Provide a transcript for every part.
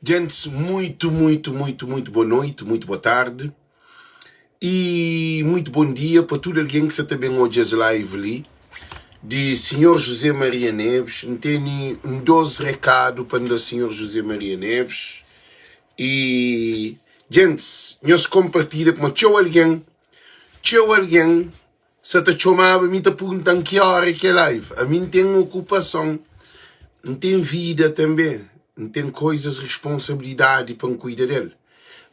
Djentis, muitu, muitu, muitu, muitu bo noiti, muitu bo tardi i muitu bon dia pa tudu algen ki sa ta ben odja es live li di Sinhor José Maria Neves. N tene un dos rekadu pa N da Sinhor José Maria Neves i djentis, nhos konpartilha pamodi txeu algen, txeu algen Sa ta txomaba mi ta pergunta-m ki óra ki é live. Ami N ten okupason, N ten vida tanbê, N ten koizas, responsabilidadi pa N kuida del.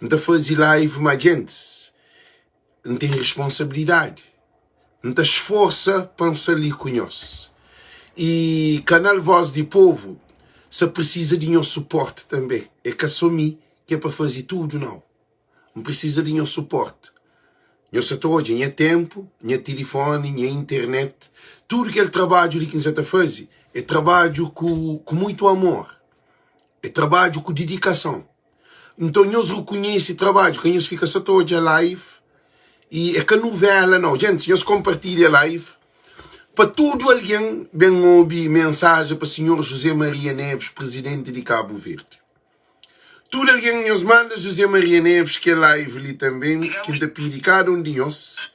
N ta faze live ma djentis, N ten responsabilidadi. N ta sforsa pa N sta li ku nhos. I kanal Voz di Povu sa prisiza di nhos suporti tanbê. É ka sô mi ki é pa faze tudu, nau. N prisiza di nhos suporti. Nhos sa ta odja nha ténpu, nha tilifóni, nha internet, tudu kel trabadju li ki N sa ta faze é trabadju ku ku muitu amor, é trabadju ku didikason. Nton nhos rekonhese trabadju, ka nhos fika sa ta odja live i é ka nuvéla nau. Gentis, nhos konpartilha live pa tudu algen ben obi mensajen pa sinhor José Maria Neves, prizidenti di Kabu Verdi. Tudu algen nhos manda José Maria Neves kel live li tanben ki N ta pidi kada un di nhos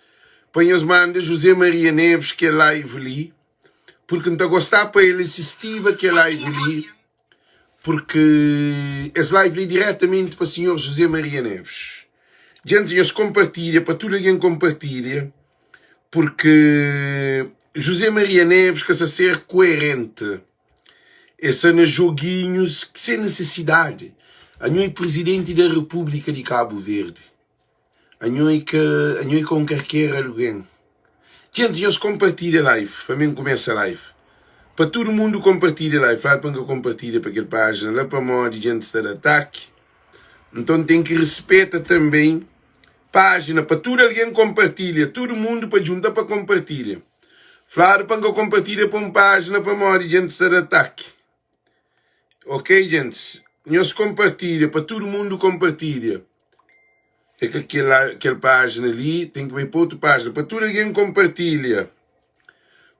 pa nhos manda José Maria Neves kel live li purki N ta gostá pa el sistiba kel live li purki es live li diretamenti pa sinhor José Maria Neves. Djenti nhos konpartilha pa tudu algen konpartilha purki José Maria Neves ka sa ser kuerenti. Es sta na joguinhos sen necesidade. Anho é presidente da República de Cabo Verde. Anho é ka, anho é ka un karker alguen. Gente, nhos compartilha live pa mi kumesa live. Pa tudo mundo compartilha live. Fladu pa N ka compartilha pa kel página la pamodi gente sta da ataki. Nton ten ki respeta também página pa tudo alguen compartilha. Tudo mundo pa djunta pa compartilha. Fladu pa N ka konpartilha pa un pájina pamodi djentis ta da ataki. Ok, djentis, nhos konpartilha pa tudu mundu konpartilha. É ka kel, kel pájina li, ten ki bai pa otu pájina. Pa tudu algen konpartilha.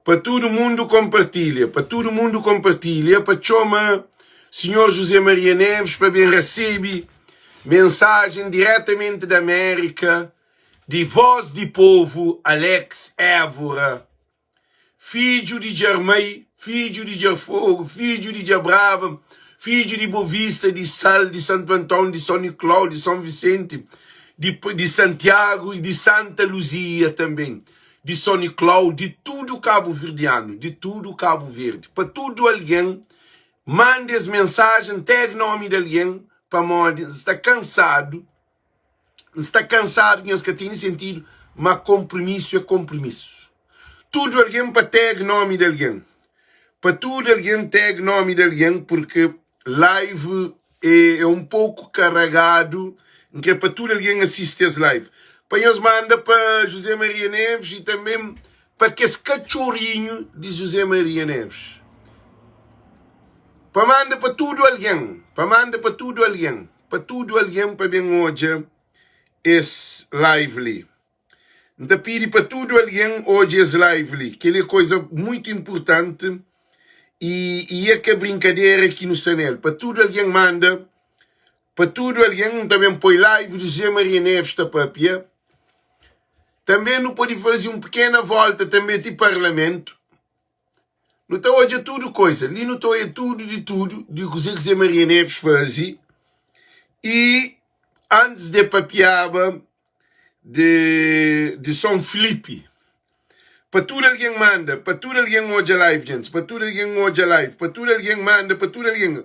Pa tudu mundu konpartilha. Pa tudu mundu konpartilha pa txoma Sinhor José Maria Neves pa ben rasebe mensajen diretamenti di Amérika. Di Voz di Povu, Alex Évora, fidju di Djarmai, fidju di Djarfogu, fidju di Djabrava, fidju di Bovista, di Sal, di Santu Anton, di Son Niklau, di Son Visenti, di, di Santiagu i di Santa Luzia tanben, di Son Niklau, di tudu kabuverdianu, di tudu Kabu Verdi, pa tudu algen manda es mensajen, tag nomi di algen, pamodi N sta kansadu N sta kansadu ki nhos ka tene sentidu, ma konprimisu é konprimisu. Tudu algen pa tag nomi di algen. Pa tudu algen tag nomi di algen, purke live é, é un poku karagadu. N kre pa tudu algen asisti es live. Pa nhos manda pa José Maria Neves i tanben pa kes katxorinhu di José Maria Neves. Pa manda pa tudu algen, pa manda pa tudu algen. Pa tudu algen pa ben odja es live li. N ta pidi pa tudu algen odja es live li. Kel-li é koza mutu inpurtanti i i é ka brinkadera ki nu sta nel. Pa tudu algen manda, pa tudu algen, N ta ben poi live di José Maria Neves ta papia. Tanbe nu pode faze un pikena volta tanbe ti parlamentu. Nu ta odja tudu koisa. Li nu ta odja tudu di tudu di kuzê ki Zé Maria Neves faze i antis de papiaba de, de São Filipe. Pa tudu algen manda, pa tudu algen odja live, gentis, pa tudu algen odja live, pa tudu algen manda, pa tudu algen,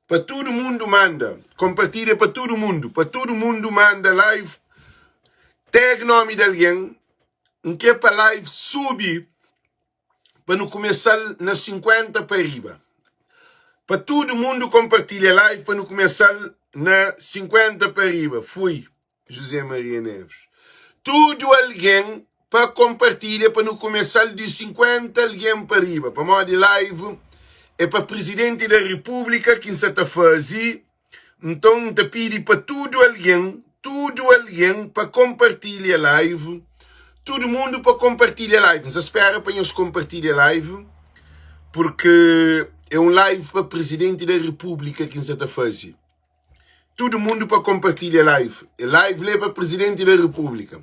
pa tudu mundu manda, konpartilha pa tudu mundu, pa tudu mundu manda live, tag nomi di algen, N kre pa live subi pa nu kumesa-l na 50 pa riba. Pa tudu mundu konpartilha live pa nu kumesa-l na 50 pa riba. Fui, José Maria Neves. Tudu algen pa konpartilha pa nu kumesa-l di 50 algen pa riba. Pamodi live é pa Prizidenti da Repúblika ki N sa ta faze. Nton, N ta pidi pa tudu algen, tudu algen pa konpartilha live, tudu mundu pa konpartilha live. N sa spera pa nhos konpartilha live, purki é un live pa Prizidenti da Repúblika ki N sa ta faze. Tudu mundu pa konpartilha live. Live li é pa Presidenti da Repúblika.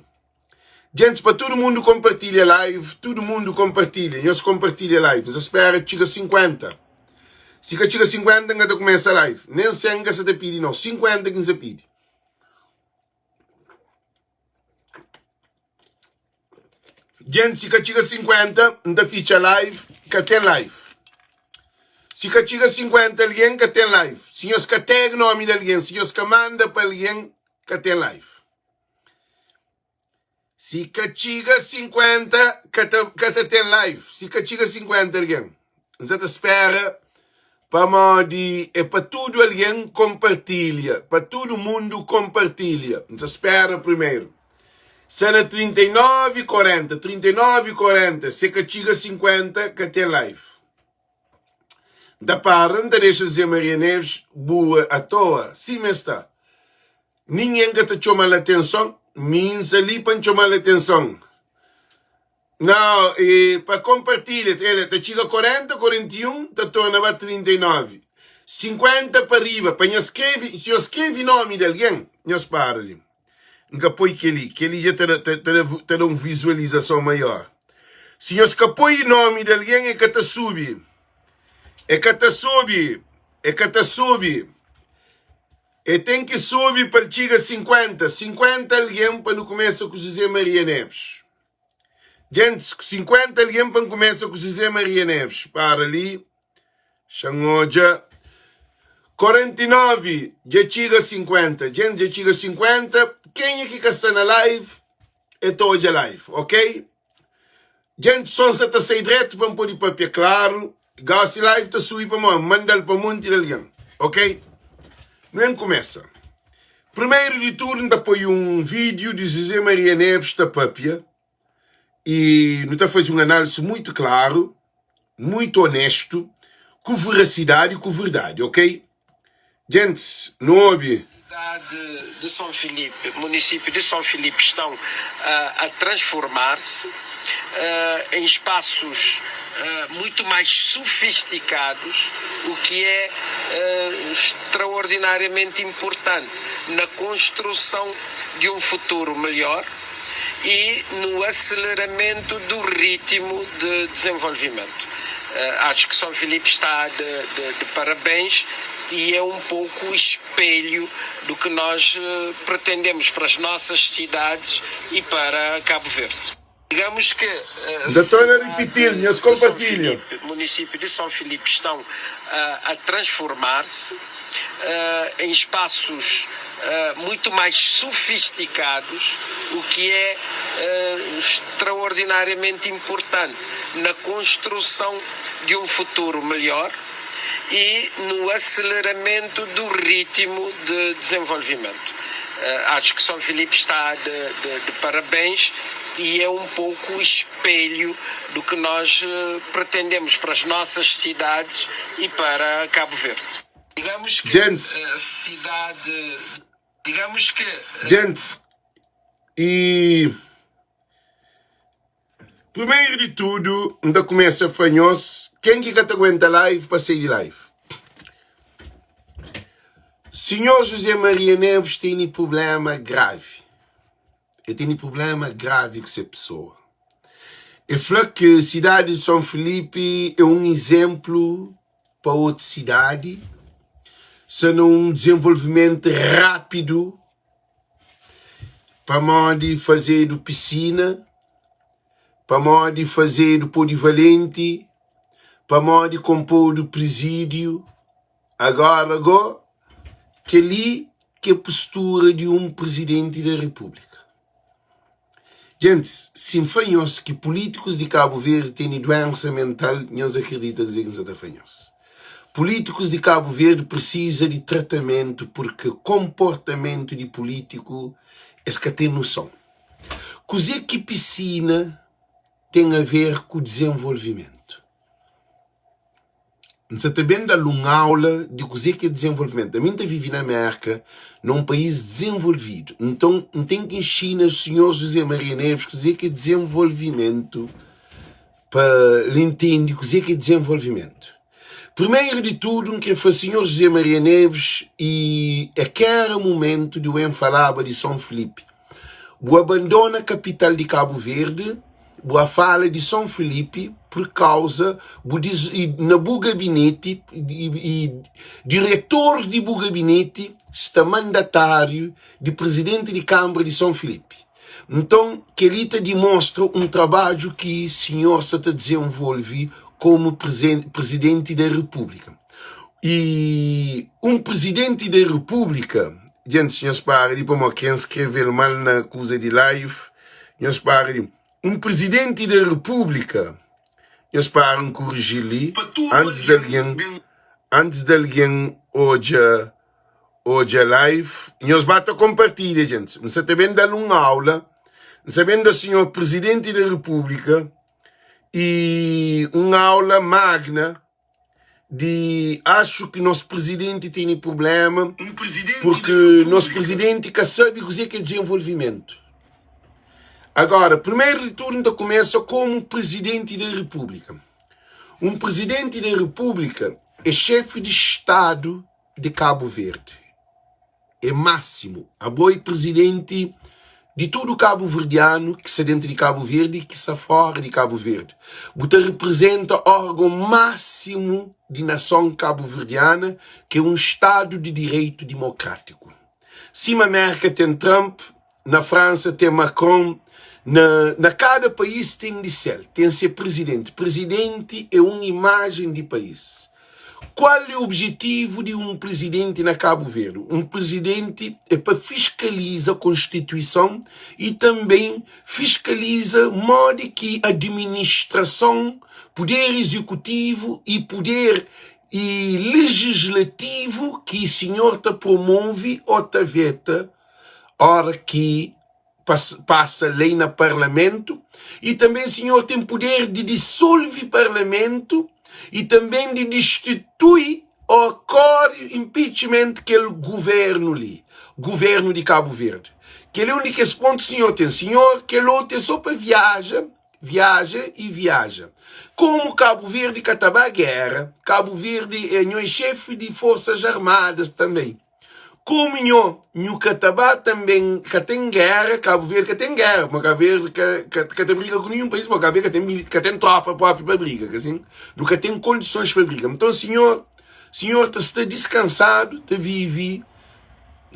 Djentis pa tudu mundu konpartilha live, tudu mundu konpartilha. Nhos konpartilha live. N sa spera txiga 50. Si ka txiga 50 N ka ta kumesa live. Nen 100 N ka sa ta pidi nau. 50 ki N sa pidi. Djentis si ka txiga 50 N ta fitxa live. Ka ten live. Si ka txiga 50 algen ka ten live. Si nhos ka tag nomi di algen, si nhos ka manda pa algen, ka ten live. Si ka txiga 50 ka ta, ka ta ten live. Si ka txiga 50 algen. N sa ta spera pamodi é pa tudu algen konpartilha, pa tudu mundu konpartilha. N sa spera primeru. Sa na 39 40, 39 40, si ka txiga 50 ka ten live. N ta para, N ta dexa Zé Maria Neves bua atoa, sima el sta. Ningen ka ta txoma-l atenson, mi N sta li pa N txoma-l atenson. Nau, e pa konpartilha, el ta txiga 40, 41, ta torna ba 39, 50 pa riba, pa nhos skrebe, si nhos skrebe nomi di algen, nhos para li. N ka poi kel-li, kel-li dja ta da, ta, ta da, ta da un vizualizason maior. Si nhos ka poi nomi di algen, e ka ta subi. E ka ta subi, e ka ta subi. E ten ki subi pa el txiga 50, 50 algen pa nu kumesa ku José Maria Neves. Gentis, 50 algen pa N kumesa ku José Maria Neves. Para li, xa N odja. 49, dja txiga 50. Gentis, dja txiga 50. Kenha ki ka sta na live, e ta odja live, ok? Gentis, son sa ta sai dretu pa N pode papia klaru. Gosi live ta subi pamodi N manda-l pa monti di algen, ok? Nu ben kumesa. Primeru di tudu N ta poi un vídiu di José Maria Neves ta papia i nu ta faze un análisi muitu klaru, muitu onéstu, ku verasidadi i ku verdadi, ok? Gentis, nu obi. Cidade de São Filipe, município de São Filipe estão a transformar-se em espaços muito mais sofisticados, o que é extraordinariamente importante na construção de um futuro melhor e no aceleramento do ritmo de desenvolvimento. Acho que São Filipe está de, de, de parabéns e é um pouco o espelho do que nós pretendemos para as nossas cidades e para Cabo Verde. Digamos que N ta torna ripitil, nhos de São konpartilha. Filipe, município de São Filipe estão a transformar-se em espaços muito mais sofisticados, o que é extraordinariamente importante na construção de um futuro melhor e no aceleramento do ritmo de desenvolvimento. Acho que São Filipe está de, de, de parabéns e é um pouco o espelho do que nós pretendemos para as nossas cidades e para Cabo Verde. Digamos que Gents. cidade, digamos que Gents, e primeiro di tudu N ta kumesa fla nhos ken ki ka ta aguenta live pa sai di live. Sinhor José Maria Neves tene prublema gravi. E tene prublema gravi ku se pesoa. E fla ki sidadi di São Filipe é un izenplu pa otu sidadi, sta na un dizenvolvimentu rápidu pamodi fazedu pisina, pamodi fazedu polivalenti, pamodi konpodu prizídiu. Agóra gó, kel-li ki é postura di un prizidenti di Repúblika. Gentis, si N fla nhos ki pulítikus di Kabu Verdi tene duénsa mental, nhos akredita kuzê ki N sa ta fla nhos. Pulítikus di Kabu Verdi prisiza di tratamentu purki konportamentu di pulítiku es ka ten nuson. Kuzê ki pisina ten a ver ku dizenvolvimentu? N sa ta ben da-l un aula di kuzê ki é dizenvolvimentu. Ami N ta vive na Mérka, na un país dizenvolvidu. Nton, N ten ki inxina sinhor José Maria Neves kuzê ki é dizenvolvimentu pa el intende kuzê ki é dizenvolvimentu. Primeiro di tudu, N kre fla Sinhor José Maria Neves i é k'era mumentu di N falaba di Son Filipi. Bu abandona kapital di Kabu Verdi, bu a fala di Son Filipi pur kauza bu dis, i na bu gabineti i, i diretor di bu gabineti sta mandatáriu di prizidenti di Kanbra di Son Filipi. Nton, kel-li ta dimostra un trabadju ki sinhor sa ta dizenvolve komu prizidenti da Repúblika. I un prizidenti da Repúblika, djentis, nhos para di pamodi ki N skrebe-l mal na kuza di live, nhos para di, un prizidenti da Repúblika, nhos para N koriji-l li antis di algen, antis di algen odja. Odja live nhos ba ta compartilha gente N sa ta ben dal un aula N sa ben da senhor presidente da república e un aula magna di acho que nos presidente tene problema porque nos presidente ka sabe kuze que é desenvolvimento agora primeiro de tudo N ta começa como presidente da república um presidente da república é chefe de estado de Cabo Verde é máximo abo é presidente de tudo cabo verdiano que sta dentro de Cabo Verde e que sta fora de Cabo Verde bu ta representa órgão máximo de nação cabo verdiana que é um estado de direito democrático sima Merca tem Trump na França tem Macron na, na cada país tem de ser tem ser presidente presidente é uma imagem de país Qual é objetivo di un prizidenti na Kabu Verdi? Un prizidenti é pa fiskaliza konstituison y tanben fiskaliza modi ki administrason, puder izekutivu y puder y lejislativu ki sinhor ta promove o ta veta ora ki pasa lei na parlamentu y tanben sinhor ten puder di disolvi parlamentu y tanben di distitui o kori impeachment kel guvernu li, guvernu di Kabu Verdi. Kel é un di kes pontu sinhor ten. Sinhor, kel otu é so pa viaja, viaja y viaja. Komu Kabu Verdi ka ta ba gera, Kabu Verdi é nho é xefi di forsas armadas tanben. Komu nho, nhu ka ta ba tanben, ka ten géra, Kabu Verdi ka ten géra, ma Kabu Verdi ka, ka, ka ta briga ku ninhun país, ma Kabu Verdi ka ten, ka ten tropa propi pa briga, ka sin? Nu ka ten kondisons pa briga. Nton, sinhor, sinhor ta sta diskansadu, ta vivi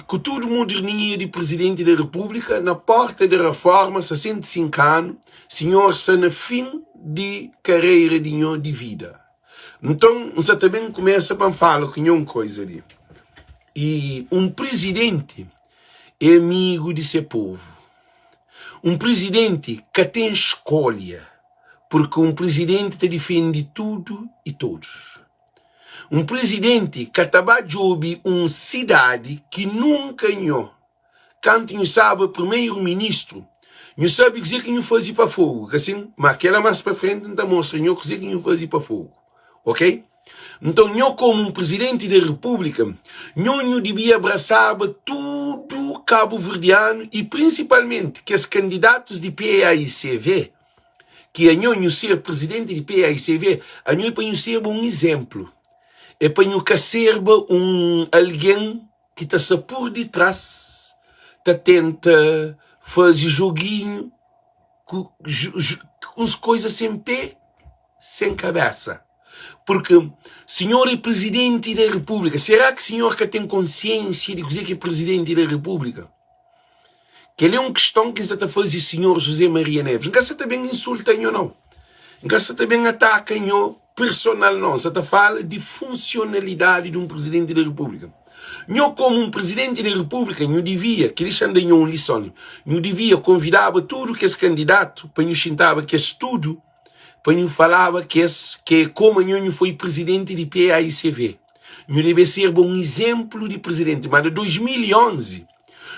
ku tudu modernia di Prizidenti da Repúblika, na porta di raforma, 65 anu, sinhor sta na fin di karera di nho di vida. Nton, N sa ta ben kumesa pa N fala ku nho un koiza li. I un prizidenti é amigu di se povu. Un prizidenti ka ten skolha, purki un prizidenti ta difende tudu i todus. Un prizidenti ka ta ba djobe un sidadi ki nunka nho Kantu nhu staba primeru ministru, nhu sabe kuzê ki nhu faze pa Fogu, ka sin? Má kel-la más pa frenti N ta mostra nho kuzê ki nhu faze pa Fogu, ok? Nton, nho komu un prizidenti di repúblika, nho nhu dibia abrasaba tudu kabuverdianu i prinsipalmenti kes kandidatus di PAICV, ki anho nhu ser prizidenti di PAICV, anho é pa nhu serba un izénplu, é pa nhu ka serba un algen ki ta sta pur ditras ta tenta faze joguinhu ku uns koiza sen pe sen kabesa purki sinhor é prizidenti da repúblika será ki sinhor ka ten konsiensia di kuze ki é prizidenti da repúblika kel é un kiston ki N sa ta faze sinhor José Maria Neves N ka sa ta ben insulta nho nau N ka sa ta ben ataka nho personal nau, N sa ta fala di funsionalidadi di un Prizidenti di Repúblika. Nho komu un Prizidenti di Repúblika, nhu divia, kel-li xa N da nho un lison, nhu divia konvidaba tudu kes kandidatu pa nhu xintaba kes tudu pa nhu falaba kes ke komu anho nhu foi Prizidenti di PAICV. Nhu debe serba un izenplu di Prizidenti. Ma na 2011,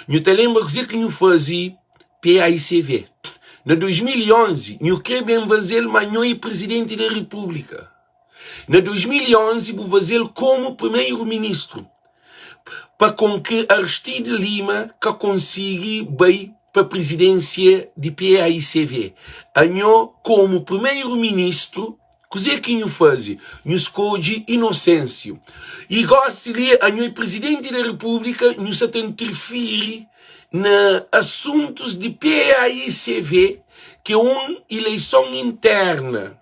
nhu ta lenbra kuze ki nhu faze PAICV. Na 2011, nhu kre ben faze-l, ma nho e Prizidenti da Repúblika. Na 2011, bu faze-l komu Primeru-Ministru, pa kon ki Aristide Lima ka konsigi bai pa Prizidênsia di PAICV. Anho, komu Primeru-Ministru. Kuzê ki nhu faze? Nhu skodje Inosensiu. I gosi li, anho é Prizidenti di Repúblika, nhu sa ta intirfiri na asuntus di PAICV, ki é un ileison interna,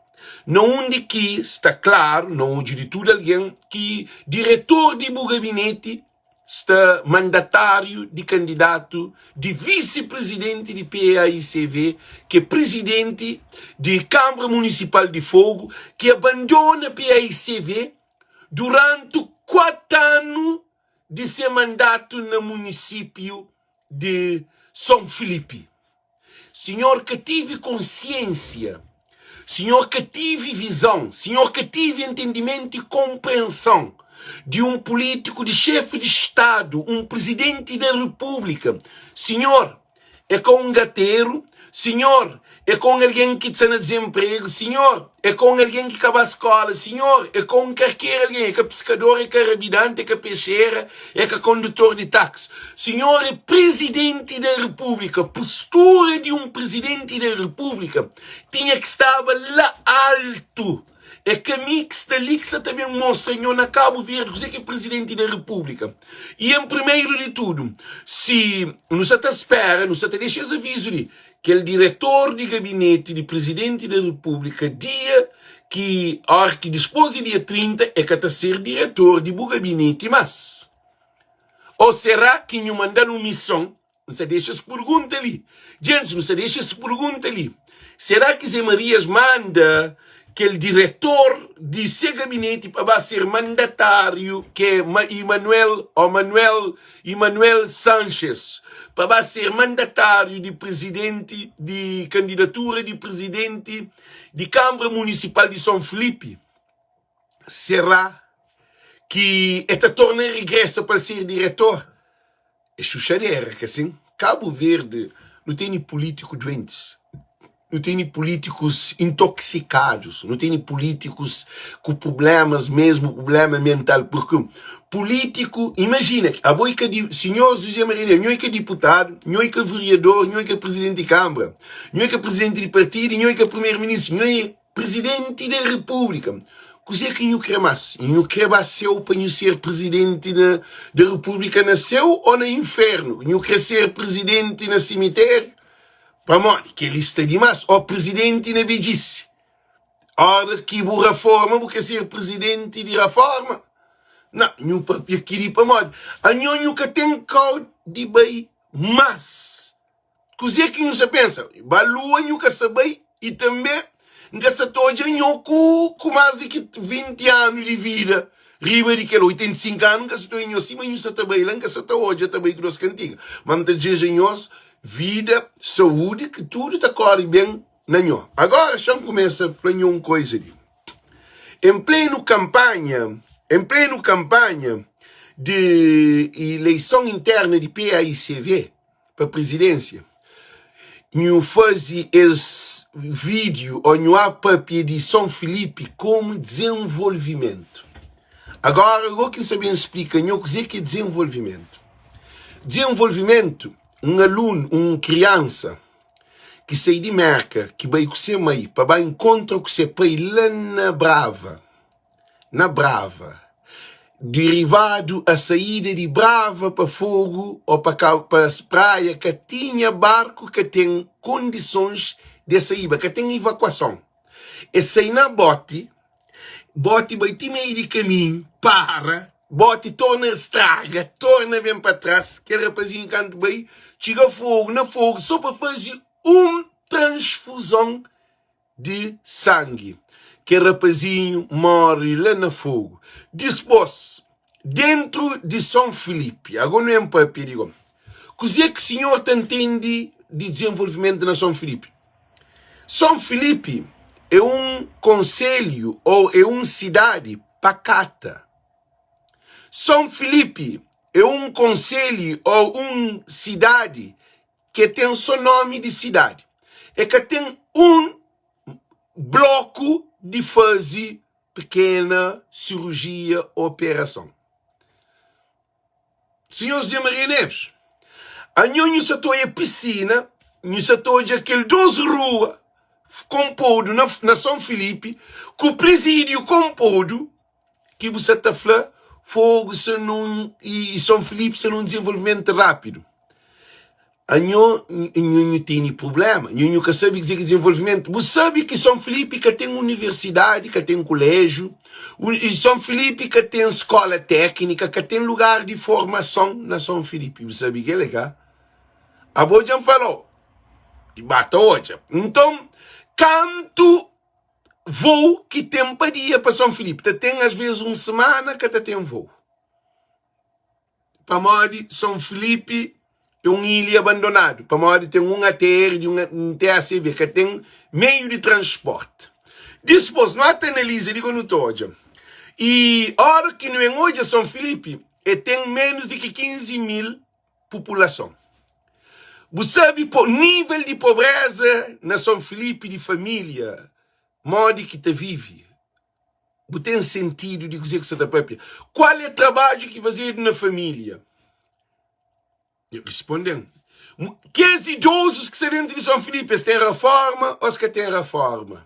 na undi ki sta klaru, na odju di tudu algen, ki diretor di bu gabineti sta mandatáriu di kandidatu di visi-prizidenti di PAICV, ki é prizidenti di Kanbra Munisipal di Fogu, ki abandona PAICV duranti 4 anu di se mandatu na munisípiu di Son Filipi. Sinhor ka tive konsiensia, Sinhor ka tive vizon, Sinhor ka tive entendimentu i konprenson di un pulítiku, di xefi di Stadu, un prizidenti da Repúblika. Sinhor é ka un gateru, Sinhor é ka un algen ki sta na dizenpregu, Sinhor é ka un algen ki ka ba skóla, Sinhor é ka un karker algen, é ka piskador, é ka rabidanti, é ka pexera, é ka kondutor di taksi. Sinhor é Prizidenti da Repúblika. Postura di un Prizidenti da Repúblika tinha ki staba la altu. É ka mi ki sta li ki sa ta ben mostra nho na Kabu Verdi kuzê ki é Prizidenti da Repúblika. I en primeru di tudu, si nu sa ta spera, nu sa ta dexa es avizu li, kel diretor di gabineti di Prizidenti da Repúblika dia ki, óra ki dispôs di dia 30, e ka ta ser diretor di bu gabineti más. Ô será ki nhu manda-l un mison? N sa dexa es purgunta li. Gentis, nu sa dexa es purgunta li. Será ki Zé Marias manda kel diretor di se gabineti pa ba ser mandatáriu, ki é Imanuel, ô Manuel, Imanuel Sanches, pa ba ser mandatáriu di prizidenti, di kandidatura di prizidenti di Kanbra Munisipal di Son Filipi? Será ki e ta torna regresa pa el ser diretor? É xuxadera, ka sin? Kabu Verdi nu tene pulítiku duentis, nu tene pulítikus intoxikadus, nu tene pulítikus ku prublémas mesmu, prubléma mental, purki pulítiku, imajina, abo i ka di, sinhor José Maria Neves, nho i ka diputadu, nho i ka veriador, nho i ka prizidenti di kanbra, nho i ka prizidenti di partidu, nho i ka primeru-ministru, nho i Prizidenti da Repúblika, kuzê ki nhu krê más? Nhu krê ba séu pa nhu ser prizidenti na da Repúblika na séu ô na infernu? Nhu krê ser prizidenti na simitériu? Pamodi kel-li sta dimás. Ô prizidenti na bedjisi? Óra ki bu raforma, bu krê ser prizidenti di raforma? Nau, nhu pâpia kel-li pamodi anho nhu ka ten kau di bai más. Kuzê ki nhu sa pensa? Ba lua nhu ka sa bai i tanbê N ka sa ta odja nho ku ku más di ki 20 anu di vida riba di kel 85 anu N ka sa ta odja nho sima nhu sa ta bai la N ka sa ta odja ta bai ku dos kantiga ma N ta dizeja nhos vida, saúdi ki tudu ta kóre ben na nho. Agora xa-m kumesa fla nho un koiza li. En plenu kanpanha, en plenu kanpanha di ileison interna di PAICV, pa prizidênsia, nhu faze es vídiu ô nhu a papia di Son Filipi komu dizenvolvimentu. Agora, gó ki N sa ben splika nho kuzê ki é dizenvolvimentu. Dizenvolvimentu, un alunu, un kriansa ki sai di Mérka, ki bai ku se mai pa ba inkontra ku se pai la na Brava, na Brava, derivadu a saída di Brava pa Fogu ô pa pa Praia ka tinha barku ka ten kondisons de saíba, ka ten ivakuason. Es sai na boti, boti bai ti meiu di kaminhu, para, boti torna straga, torna ben pa tras, kel rapazinhu kantu bai txiga Fogu, na Fogu so pa faze un transfuzon di sangi. Kel rapazinhu móre la na Fogu. Dispôs, déntu di Son Filipi, ago nu en pâpia di go. Kuzê ki sinhor ta ntende di dizenvolvimentu na Son Filipi? Son Filipi é un konselhu ô é un sidadi pakata. Son Filipi é un konselhu ô un sidadi Ke ten so nomi di sidadi. E ka ten un bloku di faze pekena sirujia o operason. Sinhor José Maria Neves, anho nhu sa ta oia pisina, nhu sa ta odja kel dos rua. konpodu na, na Son Filipi, ku prizídiu konpodu, ki bu sa ta fla Fogu sa nun i Son Filipi sa nun dizenvolvimentu rápidu. Anho, nho, nhu tene prubléma, nho, nhu ka sabe kuzê ki dizenvolvimentu. Bu sabe ki Son Filipi ka ten universidadi, ka ten kuléjiu, i Son Filipi ka ten skóla téknika, ka ten lugar di formason na Son Filipi. Bu sabe kel-li, ka? Abo dja N fala-u, i ba ta odja. Nton, kantu vou ki ten pa dia pa Son Filipi? Ta ten asvês un simana ka ta ten vou. Pamodi Son Filipi é un ilha abandonadu, pamodi ten un ATR di un TACV, ka ten meiu di transporti. Dispôs, nu ata analiza di nu ta odja. I óra ki nu en odja Son Filipi, e ten ménus di ki 15 mil populason. Bu sabe po nível di pobréza na Son Filipi di família modi ki ta vive? Bu ten sentidu di kuzê ki sta ta pâpia? Kual é trabadju ki fazedu na família? El responde-m, Kes idozus ki sta déntu di Son Filipi, es ten raforma ô es ka ten raforma?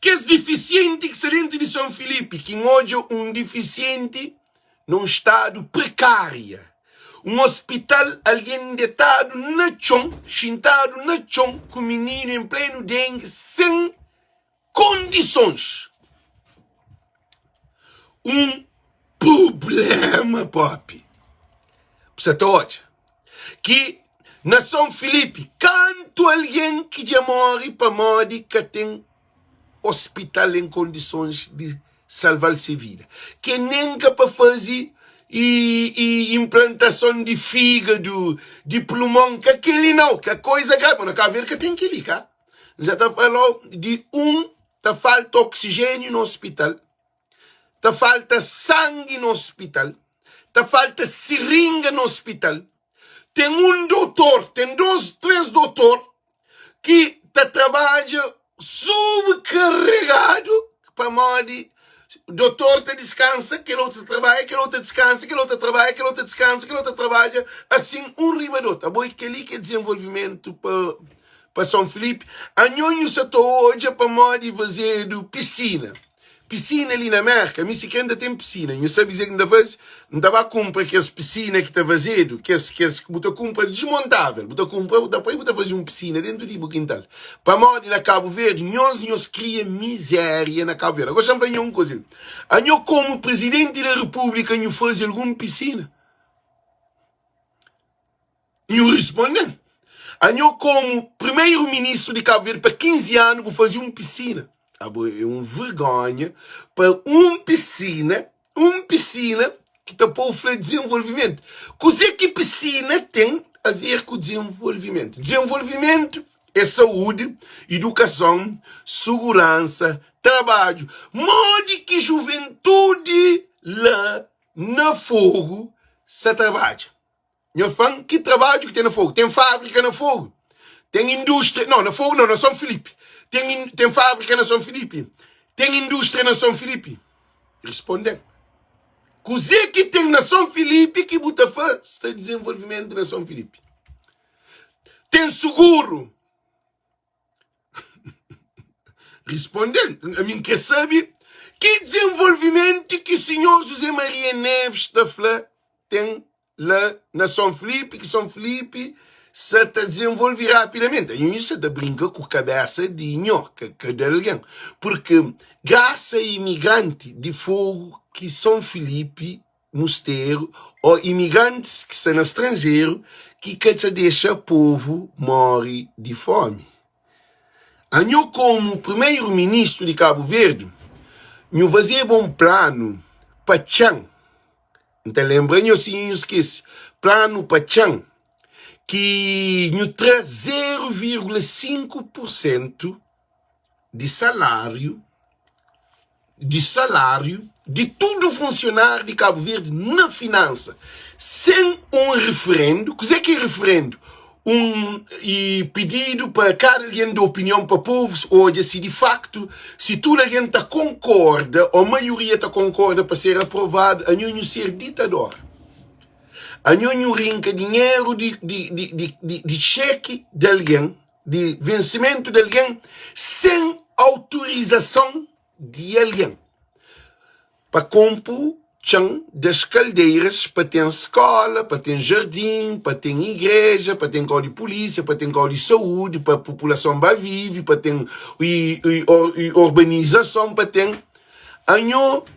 Kes difisienti ki sta déntu di Son Filipi, ki N odja un difisienti na un stadu prekária, un ospital, algen detadu na txon, xintadu na txon, ku mininu en plenu dengi, sen kondisons. Un prubléma propi. Bu sa ta odja ki na Son Filipi kantu algen ki dja móre pamodi ka ten ospital en kondisons di salva-l se vida. Ke nen ka pa faze i, i inplantason di fígadu, di plumon, ka kel-li nau, ka koiza gravi. Ma na Kabu Verdi ka ten kel-li, ka? N sa ta fala-u di un ta falta oksijéniu na ospital, ta falta sangi na ospital, ta falta siringa na ospital. Ten un dotor, ten dos, tres dotor ki ta trabadja subkaregadu pamodi dotor ta diskansa, kel otu ta trabadja, kel otu ta diskansa, kel otu ta trabadja, kel otu ta diskansa, kel otu ta trabadja, asin un riba di otu. Abo é kel-li ki é dizenvolvimentu pa Pa Son Filipe, anho nhu sa ta odja pamodi fazedu pisina. Pisina li na Merka, mi sikre N ta ten pisina. Nhu sabe kuzê ki N ta faze? N ta ba kunpra kes pisina ki ta fazedu, kes kes ki bu ta kunpra dismontável. Bu ta kunpra, bu ta poi, bu ta faze un pisina dentu di bu kintal. Pamodi na Kabu Verdi, nhos nhos kria mizéria na Kabu Verdi. Agora xa-m fla nho un kuza li. Anho komu Prizidenti da Repúblika nhu faze algun pisina? Nhu responde-m, Anho komu primeiro ministru di Kabu Verdi pa 15 anu bu faze un pisina. Abo é un vergonha pa un pisina, un pisina ki ta pô-u fla dizenvolvimentu. Kuzê ki pisina ten a ver ku dizenvolvimentu? Dizenvolvimentu é saúdi, idukason, suguransa, trabadju. Modi ki juventudi la na Fogu sa trabadja? Nha fã, ki trabadju ki ten na Fogu? Ten fábrika na Fogu? Ten indústria? Não, na Fogu não, na São Filipe. Ten, ten fábrika na São Filipe? Ten indústria na São Filipe? Responde-m. Kuzê ki ten na São Filipe ki bu ta fla sta desenvolvimentu na São Filipe? Ten suguru? Responde-m. Ami N kre sabe ki desenvolvimentu ki sinhor José Maria Neves ta fla ten la na Son Filipe, ki Son Filipe sa ta dizenvolve rapidamenti. Anho sa ta brinka ku kabesa di nho, ka di algen. Purki grasa a imigranti di Fogu ki Son Filipe, Musteru, o imigrantis ki sta na stranjeru ki ka sa dexa povu more di fomi. Anho komu primeru ministru di Kabu Verdi, nhu fazeba un planu pa txan N ta lenbra nho si nhu skese planu pa txan ki nhu tra 0,5 pur sentu di saláriu di saláriu di tudu funsionáriu di Kabu Verdi na finansa sen un referendu. Kuzê ki é referendu? Un e pididu pa kada algen da opinion pa povus odja si di faktu si tudu algen ta konkorda o maioria ta konkorda pa ser aprovadu. Anho nhu ser ditador. Anho nhu rinka dinheru di di di di di xeki di algen. di vensimentu di algen sen autorizason di algen pa konpo txan das kaldeiras pa ten skola, pa ten jardin, pa ten igreja, pa ten kau di pulisia, pa ten kau di saúdi, pa populason ba vive, pa ten i, i, or, i urbanizason, pa ten anho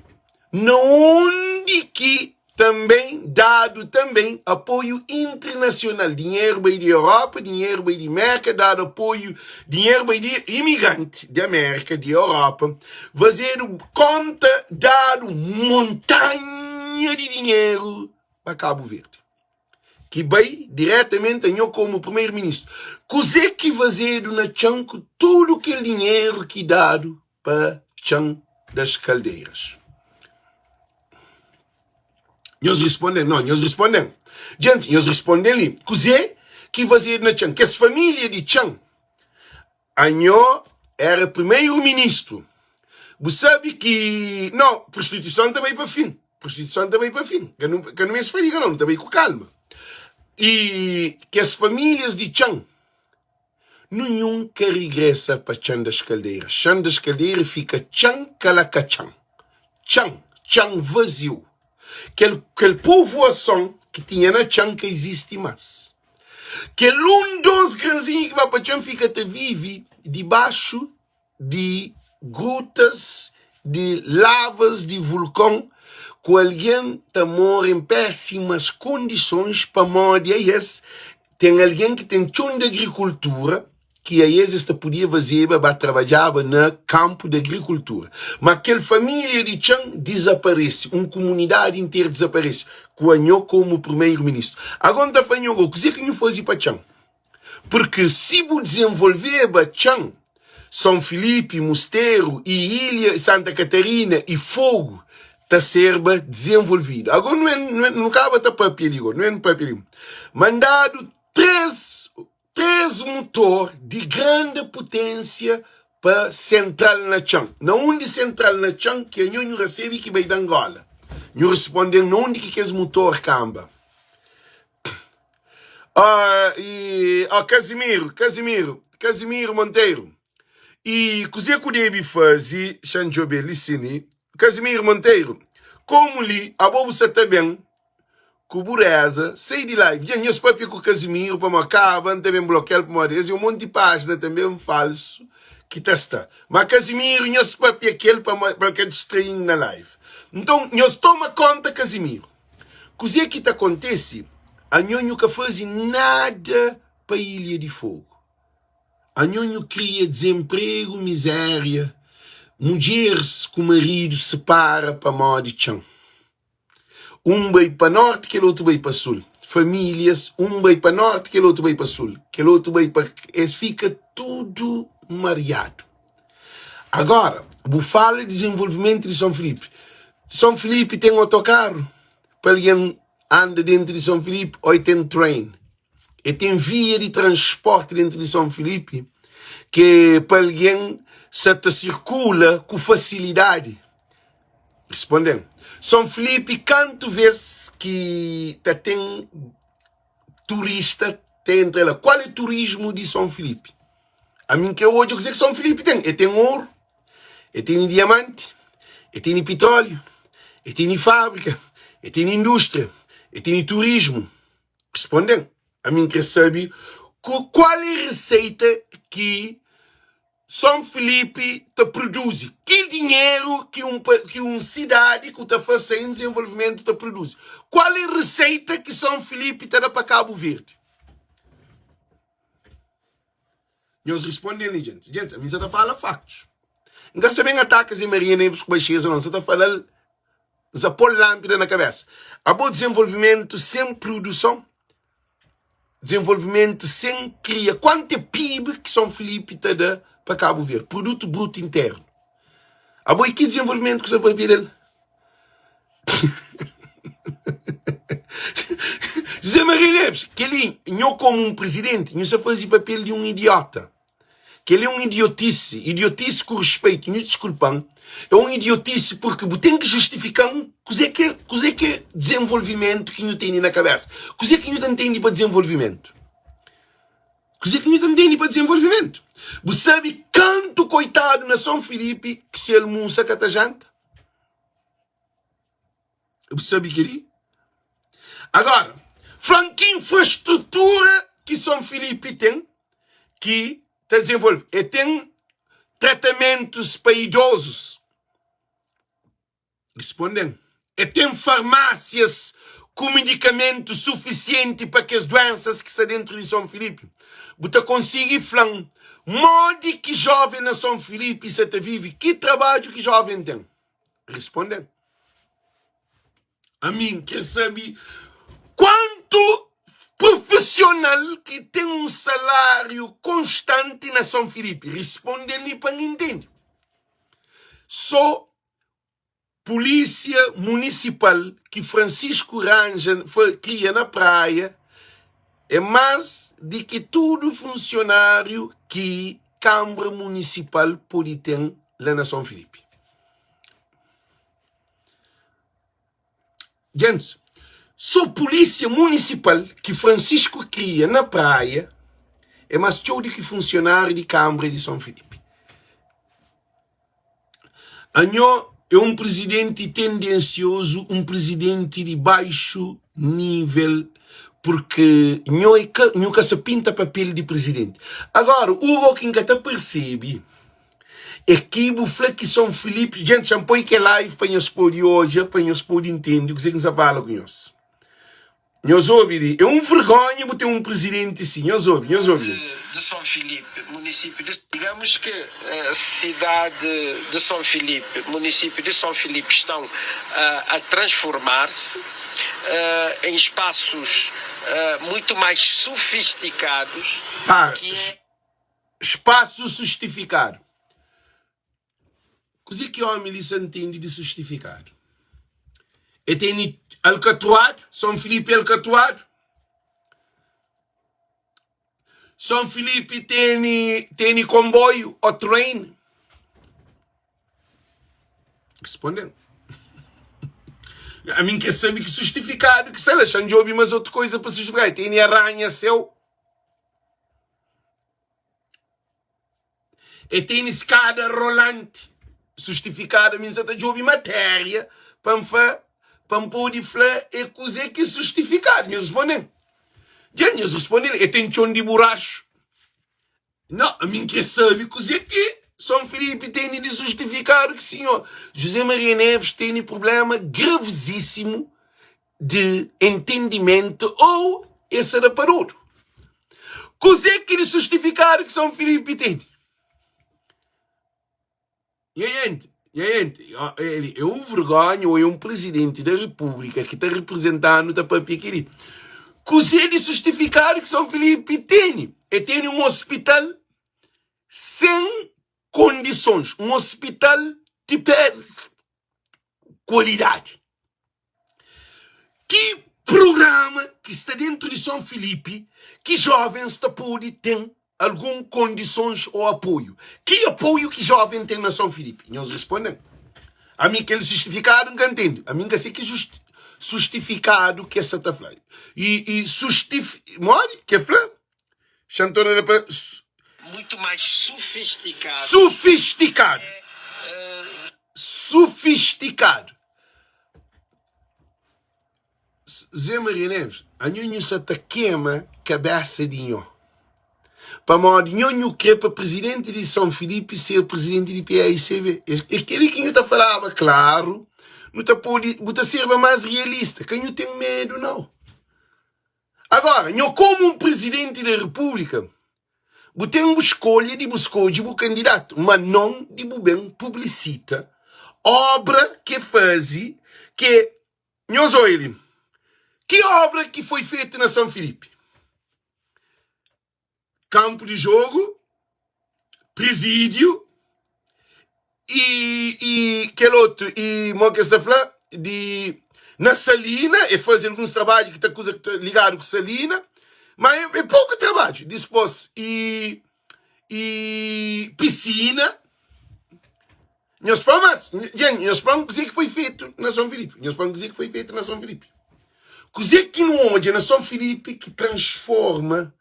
na undi ki Tanben dadu tanben apoiu internasional, dinheru bai di Europa, dinheru bai di Merka, dadu apoiu, dinheru bai di imigranti di Amerika, di Europa, fazedu konta, dadu montanha di dinheru pa Kabu Verdi, ki bai diretamenti a nho komu primeru ministru. Kuze ki fazedu na txan ku tudu kel dinheru ki dadu pa txan das kaldeiras? Nhos responde-m, no, nhos responde-m. Djenti, nhos responde-m li, kuzê ki fazedu na txan? Kes família di txan, anho éra primeru ministru. Bu sabe ki, no, prostituison ta bai pa fin, prostituison ta bai pa fin. Ka nu, ka nu meste fadiga, no, nu ta bai ku kalma. I kes famílias di txan, Ninhun ka rigresa pa Txan das Kaldeiras. Txan das Kaldeiras fika txan kalakatxan. Txan, txan vaziu. Kel, kel povoason ki tinha na txan ka izisti más. Kel un, dos granzinhu ki ba pa txan fika ta vive dibaxu di grutas di lavas di vulkon ku algen ta mora en pésimas kondisons pamodi aes ten algen ki ten txon di agrikultura ki aes es ta podia fazeba ba trabadjaba na kanpu di agrikultura ma kel família di txan dizaparese un kumunidadi interu dizaparese ku anho komu primeru ministru ago N ta fla nho go kuzê ki nhu faze pa txan Purki si bu dizenvolveba txan, Son Filipi, Musteru i Ilha Santa Katarina i Fogu ta serba dizenvolvidu. Ago nu en nu kaba ta papia li go, nu en papia li. Mandadu 3, 3 mutor di grandi putensia pa sentral na txan. Na undi sentral na txan ki anho nhu rasebe ki bai di Angola? Nhu responde-m na undi ki kes mutor kanba. Ah, e, oh, Casimiro, Casimiro, Casimiro Monteiro. E kuzê ku debe faze, xa-m djobe li sini. Casimiro Monteiro, komu li abo bu sa ta ben ku bu reza, sai di live. Dja nhos papia ku Casimiro pamodi kaba, N ta ben blokia-l pamodi es é un monti pájina tanbe falsu ki ta sta. Ma Casimiro nhos papia kel pamodi pa el ka distrai-m na live. Nton nhos toma konta Casimiro. Kuzê ki ta kontese? Anho nhu ka faze nada pa Ilha di Fogu. Anho nhu kria dizenpregu, mizéria, mudjeris ku maridu sipara pamodi txan. Un bai pa nórti, kel otu bai pa sul. Famílias, un bai pa nórti, kel otu bai pa sul, kel otu bai pa. Es fika tudu mariadu. Agora, bu fala di dizenvolvimentu di Son Filipi. Son Filipi ten otokaru pa algen anda dentu di Son Filipi ô ten train? E ten via di transporti dentu di Son Filipi ke pa algen sa ta sirkula ku fasilidadi? Responde-m, Son Filipi kantu vez ki ta ten turista ta entra la? Kual é turismu di Son Filipi? Ami N kre odja kuzê ki Son Filipi ten. El ten oru, el tene diamanti, el tene pitróliu, el tene fábrika, el tene indústria, el tene turismu. Responde-m, ami N kre sabe ku kual é riseita ki Son Filipi ta produzi. Ki dinheru ki un, ki un sidadi ku ta fase sen dizenvolvimentu ta produzi. Kual é riseita ki Son Filipi ta da pa Kabu Verdi? Nhos responde li, gente. Gente, a mim sa ta fala factos. N ka sa ben ataka Zé Maria Neves ku baixeza, não. N sa ta fala-l, N sa pô-l lâmpida na cabeça. Abo desenvolvimento sem produção, desenvolvimento sem cria. Quanto é PIB que São Felipe ta da pa Cabo Verde? Produto Bruto Interno. Abo e ki desenvolvimento que sa papia del? José Maria Neves, kel-li, nho komu un prizidenti, nho sta faze papel di un idiota. Kel-li é un idiotisi, idiotisi ku ruspetu, nho diskulpa-m, é un idiotisi purki bu ten ki justifika-m kuzê ki, kuzê ki é dizenvolvimentu ki nho tene na kabésa. Kuzê ki nho ta ntende pa dizenvolvimentu? Kuzê ki nhu ta ntende pa dizenvolvimentu? Bu sabe kantu koitadu na Son Filipi ki se almusa ka ta janta? Bu sabe kel-li? Agora, fla-m ki infrastrutura ki Son Filipi ten ki ta dizenvolve. E ten tratamentus pa idozus? Responde-m, E ten farmásias ku medikamentu sufisienti pa kes duénsas ki sta déntu di Son Filipi? Bu ta konsigi fla-m modi ki jóven na Son Filipi sa ta vive? Ki trabadju ki jóven ten? Responde-m, Ami N krê sabe kuantu profisional ki ten un saláriu konstanti na Son Filipi. Responde-m li pa N intende. Sô Pulísia Munisipal ki Francisco ranja kria na Praia é más di ki tudu funsionáriu ki Kanbra Munisipal pode ten la na Son Filipi. Gentis, sô Pulísia Munisipal ki Francisco kria na Praia é más txeu di ki funsionáriu di Kanbra di Son Filipi. Anho é un prizidenti tendensiozu, un prizidenti di baixu nível, purki nho é ka, nhu ka sa pinta papel di prizidenti. Agora, ugo ki N ka ta persebe é ki bu fla ki Son Filipi, djenti, xa N poi kel live pa nhos pode odja, pa nhos pode intende kuzê ki N sa fala ku nhos. Nhos obi li, é un vergonha bu ten un presidenti si. Nhos obi, nhos obi gente. De São Filipe, município de. Digamos que cidade de São Filipe, município de São Filipe estão a transformar-se em espaços muito mais sofisticados Para, que é. espaço sustificado. Kuzê ki ómi li sa ntende di sustifikadu? E tene alkatruadu, Son Filipi alkatruadu. Son Filipi tene tene konboiu o train? Responde-m. Ami N kre sabe ki sustifikadu ki sta la. Xa N djobe mas otu koisa pa sustifikadu. E tene arranha-seu. E tene skada rolanti sustifikadu. Mi N sa ta djobe matéria pa N fa pa N pode fla e kuzê ki sustifikadu. Nhos responde-m. Dja nhos responde-m. E ten txon di buraxu. Nau, ami N kre sabe kuzê ki Son Filipi tene di sustifikadu ki sinhor José Maria Neves tene prubléma gravizísimu di entendimentu ô el sta da pa dodu. Kuzê ki di sustifikadu ki Son Filipi tene? Nha jenti, nha jenti, el é un vergonha oia un prizidenti da repúblika ki ta riprizenta-nu ta papia kel-li. Kuzê di sustifikadu ki Son Filipi tene? El tene un ospital sen kondisons, un ospital di pés kualidadi. Ki prugrama ki sta dentu di Son Filipi ki jovens ta pode ten algun kondisons o apoiu? Ki apoiu ki joven ten na Son Filipi? Nhos responde-m. Ami kel justifikadu N ka ntende. Ami N ka se ki justifikadu ki es sa ta fla. I, i sustif, modi ki e fla? Xa N torna da pa. Muitu mais sufistikadu. Sufistikadu. Sufistikadu. Zé Maria Neves, anho nhu sa ta kema kabesa di nho. Pamodi nho nhu kre pa prizidenti di São Filipe ser prizidenti di PAICV. É keli ki nhu ta falaba klaru, nu ta pode, bu ta serba mas realista. Ka nhu ten medu nau. Agora, nho komu un prizidenti da Repúblika, Bu ten bu skolha di bu skodje bu kandidatu, ma non di bu ben publisita obra ke faze ke nhos oia li. Ki obra ki foi fetu na San Filipe? Kampu di jogu, prizidiu i, i kel otu, i mo ke sta fla di na Salina, e faze alguns trabadju ki ta kuza ki ta ligadu ku Salina, ma é, é pouku trabadju. Dispôs i i pisina. Nhos fla mas, gente, nhos fla kuzê ki foi fetu na São Filipe. Nhos fla kuzê ki foi fetu na São Filipe. Kuzê ki nu odja na São Filipe ki transforma?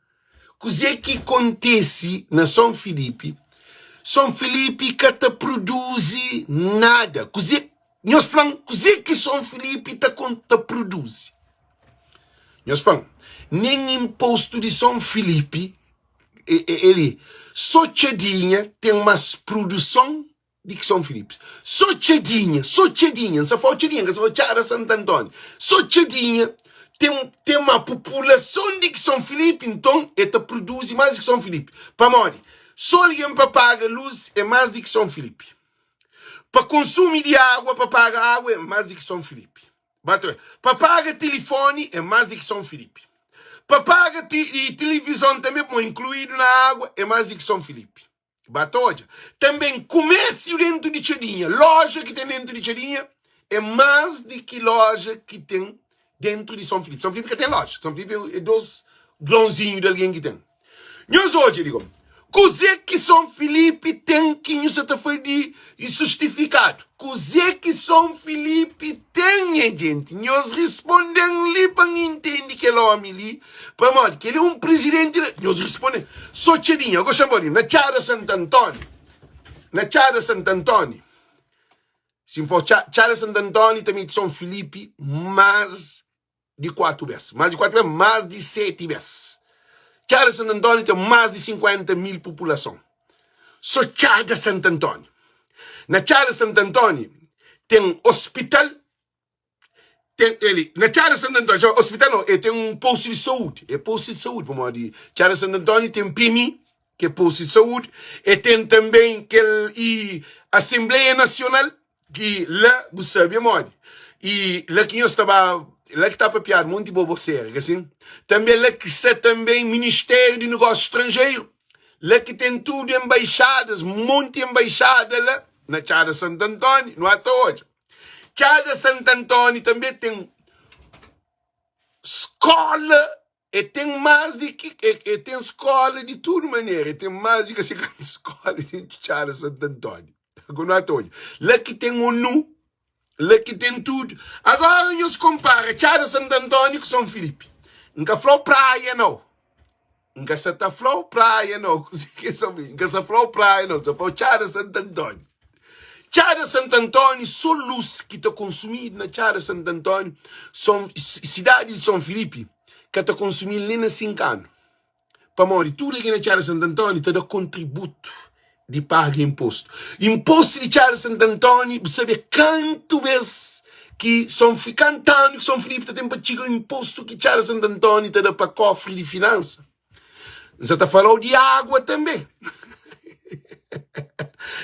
Kuzê ki kontise na Son Filipi? Son Filipi ka ta produzi nada. Kuzê, nhos fla-m kuzê ki Son Filipi ta, ta produzi? Nhos fla-m, nen inpostu di Son Filipi, e, e, eli, sô txadinha ten más produson di ki Son Filipe. Sô txadinha, sô txadinha, N sa fala txadinha, N ka sa fala txada Sant Antóni. Sô txadinha ten, ten má populason di ki Son Filipe, nton e ta produzi más di ki Son Filipe. Pamodi? Sô algen pa paga lus é más di ki Son Filipe. Pa konsumi di água, pa paga água é más di ki Son Filipe. Ba ta Pa paga tilifoni é más di ki Son Filipe. Pa paga ti, i tilivizon tanbê, pamodi inkluídu na água, é más di ki Son Filipe. Ba ta odja. Tanben, kumérsiu dentu di Txadinha, loja ki ten dentu di Txadinha é más di ki loja ki ten dentu di Son Filipe. Son Filipe ka ten loja. Son Filipe é dos gronzinhu di algen ki ten. Nhos odja, digo, kuzê ki Son Filipe ten ki nhu sa ta fla di insustifikadu? Kuzê ki Son Filipe ten, nha jenti? Nhos risponde-m li pa N intende kel ómi li. Pamodi kel-li é un prizidenti la. Nhos risponde-m. Sô txadinha. Agó xa-m pa na Txada Santantoni, na Txada Santantoni, si N for Txada Santantoni ta mete Son Filipi más di 4 bes. Más di 4 bes, más di 7 bes. Txada Santantoni ten más di 50 mil populason. Sô Txada Santantoni. Na Txada Santantoni ten ospital, ten eli na Txada Santo António, txoma hospital não, e ten un posto di saúde, é posto di saúde, pamodi Txada Santo António ten PMI, ki é posto di saúde, e ten tanben kel i Assembleia Nacional, ki la bu sabe é modi, i la ki nhos ta ba, la ki ta papiadu monti bobosera, ka sin? Tanbe la ki sta tanben Ministério di Negócio Estrangeiro, la ki ten tudu embaixadas, monti embaixada la na Txada Santo António, nu ata odja. Txada Sant Antóni tanbê ten skóla, e ten más di ki, e ten skóla di tudu manera, e ten más di ka sei kantu skóla dentu Txada Sant Antóni. Agora nu ata odja, la ki ten ONU, la ki ten tudu. Agora nhos konpara Txada Sant Antóni ku Son Filipi. N ka fla-u praia nau, N ka sa ta fla-u praia nau, kuzê ki é Son Filipi? N ka sa fla-u praia nau, N sa fla-u Txada Sant Antóni. Txada Sant Antóni so lus ki ta konsumidu na Txada Sant Antóni, Son, sidadi di Son Filipi ka ta konsumi-l nen na 5 anu. Pamodi tudu algen na Txada Sant Antóni ta da kontributu di paga inpostu. Inpostu di Txada Sant Antóni, bu sabe kantu bes ki Son, kantu anu ki Son Filipi ta ten pa txiga inpostu ki Txada Sant Antóni ta da pa kofri di finansa? N sa ta fala-u di água tanbê.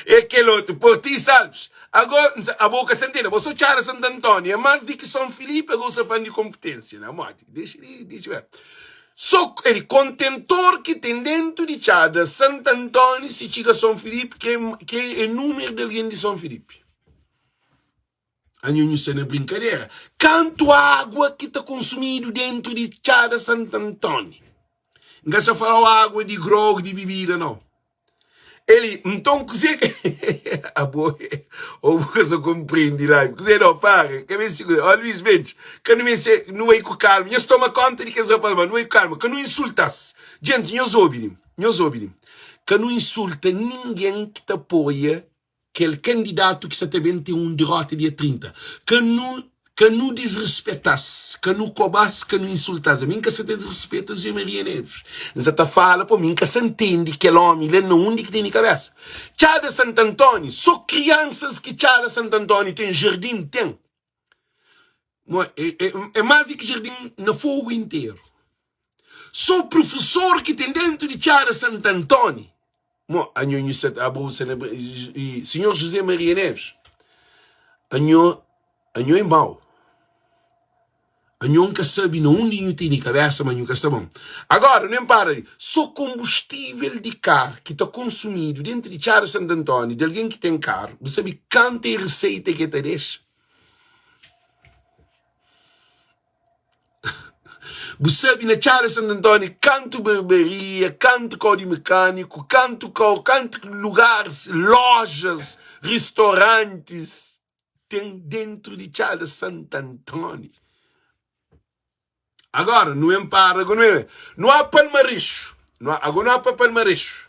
É kel otu, Portis Alves. Agó, abo ka sa ntende, abo so txada Sant António, é más di ki Son Filipe, agó bu sa fala di konpetensia. Na modi? Dexa di, dexa ver. So, el, kontentor ki ten dentu di txada Sant António, si txiga Son Filipe, ke, ke é númeru di algen di Son Filipe. Anho nhu sta na brinkadera. Kantu água ki ta konsumidu dentu di Txada Sant Antóni? N ka sta fala-u água di grogu, di bibida, nau. Eli, nton kuzê ki. Abo, ô bu ka sta konprende la. Kuzê nau, para, ka meste kuzê. Ó Luís Mendes, ka nu meste, nu bai ku kalma. Nhos toma konta di kes rapaz, ma nu bai ku kalma, ka nu insulta-s. Djenti, nhos obi li, nhos obi li. Ka nu insulta ningen ki ta apoia Kel kandidatu ki sa ta ben ten un dirota dia 30. Ka nu ka nu disrispeta-s, ka nu koba-s, ka nu insulta-s. Ami N ka sa ta disrispeta Zé Maria Neves. N sa ta fala pa mi N ka sa ntende kel omi la na undi ki tene kabesa. Txada Sant Antoni, so kriansas ki Txada Sant Antoni ten jardin ten. É, é, é más di ki jardin na Fogu interu. So profesor ki ten dentu di Txada Sant Antoni. Mo, anho nhu sa abo sa na e, Senhor José Maria Neves. Anho, anho é mau. Anho nka sabe na undi nhu tene kabesa, ma nhu ka sta bon. Agora, nem para li. So kombustível di kar ki ta konsumidu dentu di Txada Sant Antoni, di algen ki ten karu, bu sabe kantu é riseita ki e ta dexa? Bu sabe na Txada Santo António kantu barbaria, kantu kau di mekâniku, kantu kau, kantu lugaris, lojas, ristorantis ten dentru di Txada Santo António. Agora, nu enpara ku nu, nu a Palmarexu. Nu ago nu pa Palmarexu.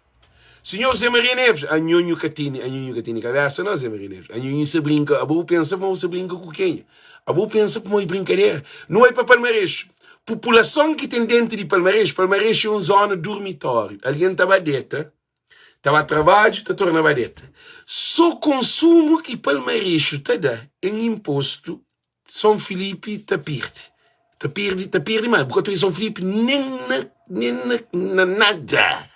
Senhor Zé Maria Neves, anho nhu ka tene, anho nhu ka tene kabesa não, Zé Maria Neves. Anho nhu sa brinka, abo bu pensa pamo bu sa brinka ku kenha? Abo bu pensa pamo é brinkadera? Nu bai pa Palmarexu. Populason ki ten dentu di Palmarexu, Palmarexu é un zona dormitóriu. Algen ta ba deta, ta ba trabadju, ta torna ba deta. So konsumu ki Palmarexu ta da en inpostu Son Filipi ta pirdi. Ta pirdi, ta pirdi ma bu ka ta obi Son Filipi nen na, nen na, na nada.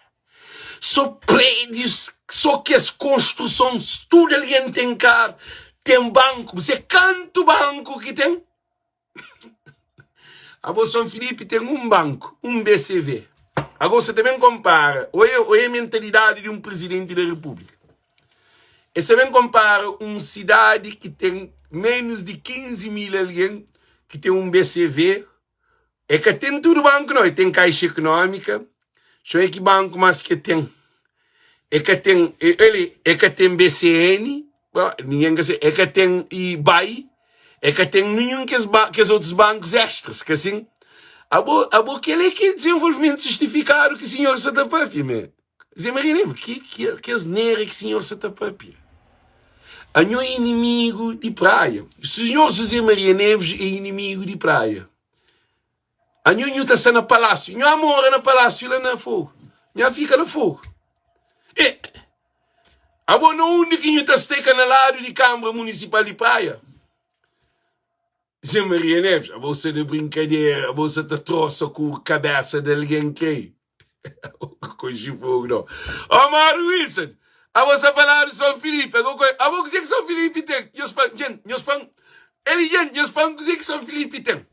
So prédius, so kes konstruson, tudu algen ten karu, ten banku. Bu se kantu banku ki ten? Abo Son Filipi ten un banku, un BCV. Ago sa ta ben konpara, oia, oia mentalidadi di un prizidenti da repúblika. Es ta ben konpara un sidadi ki ten ménus di 15 mil algen ki ten un BCV. E ka ten tudu banku nau, e ten Kaixa Ekonómika, txeu é ki banku más ki e ten. E ka ten, el e ka ten BCN, ningen ka sabe, e ka ten BAI, e ka ten ninhun kes kes otus bankus extras, ka sin? Abo, abo kel é ki dizenvolvimentu justifikadu ki sinhor sa ta papia me? Zé Maria Neves, ki, ki, ki asnera ki sinhor sa ta papia? Anho é inimigu di Praia. Sinhor José Maria Neves é inimigu di Praia. Anho nhu ta sta na palásiu. Nhu a mora na palásiu la na Fogo. Nhu a fika na Fogo. E, abo na undi ki nhu ta sta ka na ladu di Kâmara Munisipal di Praia? Zé Maria Neves, abo sa na brinkadera, abo sa ta trosa ku kabesa di algen krê. Konxi fogo não. Ó Mauro Wilson, abo sa faladu São Filipe, abo abo kuzê ki São Filipe tem? Nhos fla, gente, nhos fla, ele gente, nhos fla kuzê ki São Filipe tem?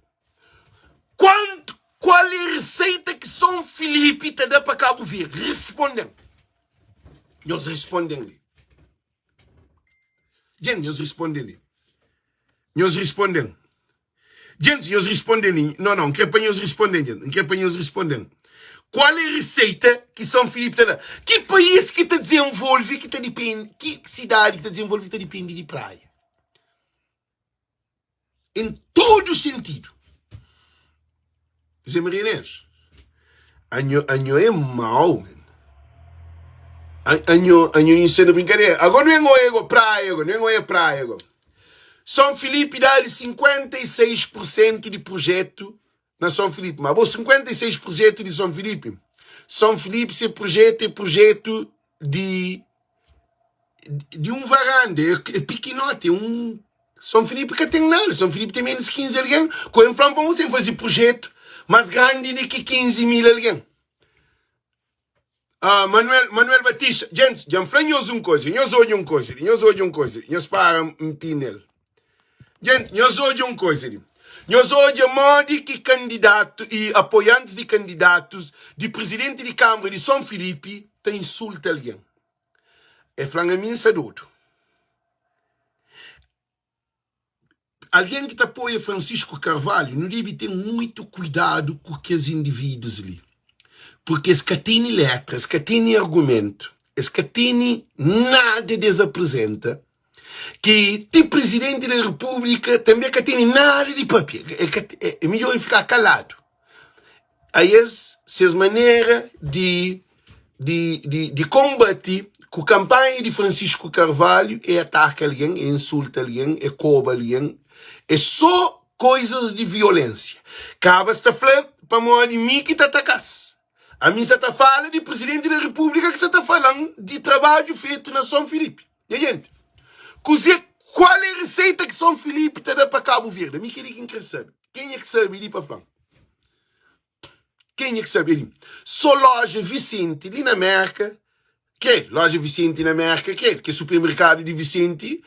Quanto, qual é a receita que São Filipe ta da pa Cabo Verde? Respondem. Nhos respondem li. Gente, nhos respondem li. Nhos respondem. Gente, nhos responde-m. Não, não, N kre pa nhos responde-m, gente. N kre pa nhos responde-m. Qual é receita ki São Filipe ta da? Ki país ki ta desenvolve ki ta depende, ki cidade ki ta desenvolve ki ta depende di praia? Em todo sentido. Zé Maria Neves, anho, anho é mau, man. Anho, anho ensina brincadeira. Agora não é ngoia praia, agora não é ngoia praia, agora. São Filipe dá-lhe 56% de projeto na São Filipe. Mas bom, 56% de São Filipe. São Filipe, se projeto é projeto de de um varanda, é, é pequenote, é um São Filipe que tem nada, São Filipe tem menos 15 alguém, com o para você fazer projeto mais grande do que 15 mil alguém. Ah, Manuel, Manuel Batista, gente, já me nhos um coisa, nhos olha um coisa, nhos olha um coisa, nhos para um pinel. Gente, nhos olha um coisa, nhos olha modi que candidato e apoiantes de candidatos de presidente de Câmara de São Filipe ta insulta alguém. É flan a mim sadodo. Algen ki ta apoia Francisco Carvalho, nu debe ten muitu kuidadu ku kes individus li, purki es ka tene letra, es ka tene argumentu, es ka tene nada di es aprizenta, ki ti Prizidenti di Repúblika tanbe ka tene nada di papia, é midjor e fika kaladu. Aes ses manera di di di di konbati ku kanpanha di Francisco Carvalho é ataka algen, é insulta algen, é koba algen, é só koizas di violensia. Kaba sta fla pamodi mi ki ta ataka-s. Ami sa ta fala di Presidenti da Repúblika ki sa ta fala-m di trabadju fetu na Son Filipe. Nha jenti, kuze, kual é riseita ki Son Filipe ta da pa Kabu Verdi? Ami kel-li ki N kre sabe. Kenha ki sabe li pa fla-m? Kenha ki sabe li? So loja Vicente li na Merka, ke loja Vicente na Merka, ke ke supermerkadu di Vicente,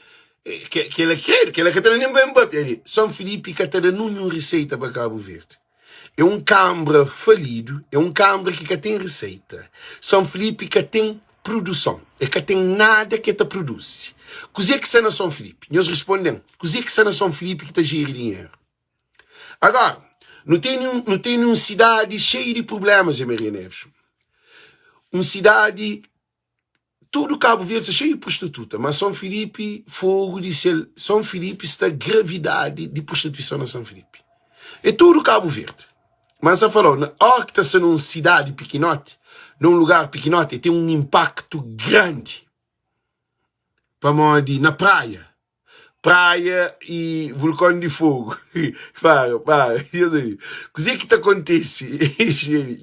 ke kela ke kela ka ta da nen pa papia li. São Filipe ka ta da ninhun riseita pa Kabu Verdi. É un kanbra falidu, é un kanbra ki ka ten riseita. São Filipe ka ten produson, e ka ten nada ke ta produzi. Kuzê ki sta na São Filipe? Nhos responde-m, kuzê ki sta na São Filipe ki ta jeri dinheru? Agora, nu tene un, nu tene un sidadi xeiu di prublémas, Zé Maria Neves. Un sidadi, tudu Kabu Verdi sta xeiu di prostituta, mas São Filipe, fogu di sel, São Filipe sta gravidadi di prostituison na São Filipe. É tudu Kabu Verdi. Ma N sa fala-u, na óra ki ta sta na un sidadi pikinoti, na un lugar pikinoti, el ten un inpaktu grandi. Pamodi na Praia, Praia e vulkon di fogu. Para, para, nhos obi. Kuzê ki ta kontise?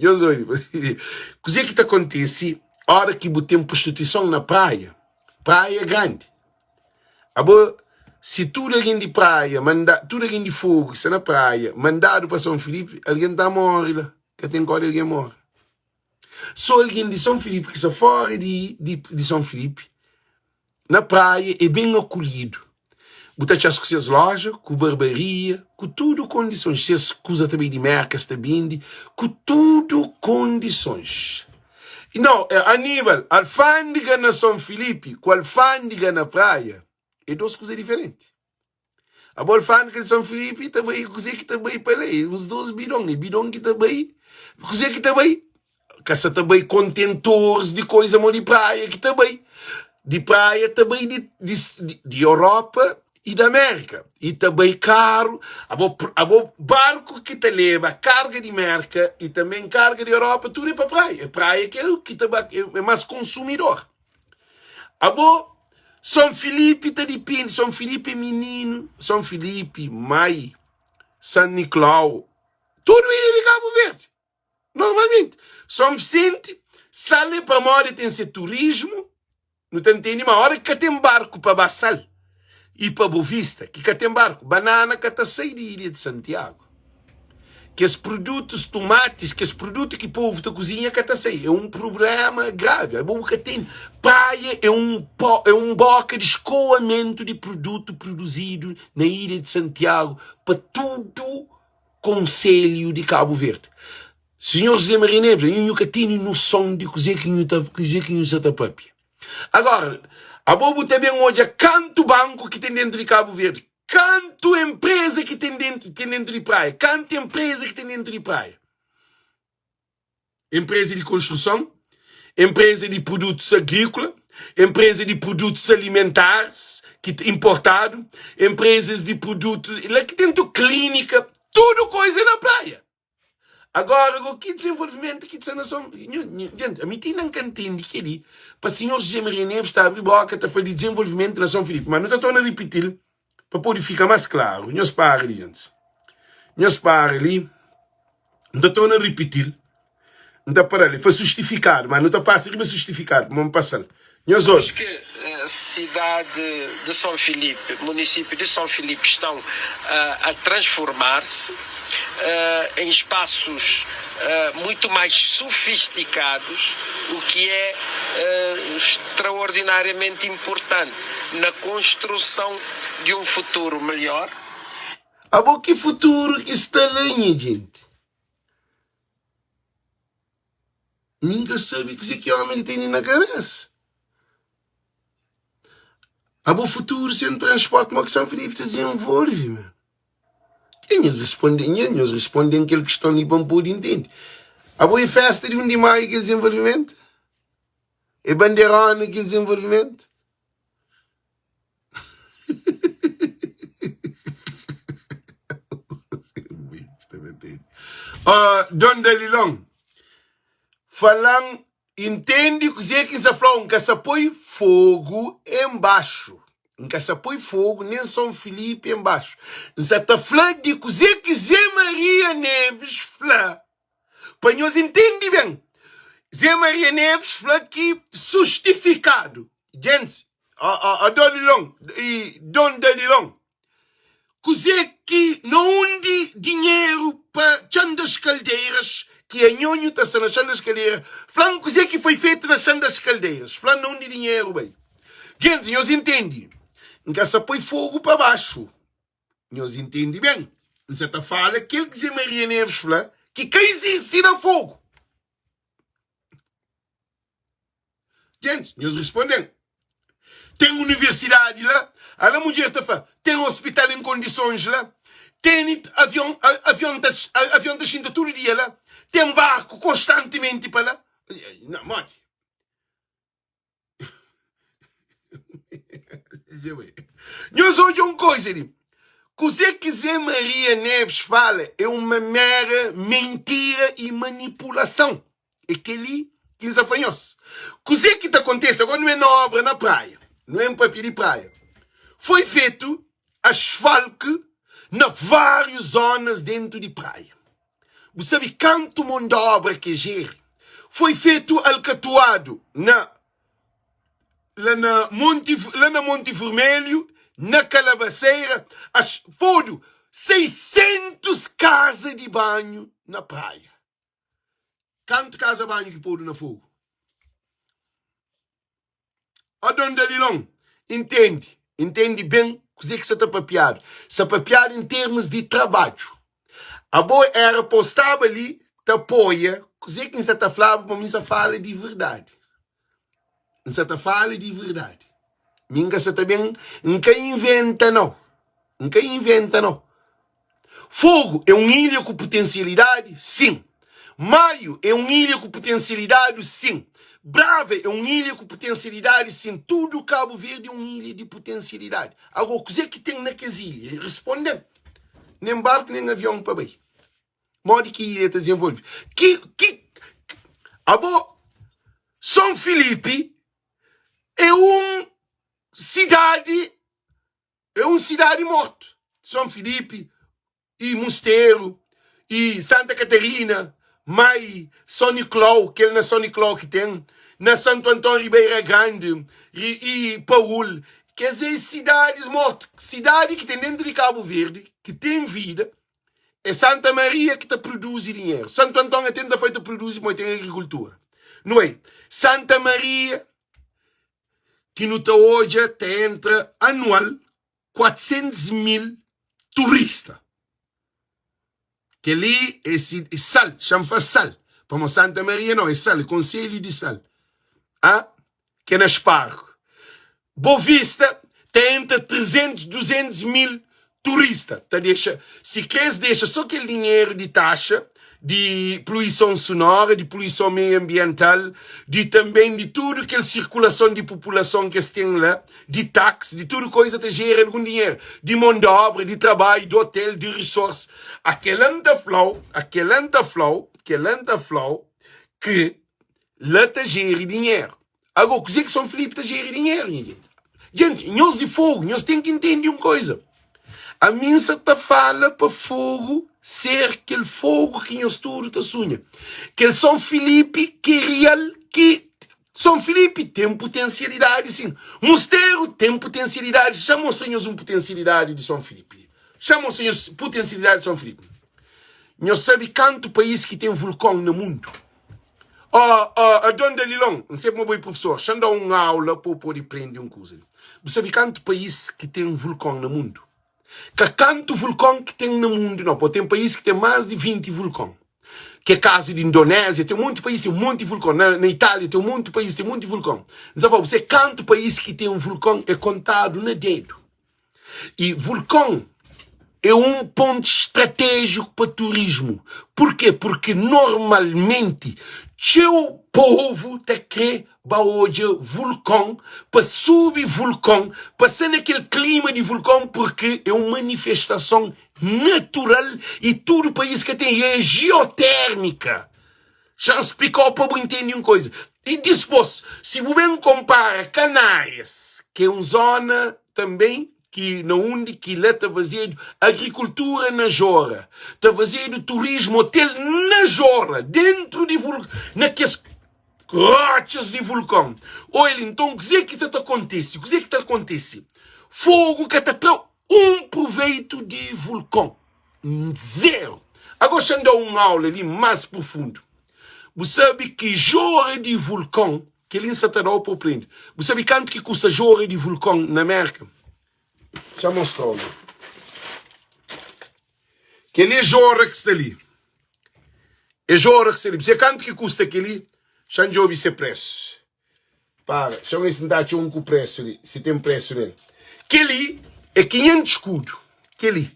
Nhos obi. Kuzê ki ta kontise óra ki bu ten prostituison na Praia? Praia é grandi. Abo, si tudu algen di Praia manda, tudu algen di Fogu ki sta na Praia mandadu pa Son Filipi, algen ta móre la. Ka ten kóde algen móre. Sô algen di Son Filipi ki sta fóra di, di, di Son Filipi, na Praia, é ben akolhidu. Bu ta atxa-s ku ses lója, ku barbaria, ku tudu kondisons. Ses kuza ta bai di Mérka, es ta bende, ku tudu kondisons. Nau, Aníbal, alfândega na Son Filipi ku alfândega na Praia é dôs kuza diferenti. Abo alfândega di Son Filipi ta bai, kuzê ki ta bai pa la? É uns dôs bidon, é bidon ki ta bai, kuzê ki ta bai? Ka sa ta bai kontentoris di koiza mo di Praia ki ta bai. Di Praia ta bai di, di, di Europa i di Amérika. I ta bai karu, abo, abo barku ki ta leba karga di Mérka i tanben karga di Europa, tudu é pa Praia. É Praia ki é ki ta ba, é mas konsumidor. Abo, Son Filipi ta dipindi, Son Filipi é mininu, Son Filipi, Mai, San Niklau, tudu ilha di Kabu Verdi. Normalmenti, Son Visenti, sal é pamodi ten se turismu, nu ta ntende, ma ora ki ka ten barku pa ba sal i pa Bovista, ki ka ten barku, banana ka ta sai di ilha di Santiagu. Kes produtus, tumatis, kes produtu ki povu ta kuzinha ka ta sai. É un prubléma gravi. Abo bu ka ten. Praia é un é un boka di skoamentu di produtu produzidu na ilha di Santiagu pa tudu Konselhu di Kabu Verdi. Sinhor José Maria Neves, nhu nhu ka tene noson di kuzê ki nhu ta kuzê ki nhu sa ta papia. Agora, abo bu ta ben odja kantu banku ki ten dentu di Kabu Verdi, kantu enpreza ki ten dentu ten dentu di Praia, kantu enpreza ki ten dentu di Praia. Enpreza di konstruson, enpreza di produtus agríkola, enpreza di produtus alimentares ki importadu, enprezas di produtu la ki dentu klínika, tudu koiza na Praia. Agora go ki dizenvolvimentu ki ta na Son Jenti, ami ti inda N ka ntende keli pa sinhor José Maria Neves ta abri boka ta fla di dizenvolvimentu na Son Filipe, ma nu ta torna ripitil pa pode fika más klaru. Nhos para li, gentis. Nhos para li. N ta torna ripiti-l, N ta para-l. E fla sustifikadu, má nu ta pasa riba sustifikadu, pamodi N pasa-l. Nhos Os obi. que cidade de São Filipe, município de São Filipe estão a transformar-se em espaços muito mais sofisticados, o que é extraordinariamente importante na construção de um futuro melhor. Abo ki futuru ki sta la nha jenti? Mi nka sabe kuzê ki omi li tene na kabesa. Abo futuru sen transporti mo ki San Filipe ta dizenvolve meu? Ke nhos responde nha nhos responde-m kel kiston li pa N pode intende. Abo e festa di 1 di Maiu ki é dizenvolvimentu? É banderona ki é dizenvolvimentu? Oh, Don Dalilon, fala-m, intende kuzê ki N sa fla-u, N ka sa poi fogu enbaxu, N ka sa poi fogu nen Son Filipe enbaxu, N sa ta fla di kuzê ki Zé Maria Neves fla. Pa nhos intende ben, Zé Maria Neves fla ki sustifikadu, gentis, ó Dolilon i Don Dalilon, kuzê ki na undi dinheru pa Txan das Kaldeiras, ki é nhonhu ta sta na Txan das Kaldeiras, fla-m kuzê ki foi fetu na Txan das Kaldeiras, fla-m na undi dinheru bai. Gentis, nhos intende, N ka sa poi fogu pa baxu. Nhos intende ben, N sa ta fala kel ki Zé Maria Neves fla ki ka izisti na Fogu. Gentis, nhos responde-m. Ten universidadi la? Ala mudjer ta fla, ten ospital en kondisons la? Ten avion, avion ta, avion ta xinta tudu dia la? Ten barku konstantimenti pa la? Não, modi? Nhos odja un koza li. Kuzê ki Zé Maria Neves fala é uma mera mentira e manipulason. É kel-li ki N sa fla nhos. Kuzê ki ta kontese agora nu é na obra na praia, nu é papia di praia. Foi fetu asfalku na várius zonas dentu di praia. Bu sabe kantu mon di obra ki é jeri? Foi fetu alkatuadu na la na Monte, la na Monte Vermelho, na Calabaceira, as, podu 600 kaza di banhu na praia. Kantu kaza banhu ki podu na fogu? Ó Don Dalilon, intende, intende ben kuzê ki sa ta papiadu. Sa papiadu en termus di trabadju. Abo éra pa bu staba li ta apoia kuzê ki N sa ta flaba, pa mi N sa fala di verdadi. N sa ta fala di verdadi. Mi N ka sa ta ben, N ka inventa nau. N ka inventa nau. Fogo é un ilha ku putensialidadi? Sin. Maio é un ilha ku putensialidadi? Sin. Brava é un ilha ku putensialidadi? Sin. Tudu Kabu Verdi é un ilha di putensialidadi. Agora, kuzê ki ten na kes ilha? Responde-m. Nen barku, nen avion pa bai. Modi ki ilha ta dizenvolve? Ki, ki, abo, Son Filipi é un sidadi É un sidadi mortu. Son Filipi i Musteru i Santa Katarina, Mai, Son Niklau, kel na Son Niklau ki ten na Santu Anton, Ribeira Grandi i Paul. Kes é sidadis mortu. Sidadi ki ten dentu di Kabu Verdi ki ten vida é Santa Maria ki ta produzi dinheru. Santu Anton até ta fai ta produzi pamodi ten agrikultura. Nu bai Santa Maria ki nu ta odja ta entra anual 400 mil turista. Kel-li é si, é sal, xa-m fla sal, pamodi Santa Maria não, é sal, é konselhu di sal, ah, ki é na Espargo. Boa Vista ta entra 300, 200 mil turista ta dexa, si kre es dexa so kel dinheru di taxa di poluison sonora, di poluison meio ambiental, di tanben di tudu kel sirkulason di populason ki es ten la, di tax, di tudu koiza ta jera algun dinheru, di mon di obra, di trabadju, di otel, di resorts. Akela N ta fla-u, akela N ta fla-u, kela N ta fla-u ki la ta jeri dinheru. Agora, kuzê ki São Filipe ta jeri dinheru, nha gente? Gente, nhos di Fogo, nhos ten ki intende un koisa. Ami N sa ta fala pa Fogo ser kel Fogo ki nhos tudu ta sunha. Kel São Filipe ki é real, ki São Filipe ten potensialidadi sin. Musteru ten potensialidadi. Xa mostra nhos un potensialidadi di São Filipe. Xa mostra nhos potensialidadi di São Filipe. Nhos sabe kantu país ki ten vulkon na mundu? Ó, ó, Adon Dalilon, N sabe ma bo é profesor, xa-m da-u un aula pa bu pode prende un kuza li. Bu sabe kantu país ki ten vulkon na mundu? Ka kantu vulkon ki ten na mundu nau, pabia ten país ki ten más di 20 vulkon, ki é kazu di Indonézia, ten monti país ten monti vulkon, na, na Itália ten monti país ten monti vulkon. N sa fla-u, bu sabe kantu país ki ten vulkon? É kontadu na dedu. E vulkon é un pontu stratéjiku pa turismu. Purkê? Purki normalmenti txeu povu ta krê ba odja vulkon, pa subi vulkon, pa sta na kel klima di vulkon, purki é un manifestason natural i tudu país ka ten, i é jiotérmika. Xa N splika-u pa bu intende un koza. I dispôs, si bu ben konpara Kanárias, ki é un zóna tanbê ki na undi ki la ta fazedu agrikultura na jora, ta fazedu turismu, otel na jora, déntu di vul, na kes rótxas di vulkon. Oil, nton kuzê ki sa ta kontise? Kuzê ki ta kontise? Fogu ka ta tra un pruveitu di vulkon. Zeru. Agora xa-m da-u un aula li más profundu. Bu sabe ki jora di vulkon, kel-li N sa ta da-u pa bu prende. Bu sabe kantu ki kusta jora di vulkon na Mérka? Xa-m mostra-u li. Kel-li é jora ki sta li. É jora ki sta li. Bu sabe kantu ki kusta kel-li? Xa-m djobe se présu. Para, xa N si N ta atxa un ku présu li, si ten présu nel. Kel-li é 500 skudu. Kel-li,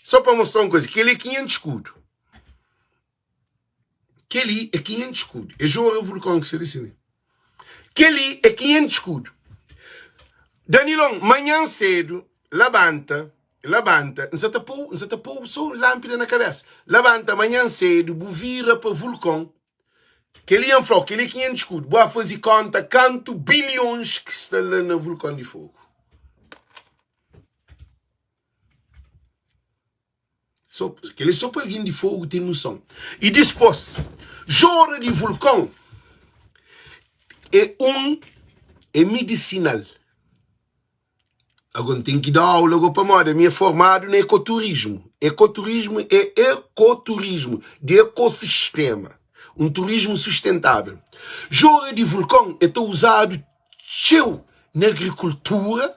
só pa mostra un kuza, kel-li é 500 skudu. Kel-li é 500 skudu. É Jora Vulkon ki sta li si li. Kel-li é 500 skudu. Danilon, manhan sedu, labanta. Labanta, N sa ta pô-u, N sa ta pô-u sô un lánpida na kabésa. Labanta manhan sédu, bu vira pa vulkon. Kel-li N fla-u, kel-li é 500 skudu. Bu ba faze kónta kantu bilions ki sta la na vulkon di Fogu. Sô, kel-li é sô pa algen di Fogu ten noson. I dispôs, jora di vulkon é un, é midisinal. Ago N ten ki da aula ago pamodi ami é formadu na ekoturismu. Ekoturismu é ekoturismu di ekosistema, un turismu sustentável. Jora di vulkon é ta uzadu txeu na agrikultura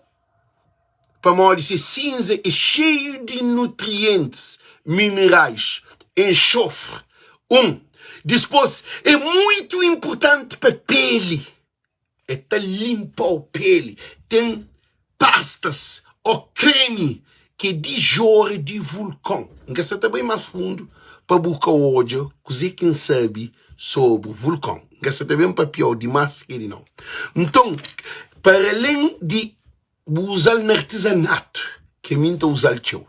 pamodi se sinza é xeiu di nutrientis, minerais, enxofre. Un, dispôs é muitu inpurtanti pa peli. É ta linpa-u peli. Ten pastas ô kremi ki é di jora di vulkon. N ka sa ta bai más fundu pa bu ka odja kuzê ki N sabe sobri vulkon. N ka sa ta ben papia-u dimás ki di nau. Nton, paralén di bu uza-l na artizanatu, ki ami N ta uza-l txeu,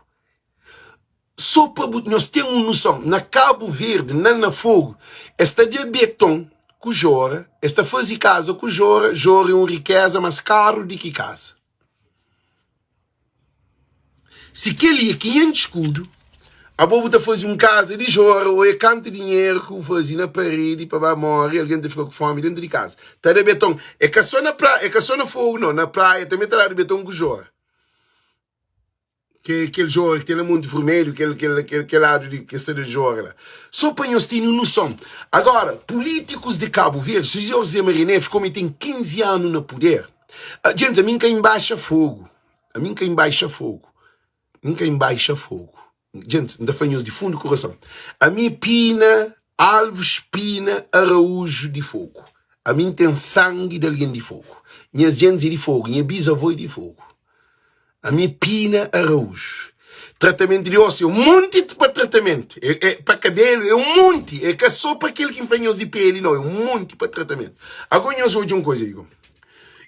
Só pa bu nhos ten un noson, na Kabu Verdi, na na Fogu, es ta da beton ku jora, es ta faze kaza ku jora, jora é un rikeza mas karu di ki kaza. Si kel-li é 500 skudu, abo bu ta faze un kaza di jora ô é kantu dinheru ki bu faze na paredi pa ba more, algen ta fika ku fomi dentu di kaza. Ta da beton, é ka só na praia, é ka só na Fogu nau, na praia tanbe ta dadu beton ku jora. Ke kel jora ki ten na Monti Vermelhu, kel, kel, kel, kel ladu di kes sta di jora la. So pa nhos tene un noson. Agora, pulítikus di Kabu Verdi, si José Maria Neves, komu el ten 15 anu na puder, djentis, ami N ka inbaxa fogu, ami N ka inbaxa fogu, N ka inbaxa fogu. Djentis, N ta fla nhos di fundu kurason, ami é Pina Alves Pina Araújo di Fogu. Ami N ten sangi di algen di Fogu. Nhas djentis é di Fogu, nha bizavô é di Fogu. Ami Pina Araújo. Tratamentu di osu é un monti pa tratamentu. É, é, pa kabelu é un monti. É ka só pa kel ki N fla nhos di peli, não. É un monti pa tratamentu. Agora nhos odja un koisa li.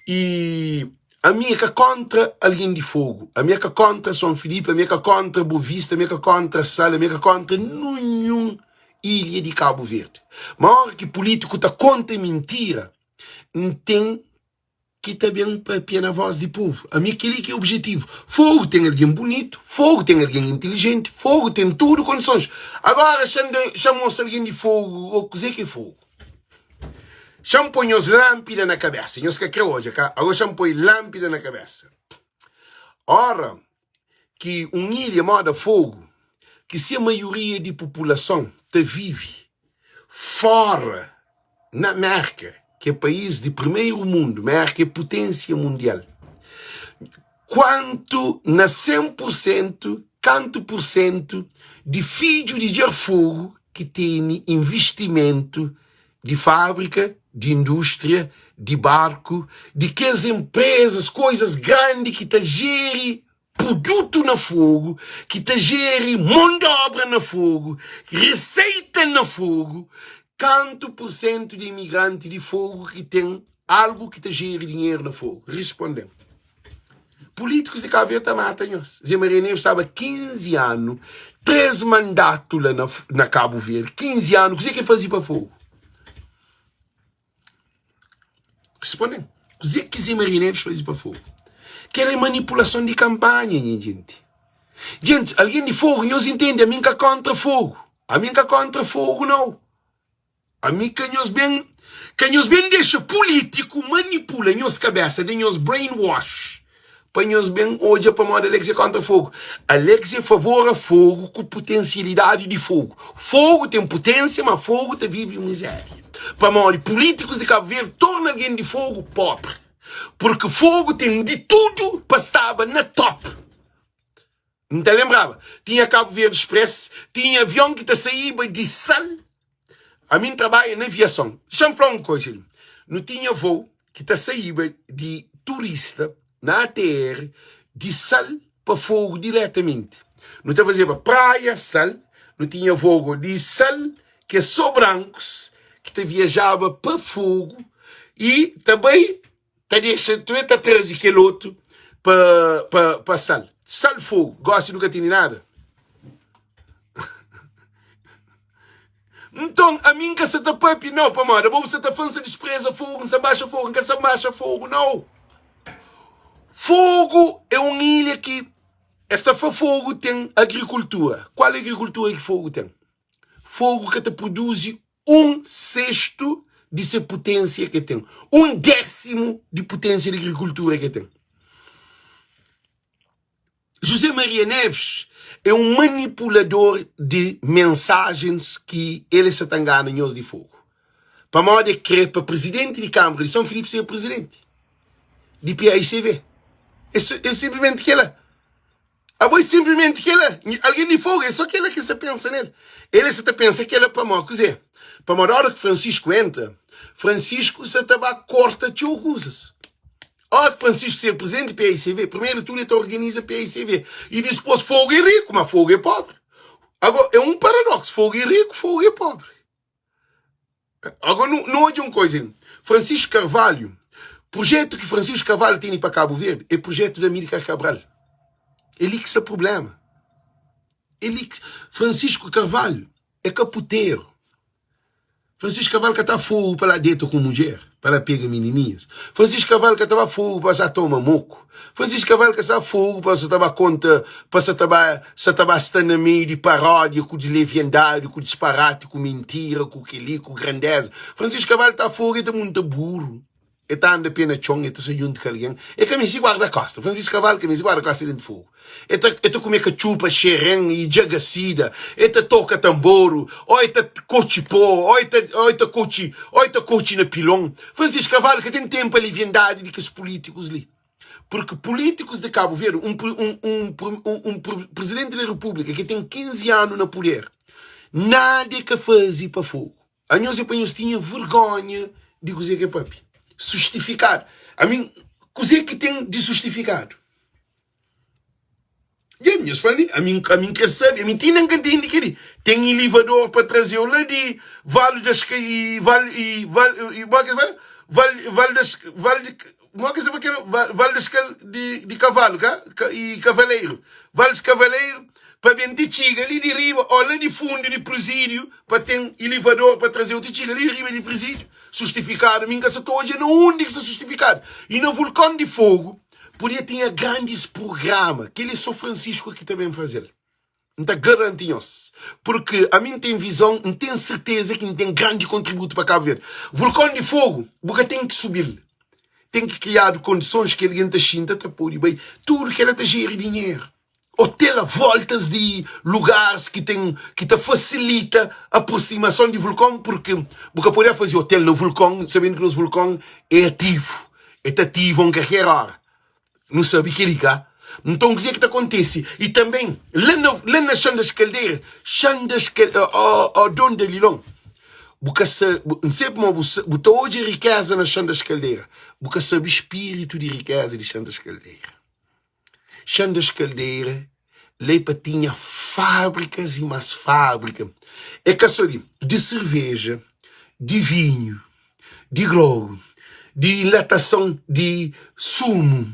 E ami é ka kontra algen di Fogu. Ami é ka kontra Son Filipe, ami é ka kontra Boa Vista, ami é ka kontra Sal, ami é ka kontra ninhun ilha di Kabu Verdi. Ma ora ki pulítiku ta konta mintira, N ten ki ta ben papia na vós di povu. Ami kel-li ki é objetivu. Fogu ten algen bunitu, Fogu ten algen intilijenti, Fogu ten tudu kondisons. Agora xa-m da, xa-m mostra algen di Fogu ô kuzê ki é Fogu. Xa-m poi nhos lánpida na kabésa. Nhos ka krê odja, ka? Agora xa-m poi lánpida na kabésa. Ora ki un ilha moda Fogu, ki se maioria di populason ta vive fóra Na Mérka, ki é país di primeru mundu, Mérka é puténsia mundial, kuantu na 100 pur sentu, kantu pur sentu di fidju di Djarfogu ki tene invistimentu di fábrika, di indústria, di barku, di kes enprezas, koizas grandi ki ta jeri Produtu na Fogu, ki ta jeri mon di obra na Fogu, reseita na Fogu, kantu pur sentu di imigranti di Fogu ki ten algu ki ta jeri dinheru na Fogu? Risponde-m. Pulítikus di Kabu Verdi ta mata nhos. Zé Maria Neves staba 15 anu, 3 mandatu la na Kabu Verdi, 15 anu, kuzê ki el faze pa Fogu? Responde-m, kuzê ki Zé Maria Neves faze pa Fogo? Kel é manipulason di kanpanha, nha jenti. Gentis, algen di Fogo, nhos intende, ami N ka kontra Fogo. Ami N ka kontra Fogo, nau. Ami ka nhos ben, ka nhos ben dexa pulítiku manipula nhos kabesa, da nhos brainwash. Pa nhos ben odja pamodi Alex é kontra fogu. Alex é favor a fogu ku putensialidadi di fogu. Fogu ten putensia, ma fogu ta vive mizeria. Pamodi pulitikus di Kabu Verdi torna algen di fogu pobri. Purki fogu ten di tudu pa staba na top. N ta lenbraba, tinha Kabu Verdi Express, tinha avion ki ta saíba di Sal. Ami N trabadja na aviason. Xa-m fla un koza li. Nu tinha vou ki ta saíba di turista na ATR di Sal pa Fogu diretamenti. Nu ta fazeba Praia, Sal, nu tinha vou di Sal ki é sô brankus ki ta viajaba pa Fogu i ta bai ta dexa tu e ta traze kel otu pa pa pa sal. Sal Fogo, gosi nu ka tene nada. Nton, ami N ka sa ta papia, nau, pamodi abo bu sa ta fla N sa dispreza Fogo, N sa nbaxa Fogo. N ka sa nbaxa Fogo, nau. Fogo é un ilha ki es ta fla Fogo ten agrikultura. Kual agrikultura ki Fogo ten? Fogo ka ta produzi un sestu di se putensia ke ten, un desimu di putensia di agrikultura ke ten. José Maria Neves é un manipulador di mensajens ki el sa ta ngana nhos di Fogo. Pamodi el kre pa presidenti di Kamara di São Filipe ser presidenti di PAICV. É simplesmente kela. Abo é simplesmente kela. Algen di Fogo é só kela ki sa pensa nel. El sa ta pensa kela pamodi kuzê? Pamodi ora ki Francisco entra, Francisco sa ta ba korta txeu kuzas. Ora ki Francisco ser presidenti PAICV, primeru di tudu el ta organiza PAICV i dispôs Fogo é riku, ma Fogo é pobri. Agora é um paradoxo, Fogo é riku, Fogo é pobri. Agora nu, nu odja un koisa li. Francisco Carvalho, projetu ki Francisco Carvalho tene pa Cabo Verde é projetu di Amílcar Cabral. É li ki sta problema. É li ki Francisco Carvalho é ka puteru. Francisco Carvalho ka ta fogo pa lá deta ku mudjer, pa lá pega menininhas. Francisco Carvalho ka ta ba fogo pa sa toma moco. Francisco Carvalho ka sa fogo pa sa ta ba konta, pa sa ta ba, sa ta ba sta na meio di paródia ku di leviandadi, ku disparati, ku mentira, ku keli, ku grandeza. Francisco Carvalho ta fogo e ta munta buru. E ta anda pé na txon, e ta sai djuntu ku algen. E ka meste guarda-kosta. Francisco Carvalho ka meste guarda-kosta dentu fogu. E ta, e ta kume katxupa, xeren i djagasida. E ta toka tanboru, o e ta kotxi po, o e ta, o e ta kotxi, o e ta kotxi na pilon. Francisco Carvalho ka ten tenpu pa liviandadi di kes pulítikus li. Purki pulítikus di Kabu Verdi, un, un, un, un, un Presidenti di Repúblika ki ten 15 anu na puder, nada e ka faze pa fogu. Anhos é pa nhos tinha vergonha di kuzê ki é papia. Sustifikadu. Ami, kuzê ki ten di sustifikadu? Dja nhos fla li, ami, ami n kre sabe, ami ti nen ka ntende kel-li. Ten ilivador pa traze-u la di Vale das Ca-, i Vale, i Vale, i modi ki es fla? Vale, Vale das, Vale di, modi ki es fla kel, Vale das Cal-, di, di Kavalu, ka? Ka, i Kavaleru. Vale di Kavaleru, pa ben ti txiga li di riba, ô la di fundu di Prezídiu, Pa ten ilivador pa traze-u ti txiga li riba di prizídiu. Sustifikadu, mi N ka sa ta odja na undi ki sta sustifikadu. I na vulkon di fogu podia tinha grandis prugrama. Kel-li é so Francisco ki ta ben faze-l. N ta garanti nhos. Purki ami N ten vizon, N ten serteza ki N ten grandi kontributu pa Kabu Verdi. Vulkon di fogu, bu ka ten ki subi-l. Ten ki kriadu kondisons ki algen ta xinta ta pode bai. Tudu kel-la ta jeri dinheru. Hotel a voltas di lugares ki ten ki ta fasilita aproximason di vulkon porque bu ka pode faze hotel na vulkon sabendo ki nos vulkon é ativu é ta ativa un kalker hora nu sabe keli ka nton kuzê ki ta kontese i tanben la na la na Chã das Caldeiras Chã das Cal ó ó Dom Dalilon bu ka sa N sabe ma bu sa bu ta odja rikeza na Chã das Caldeiras bu ka sabe spiritu di rikeza di Chã das Caldeiras. Chã das Caldeira lei pa tinha fábrikas e más fábrika. É ka só di di cerveja, di vinhu, di grogu, di enlatason di sumu,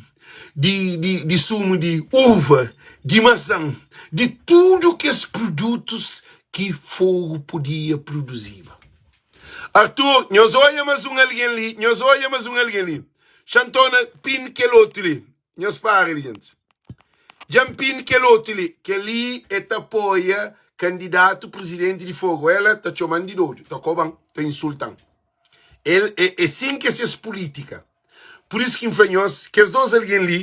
di di di sumu di uva, di masan, di tudu kes produtus ki fogu podia produziba. Artur, nhos oia mas un algen li, nhos oia mas un algen li. Xantona, pin kel otu li. Nhos para li, gentis. Dja N pin kel otu li. Kel-li e ta apoia kandidatu prizidenti di Fogo. Ela ta txoma-m di dodu, ta koba-m, ta insulta-m. El, e, e sin ki é ses pulítika. Pur isu ki N fla nhos, kes dos algen li,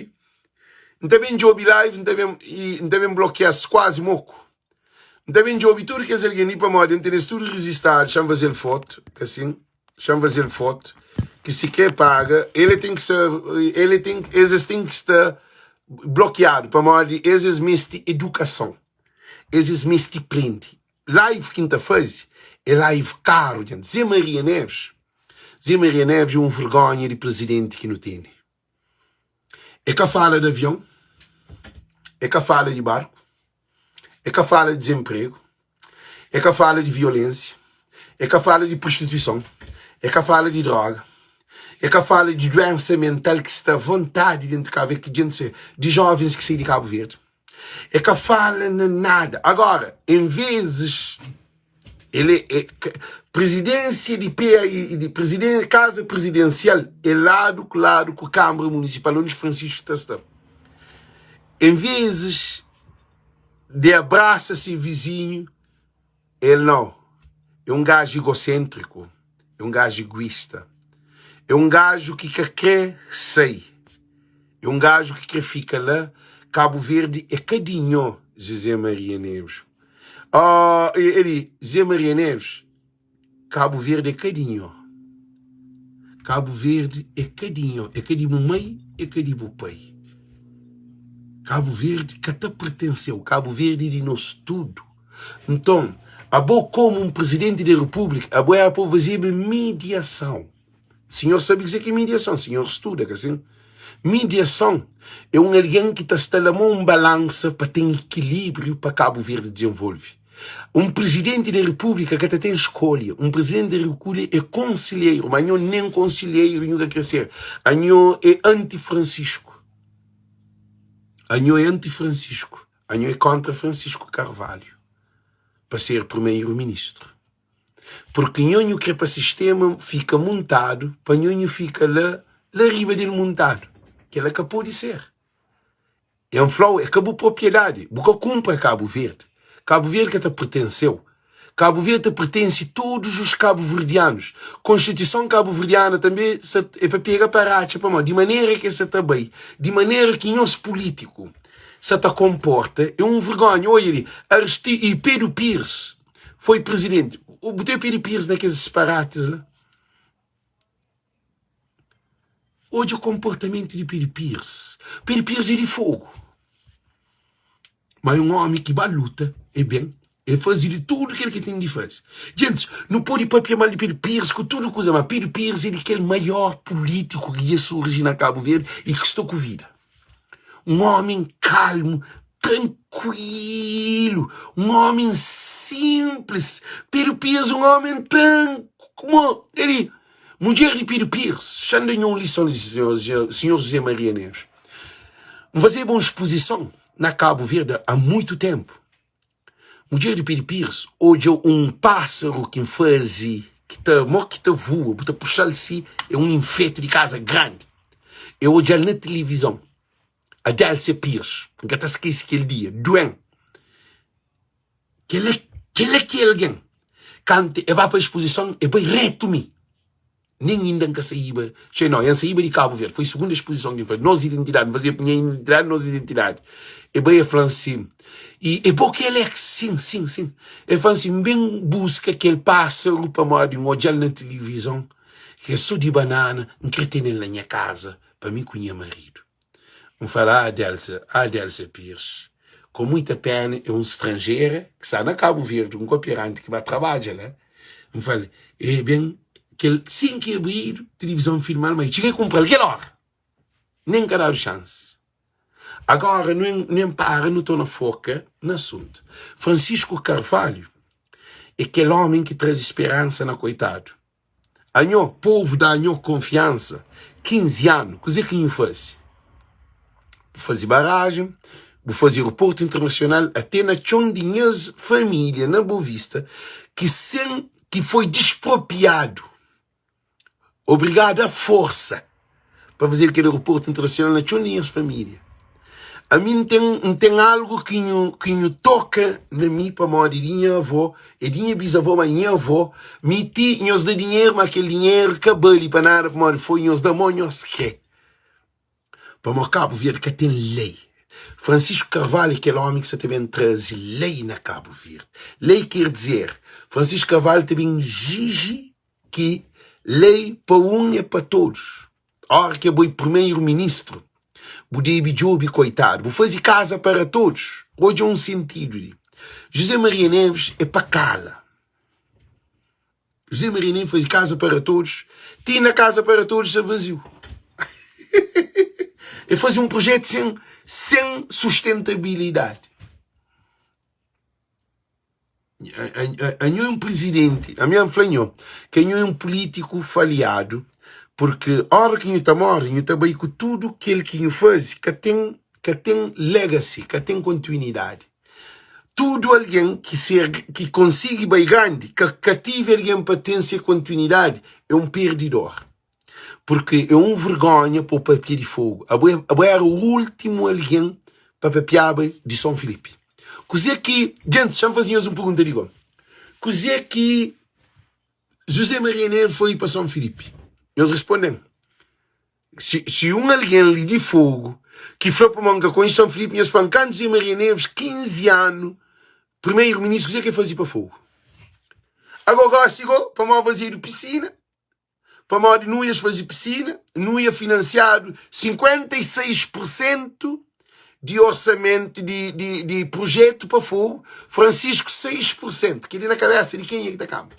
N ta ben djobe live, N ta ben, i N ta ben blokia-s kuazi moku. N ta ben djobe tudu kes algen li pamodi N tene-s tudu rijistadu. Xa-m faze-l fotu, asin. Xa-m faze-l fotu ki si kre paga el ten ki ser el ten es es ten ki sta blokiadu pamodi es es meste edukason es es meste prende live ki N ta faze é live karu dja Zé Maria Neves Zé Maria Neves é un vergonha di prizidenti ki nu tene é ka fala di avion é ka fala di barku é ka fala di dizenpregu É ka fala di violensia, é ka fala di prostituison, é ka fala di droga. E ka fala di duensa mental ki sta vontadi dentu Kabu Verdi, ki djent se, di jovens ki sai di Kabu Verdi. E ka fala na nada. Agora, em vezes, ele é, presidência di PAI, di presiden, casa presidencial é ladu ku ladu ku Câmara Municipal, onde Francisco ta sta. Em vezes de abraça se vizinho, El nau. É un gaju igosêntriku, é un gaju iguista, é un gaju ki ka krê sai, é un gaju ki krê fika la. Kabu Verdi é ka di nho, José Maria Neves. Oh, el, José Maria Neves, Kabu Verdi é ka di nho. Kabu Verdi é ka di nho, é ka di bu mai, é ka di bu pai. Kabu Verdi ka ta pertense-u, Kabu Verdi é di nos tudu. Nton, abo komu un Prizidenti di Repúblika, abo éra pa bu fazeba midiason. Sinhor sabe kuzê ki é midiason, sinhor studa, ka sin? Midiason é un algen ki ta sta la mô un balansa pa ten ikilíbriu pa Kabu Verdi dizenvolve. Un Prizidenti di Repúblika ka ta ten skolha. Un Prizidenti di Repúblika é konselheiru, ma anho nen konselheiru nhu ka kre ser. Anho é anti-Francisco. Anho é anti-Francisco. Anho é kontra Francisco Carvalho pa ser primeiro ministro. Porque nho nhu kre pa sistema fika muntadu pa nho nhu fika la la riba del muntadu. Kela ka pode ser. N flau é ka bu propriedade, bu ka kunpra Cabo Verde. Cabo Verde ka ta pertenceu. Cabo Verde ta pertence todos os cabo-verdianos. Constituição cabo-verdiana também é pa pega pa ratxa pamodi di manera ke sa ta bai, di manera ki nhos político sa ta comporta é um vergonha. Odja li, Aristi e Pedro Pires foi presidente. Bu tem Pedro Pires na kes disparates la? Odja konportamentu di Pedro Pires. Pedro Pires é di fogu. Ma é un ómi ki ba luta, é ben, é faze di tudu kel ki ten di faze. Gentis, nu pode papia mal di Pedro Pires ku tudu kuza, ma Pedro Pires é di kel maior pulítiku ki dja surji na Kabu Verdi i ki sta ku vida. Un ómi kalmu, trankuilu, un ómi sinplis. Pedro Pires un ómi tranku, el Mudjer di Pedro Pires xa-m da-nho un lison li, sinhor José Maria Neves. N fazeba un spozison na Kabu Verdi a muitu tenpu. Mudjer di Pedro Pires odja un pásaru ki N faze ki ta mo ki ta vua, bu ta puxa-l si, é un infetu di kaza grandi. E odja-l na tilivizon, a Délcia Pires. N ka ta skese kel dia, duen. Kel-la, kel-la ki é algen. Kantu e ba pa exposison, e bai retu mi. Nen inda N ka saíba, txeu nau, N saíba di Kabu Verdi. Foi sugunda exposison ki N faze, Nos Identidadi. N fazia nha identidadi, nos identidadi. E bai e fla-m si, I é bo ki é Alex? Sin, sin, sin. E fla-m si, N ben buska kel pásaru pamodi N odja-l na tilivizon, ki é so di banana, N kre tene-l na nha kaza pa mi ku nha maridu. N fala, ah Delsa, ah Delsa Pires, com muita pena é um stranjera ki sta na Kabu Verdi, un koperante ki ba trabadja la. N fala, e ben kel sin ki abridu, tilivizon filmal ma e txiga e kunpral kel ora, nen ka dadu xansi. Agora nu en para nu torna foka na asuntu. Francisco Carvalho é kel omi ki traze speransa na koitadu. Anho, povu da anho konfiansa 15 anu, kuzê ki nhu faze? Bu faze barajen, bu faze aeroportu internasional ate na txon di nhas família na Boa Vista ki sen ki foi dispropiadu, obrigadu a forsa pa fazedu kel aeroportu internasional na txon di nhas família. Ami N ten, N ten algu ki nhu, ki nhu toka na mi pamodi di nha avó, é di nha bizavó, ma nha avó, mi ti nhos da dinheru, ma kel dinheru ka bali pa nada pamodi foi nhos da mó nhos kre. Pamodi Kabu Verdi ka ten lei. Francisco Carvalho é kel omi ki sa ta ben traze lei na Kabu Verdi. Lei ker dizer, Francisco Carvalho ta ben exiji ki lei pa un é pa todos. Ora ki abo é primeiro ministro, bu debe djobe koitadu, bu faze casa para todos. Odja un sentidu li. José Maria Neves é pa kala. José Maria Neves faze casa para todos, ti na casa para todos sta vaziu. É faze un projeto sen, sen sustentabilidade. Anho é un prizidenti, ami N fla nho, ki anho é un pulítiku falhadu. Purki óra ki nhu ta móre, nhu ta bai ku tudu kel ki nhu faze, ka ten ka ten legacy, ka ten kontinuidadi. Tudu algen ki ser ki konsigi bai grandi, ka ka tive algen pa ten se kontinuidadi, é un perdidor. Purki é un vergonha pa bu papia di Fogu. Abo é abo éra últimu algen pa papiaba di Son Filipi. Kuzê ki, djentis, xa-m faze nhos un pergunta di gó. Kuzê ki José Maria Neves foi pa São Filipe? Nhos responde-m. Si, si un algen li di Fogo ki fla pa mo N ka konxe São Filipe, nhos fla-m kantu José Maria Neves, 15 anu, primeiro-ministru, kuzê ki el faze pa Fogo? Agora gosi go, pamodi fazedu pisina, pamodi Nuias faze pisina, Nuia finansiadu 56 por sentu di orsamento di, di, di projeto pa Fogo, Francisco 6 por cento. Kel-li na kabesa di kenha ki ta kanba?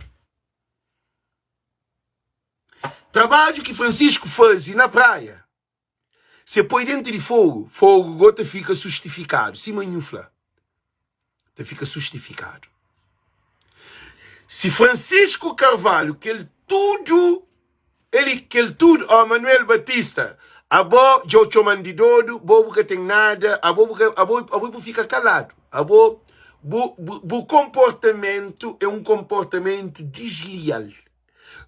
Trabadju ki Francisco faze na praia, se poi dentu di Fogo, Fogo go ta fika sustifikadu, sima nhu fla, ta fika sustifikadu. Si Francisco Carvalho, kel tudu Eli kel tudu ó Manuel Batista abo dja-u txoma-m di dodu bo bu ka ten nada abo bu ka abo abo bu fika kaladu abo bu bu bu konportamentu é un konportamentu dislial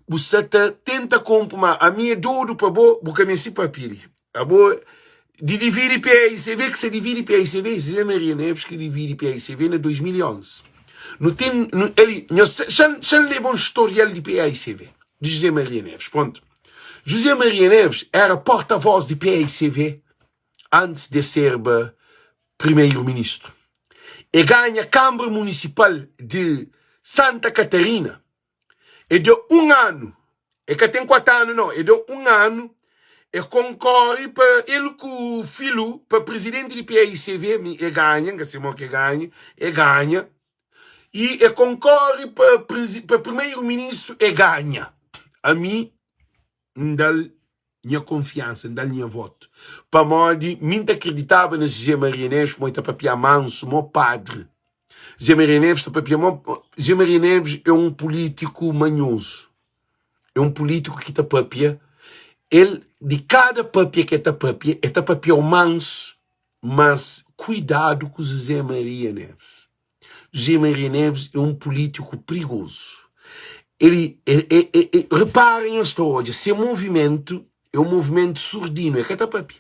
bu sa ta tenta konpo ma ami é dodu pa bo bu ka meste papia li abo di dividi PAICV ki sa dividi PAICV Zé Maria Neves ki dividi PAICV na 2011 nu ten nu eli nhos xa-m xa-m leba un storial di PAICV di José Maria Neves. Pronto. José Maria Neves era porta-voz di PAICV antes de serba primeiro-ministro. E ganha Câmara Municipal de Santa Catarina. E deu um ano. E ka tem 4 ano não. E deu um ano. E concorre pa ele ku Filu pa presidente di PAICV. E ganha, nka sei mo que ganha. E ganha. E e konkorre pa pa primeiro ministro e ganha. Ami N da-l nha konfiansa, N da-l nha voto. Pamodi mi N ta akreditaba na José Maria Neves pamodi ta papia mansu mo padre. José Maria Neves ta papia mo José Maria Neves é um político manhoso. É um político ki ta papia el di kada papia ki el ta papia, el ta papia-u mansu, mas kuidadu ku José Maria Neves. José Maria Neves é um político perigoso. Ele, é, é, é, é, reparem, nhos ta odja, se movimento é um movimento surdino, é ka ta papia.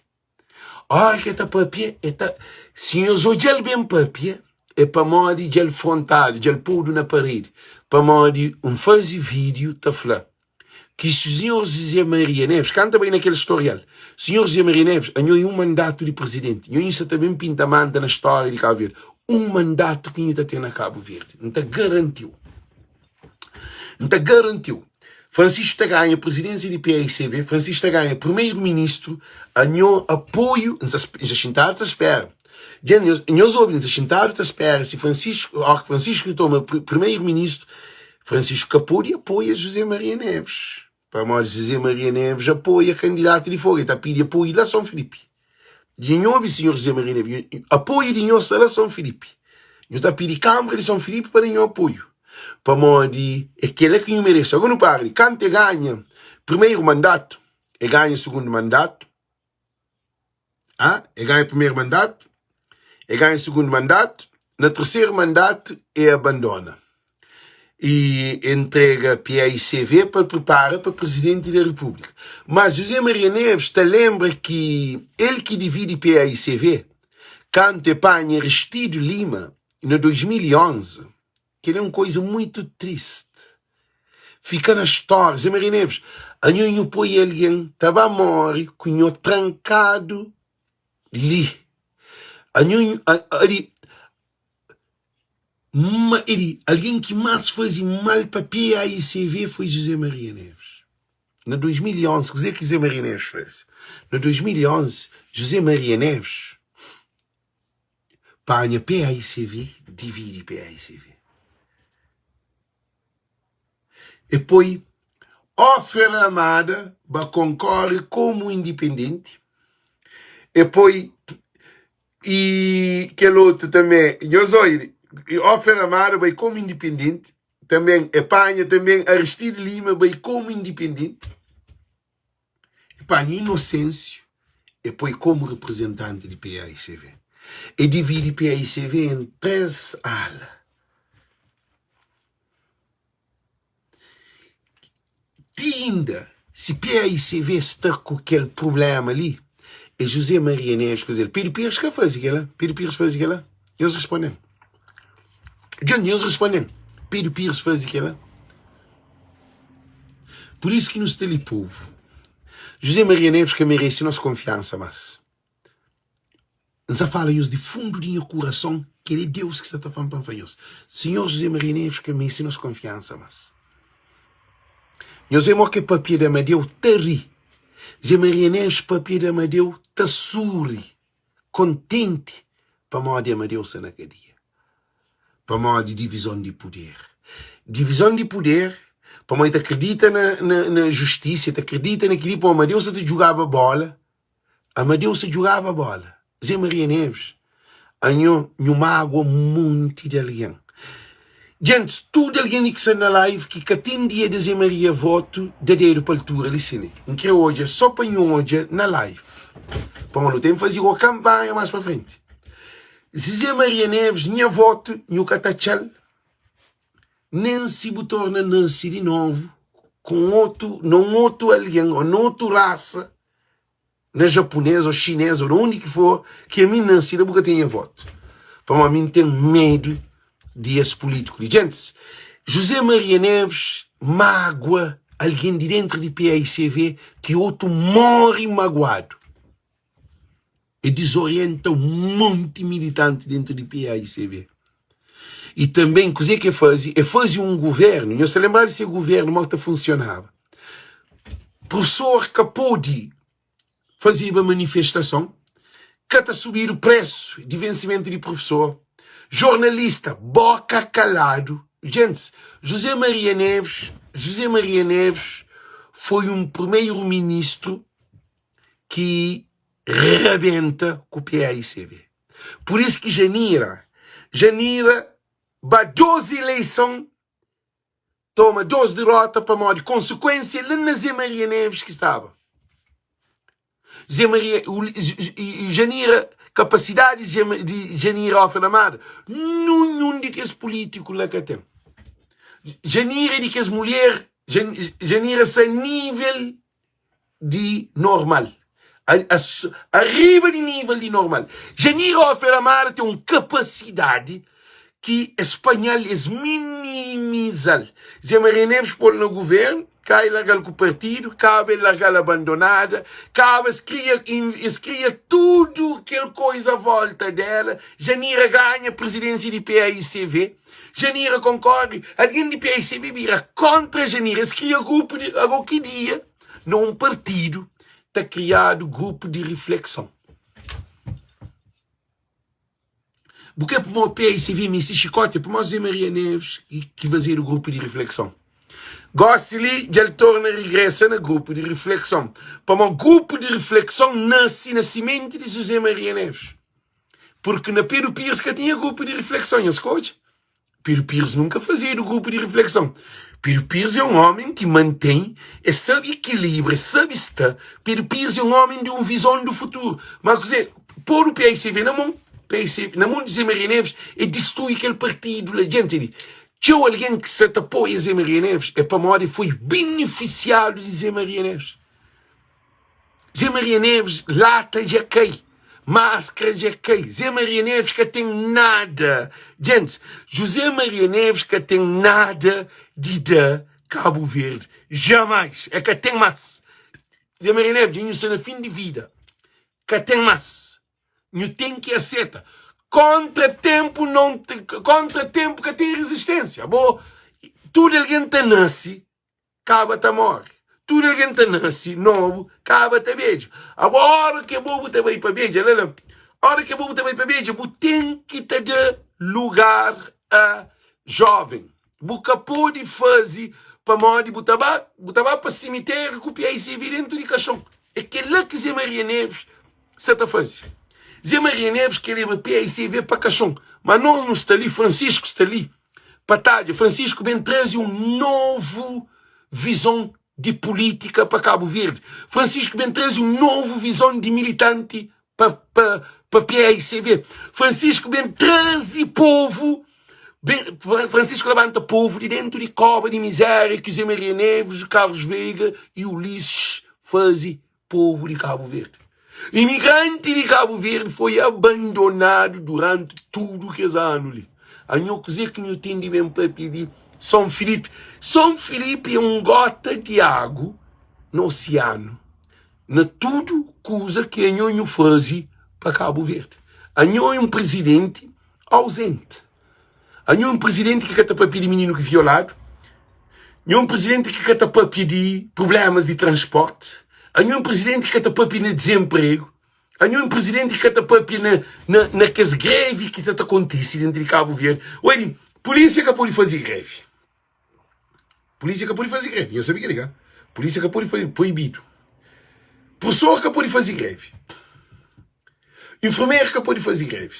Ora ki el ta papia, el ta, si nhos odja-l ben papia, é pamodi dja el frontadu, dja el podu na paredi. Pamodi N faze vídiu ta fla ki Sinhor José Maria Neves, kanta bai na kel storial, Sinhor José Maria Neves, anho é un mandatu di prizidenti, nho sa ta ben pinta manta na stória di Kabu Verdi, un mandatu ki nhu ta ten na Kabu Verdi, N ta garanti-u, N ta garanti-u, Francisco ta ganha prizidénsia di PAICV, Francisco ta ganha primeru-ministru, anho apoiu, N sa xintadu ta spera, dja nhos obi, N sa xintadu ta spera si Francisco, óki Francisco toma primeru-ministru, Francisco ka pode apoia José Maria Neves, pamodi José Maria Neves apoia kandidatu di Fogo, el ta pidi apoiu la São Filipe. Dja nho obi sinhor José Maria Neves, apoiu di nho sta la São Filipe. Nho ta pidi Kâmara di São Filipe pa da nho apoiu, pamodi é kela ki nho merese. Agora nu para li, kantu e ganha primeiro mandatu, e ganha sugundu mandatu, Ah, e ganha primeiro mandato, e ganha segundo mandato, na terceiro mandato e abandona. E entrega PAICV para prepara para presidente da República. Mas José Maria Neves ta lembra que ele que divide PAICV, canto e panha Aristido Lima, na 2011, Kel é un koiza muitu tristi. Fika na stória. Zé Maria Neves, anho nhu poi algen ta ba móre ku nho trankadu li. Anho nhu, ali, ma, ali, algen ki más faze mal pa PAICV foi José Maria Neves. Na 2011, kuzê ki José Maria Neves faze? Na 2011, José Maria Neves Panha PAICV, dividi PAICV. E poi Ofer Amada ba konkore komu indipendenti. E poi i kel otu tanbe, nhos oi, Ofer Amada bai komu indipendenti, tanben e panha tanben Aristide Lima bai komu indipendenti. panha Inosensiu e poi komu reprezentanti di paicv. E dividi paicv en 3 ala. Ti inda si paicv sta ku kel prublema li, é José Maria Neves ki faze-l. Pedro Pires ka faze kel-la. Pedro Pires faze kel-la? Nhos responde-m. Dja nhos responde-m. Pedro Pires faze kel-la? Pur isu ki nu sta li povu. José Maria Neves ka merese nos konfiansa mas. N sa fala nhos di fundu di nha kurason, kel é Deus ki sta ta fla-m pa N fla nhos. Sinhor José Maria Neves ka merese nos konfiansa mas. Nhos vê mo ke papia di Amadeu ta ri. Zé Maria Neves papia di Amadeu ta suri, kontenti pamodi Amadeu sta na kadia. Pamodi divizon di puder. Divizon di puder, pamodi ta kridita na, na, na justisa, ta kridita na kili, pamodi Amadeu sa ta djugaba bola, Amadeu sa djugaba bola. Zé Maria Neves, anho nhu magua munti di algen. Gentis, tudu algen li ki sta na live ki ka ten dia di Zé Maria votu da dedu pa altura li si ne. N kre odja so pa nhu odja na live. Pamodi nu ten faze go kanpanha mas pa frenti. Zé Maria Neves, nha votu nhu ka ta atxa-l nen si bu torna nase di novu ku un otu, na un otu algen ô na otu rasa, na japunês ô xinês ô na undi ki for ki ami nase la bu ka ten nha votu. Pamodi mi N ten medu di es pulítiku li. Gentis, José Maria Neves mágua algen di déntu di paicv ki otu móre maguadu. E dizorienta un monti militanti dentu di paicv. I tanben kuze ki e faze? E faze un guvernu, nhos ta lenbra di se guvernu mo ki ta funsionaba? Profesor ka pode fazeba manifestason, ka ta subidu presu di vensimentu di profesor, jornalista boka kaladu. Gentis, José Maria Neves, José Maria Neves foi un primeru ministru ki rabenta ku paicv. Pur isu ki Janira, Janira ba 2 ileison toma 2 derota pamodi konsekuensia la na Zé Maria Neves ki staba. Zé Maria, Janira, kapasidadi di Janira Ofe Lamada, nunhun di kes pulitiku la ka ten. Janira é di kes mulher, Janira sa nível di normal. Arriba di nível di normal. Janira Ofer Amara ten un kapasidadi ki es panha-l, es minimiza-l. Zé Maria Neves pô-l na guvernu, ka el larga-l ku partidu, kaba el larga-l abandonada, kaba es kria, es kria tudu kel koiza a volta dela. Janira ganha presidênsia di PAICV. Janira konkordi, algen di PSB bira kontra Janira, es kria grupu di, ago ki dia na un partidu ta kriadu grupu di riflekson? Bu kre pamo PSB meste xikoti? Pamo Zé Maria Neves ki fazedu grupu di riflekson. Gosi li dja el torna rigresa na grupu di riflekson, pamo grupu di riflekson nase na simenti di Zé Maria Neves. Porque na Pedro Pires ka tinha grupo de reflexão, nhos ka odja? Pedro Pires nunca fazedu grupo de reflexão. Pedro Pires é um homem que mantém, é sabe equilibra, é sabe sta. Pedro Pires é um homem de um visão do futuro. Mas kuzê, pôr o PICV na mão, PICV, na mão de Zé Maria Neves, é destrui aquele partido lá. Gente, ali, txeu alguém que sa ta apoia Zé Maria Neves é pamodi foi beneficiado de Zé Maria Neves. Zé Maria Neves lata dja kai, maskra dja kai, Zé Maria Neves ka ten nada. Djentis, José Maria Neves ka ten nada di da Kabu Verdi, jamais, é ka ten mas. Zé Maria Neves dja nhu sta na fin di vida, ka ten mas. Nhu ten ki aseta. Kontra tenpu non, kontra tenpu ka ten rezistênsia. Bo, tudu algen ta nase kaba ta móre. Tudu algen ta nase nobu, kaba ta bedja. Abo, óra ki abo bu ta bai pa bedja, la la, óra ki abo bu ta bai pa bedja, bu ten ki ta da lugar a jóven. Bu ka pode faze pamodi bu ta ba, bu ta ba pa simitériu ku PICV dentu di kaxon. É kel-la ki Zé Maria Neves sa ta faze. Zé Maria Neves ke leba PICV pa kaxon. Ma nos nu sta li, Francisco sta li. Pa tadja, Francisco ben traze un novu vizon. di pulítika pa Kabu Verdi. Francisco ben traze un novu vizon di militanti pa, pa, pa PAICV. Francisco ben traze povu, ben, Francisco labanta povu di dentu di koba di mizéria ki Zé Maria Neves, Carlos Veiga e Ulisses faze povu di Kabu Verdi. Imigranti di Kabu Verdi foi abandonadu duranti tudu kes anu li. Anho kuzê ki nhu ten di ben papia di Son Filipi? Son Filipi é un gota di agu na osianu na tudu kuza ki anho nhu faze pa Kabu Verdi. Anho é un prizidenti auzenti. Anho é un prizidenti ki ka ta papia di mininu ki violadu. Nho é un prizidenti ki ka ta papia di prublémas di transpórti. Anho é un prizidenti ki ka ta papia na dizenpregu. Anho é un prizidenti ki ka ta papia na, na, na kes grevi ki ta ta kontise dentru di Kabu Verdi. Oi, pulísia ka pode faze grevi. Pulísia ka pode faze grevi. Nho sabe kel-li, ka? Pulísia ka pode faze, proibidu. Profesor ka pode faze grevi. Enfermeru ka pode faze grevi.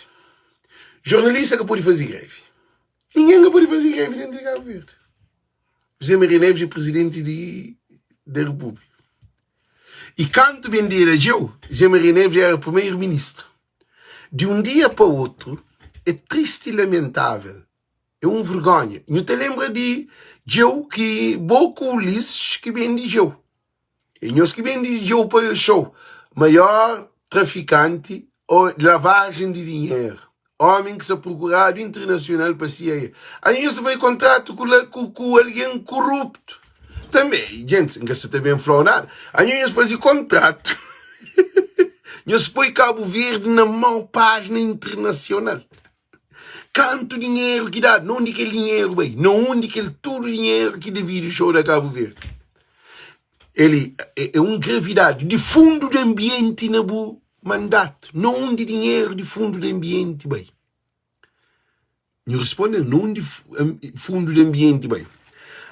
Jornalista ka pode faze grevi. Ningen ka pode faze grevi dentru di Kabu Verdi. José Maria Neves é presidenti di da Repúblika. E kantu ben di elegeu, José Maria Neves era primeiro ministru. Di un dia pa otu, é tristi e lamentável É un vergonha. Nhu ta lenbra di Djeu ki bo ku Ulisses ki ben di Djeu. É nhos ki ben di Djeu pa show. Maior trafikanti o lavajen di dinheru. Omi ki sta prokuradu internasional pa CIA. Aí nhos ta faze kontratu ku, ku, ku algen koruptu. Tanbe, gentis, N ka sta ta ben fla-u nada. Aí nhos faze kontratu. Nhos poi Kabu Verdi na mau pájina internasional. Kantu dinheru ki dadu? Na undi kel dinheru bai? Na undi kel tudu dinheru ki devidu show da Kabu Verdi? Eli é, é un gravidadi di fundu di ambienti na bu mandatu. Na undi dinheru di fundu di ambienti bai? Nhu responde na undi fundu di ambienti bai?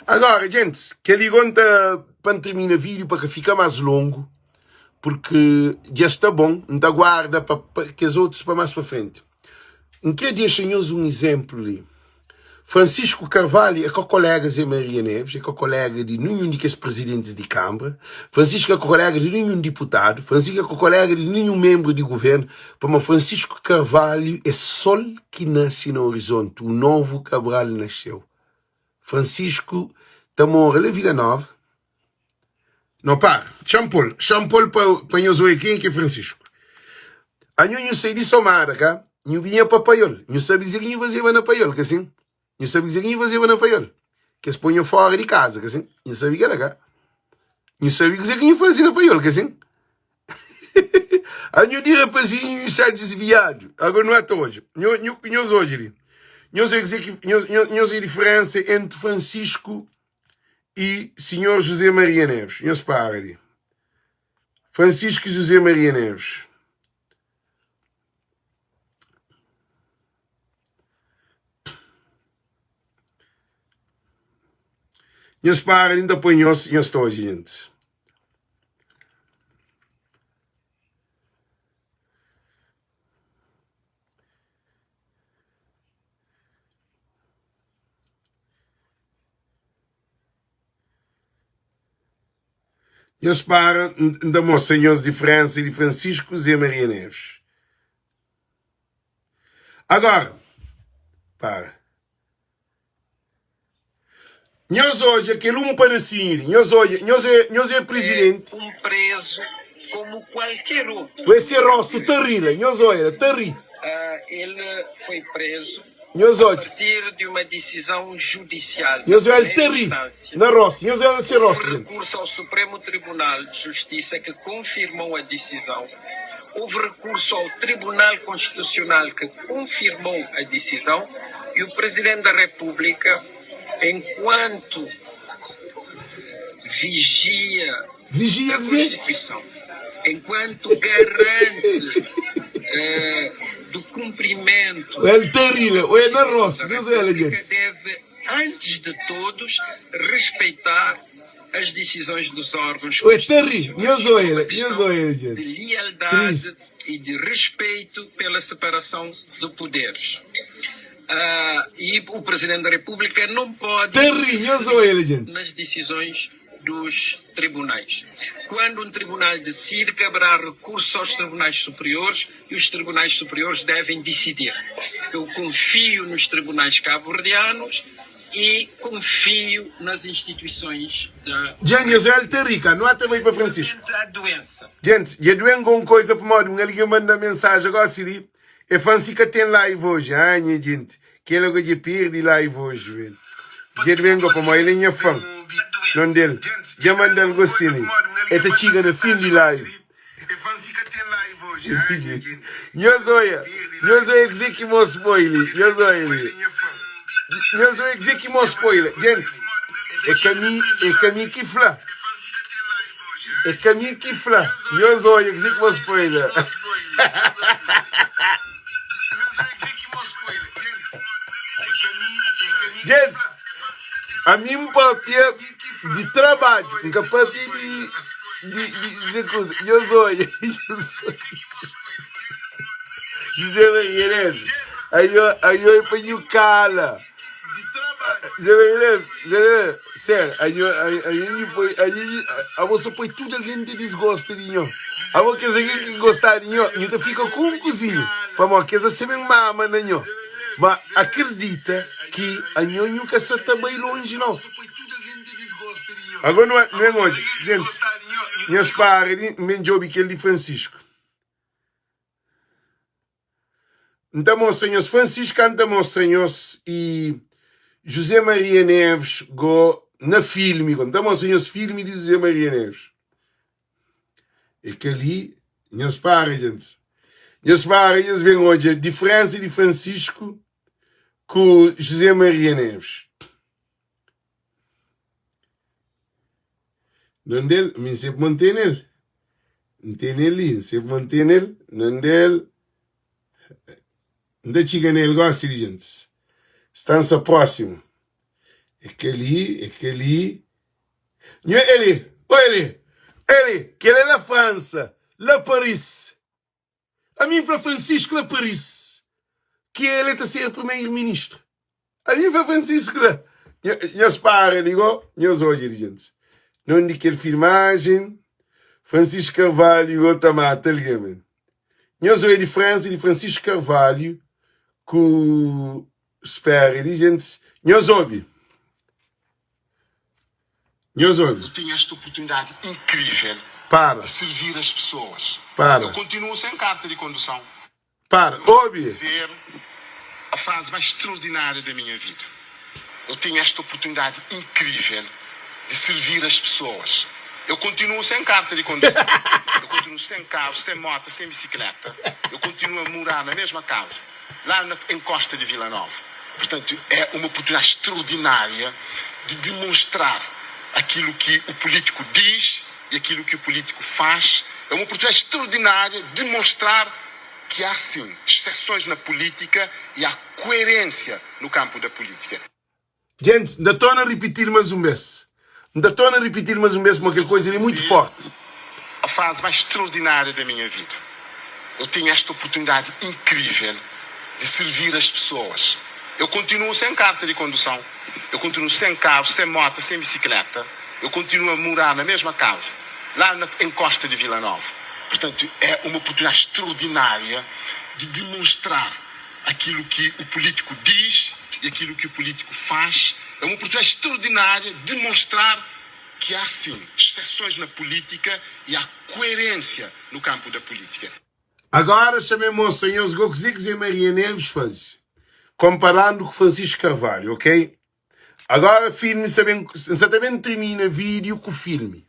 Agora, gentes, kel-li gon ta pa N termina vídeo pa ka fika más longu, porque dja sta bon, N ta guarda pa, pa kes otus pa más pa frenti. N kre dexa nhos un izénplu li. Francisco Carvalho é ka koléga Zé Maria Neves, é ka koléga di ninhun di kes prizidentis di Kanbra, Francisco é ka koléga di ninhun diputadu, Francisco é ka koléga di ninhun ménbru di guvérnu, pamodi Francisco Carvalho é sol ki nase na orizonti, un novu Cabral nasceu. Francisco ta mora la Vila Nova. No para, txan pol, txan pol pa, pa nhos oia ken ki é Francisco. Anho nhu sai di Somada, ka? Nhu binha pa Paiol. Nhu sabe kuzê ki nhu fazeba na Paiol, ka sin? Nhu sabe kuzê ki nhu fazeba na Paiol? Ki es poi nhu fora di kaza, ka sin? Nhu sabe kela, ka? Nhu sabe kuzê ki nhu faze na Paiol, ka sin? Anho di rapazinhu nhu sta disviadu. Agora nu ata odja. Nho, nho, nhos odja li. Nhos oia kuzê ki, nhos, nhos, nhos oia diferensa entri Francisco e Senhor José Maria Neves. Nhos para li. Francisco e José Maria Neves. Nhos para li, N ta poi nhos, nhos ta odja, gentis. Nhos para, N ta mostra nhos diferensa di Francisco Zé Maria Neves. Agora, para. Nhos odja kel un padasinhu li. Nhos odja, nhos é, nhos é presidenti. É um preso como qualquer outro. Ku ese rostu ta ri la. Nhos odja la, ta ri. Ele foi preso Nhos a odja. partir de uma decisão judicial na Nhos odja, el primeira ta ri instância. na rostu. Nhos odja se Houve rostu, gentis. recurso ao Supremo Tribunal de Justiça que confirmou a decisão. Houve recurso ao Tribunal Constitucional que confirmou a decisão e o Presidente da República, enquanto vigia Vigia a kuzê? Constituição, enquanto garante eh, do cumprimento El ta ri da la, o é na Constituição rostu. da Nhos odja la, República, gentis. deve, antes de todos, respeitar as decisões dos órgãos Ué, ta ri. constitucionais. Nhos É uma oia, nhos questão oia, de gente. lealdade Triste. e de respeito pela separação de poderes. Ah, e o Presidente da República não pode Ta ri, nhos interferir oia, gente. nas decisões. dos tribunais. Quando um tribunal decide, caberá recurso aos tribunais superiores e os tribunais superiores devem decidir. Eu confio nos tribunais cabo-verdianos e confio nas instituições da. Dja Israel ta ri ka nu ata bai pa Francisco. A doença. Gente, dja duen gon coisa pamodi un algen manda mensagem gosi li e flan si ka ten live hoje. Ah nha gente, kela go dja perdi live hoje vel. Dja duen go pamodi el é nha fan. Non del dja mandal gosi li. E ta txiga na fin di live. Nhos oia, nhos oia kuzê ki mos poi li, nhos oia li. Nhos oia kuzê ki mos poi li. Gente, é ka mi, é ka mi ki fla. É ka mi ki fla. Nhos oia kuzê ki mos poi la. Gente, ami N papia di trabadju, N ka papia di di di di kuza. Nhos oia, nhos oia. José Maria Neves, aio, aio é pa nhu kala. José Maria Neves, José Maria, sério, aio, aio, aio nhu poi, aio nhu, abo só poi tudo alguém ta disgosta di nho. Abo kes alguém ki gostaba di nho, nhu ta fika ku un kuzinha, pamodi kes a ben mama na nho. Ma akredita ki anho nhu ka sa ta bai lonji nau. Agora nu nu ben odja, gentis, nhos para di N ben djobe kel di Francisco. N ta mostra nhos Francisco, N ta mostra nhos e José Maria Neves go na filme go. N ta mostra nhos filme di José Maria Neves. É kel-li, nhos para, gentis. Nhos para, nhos ben odja diferensa di Francisco ku José Maria Neves. Nondel, mi N sebe ma N tene el. N tene el li, N sebe ma N tene el. Nondel, N ta txiga nel gosi li, gentis. Stansa prósimu. É kel-li, é kel-li. Nho, el, oi el, el, kel é la Fransa, la Paris. Ami N fla Francisco la Paris ki el é ta ser primeiro ministro. Ami N fla Francisco la. Nhos para li go, nhos odja li gentis. Non di kel filmajen, Francisco Carvalho go ta mata algen men. Nhos odja diferensa di Francisco Carvalho ku spera li gentis. Nhos obi. Nhos obi. Eu tenho esta oportunidade incrível Para. de servir as pessoas. Para. Eu continuo sem carta de condução. Para. Obi. Viver a fase mais extraordinária da minha vida. Eu tenho esta oportunidade incrível de servir as pessoas. Eu continuo sem carta de condução. Eu continuo sem carro, sem moto, sem bicicleta. Eu continuo a morar na mesma casa, lá na encosta de Vila Nova. Portanto, é uma oportunidade extraordinária de demonstrar aquilo que o político diz e aquilo que o político faz. É uma oportunidade extraordinária de mostrar que há sim exceções na política e há coerência no campo da política. Gente, N ta torna ripitil mas un bes. N ta torna ripitil mas un bes pamodi kel koisa li é mutu forti. A fase mais extraordinária da minha vida. Eu tenho esta oportunidade incrível de servir as pessoas. Eu continuo sem carta de condução, eu continuo sem carro, sem moto, sem bicicleta. Eu continuo a morar na mesma casa, lá na encosta de Vila Nova. Portanto, é uma oportunidade extraordinária de demonstrar aquilo que o político diz e aquilo que o político faz. É uma oportunidade extraordinária de mostrar que há sim exceções na política e há coerência no campo da política. Agora chamei moça nhos go kuzê ki Zé Maria Neves faze comparando ku Francisco Carvalho ok agora filme sa ben nsa ta ben termina vídeo ku filme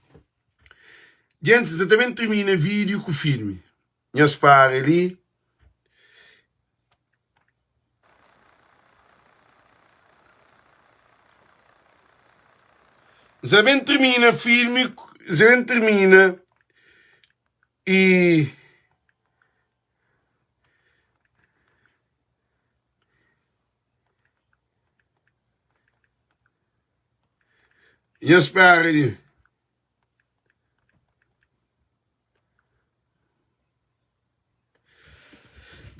gente nsa ta ben termina vídeo ku filme nhos para li. Nsa ben termina filme nsa ben termina e nhos spera li.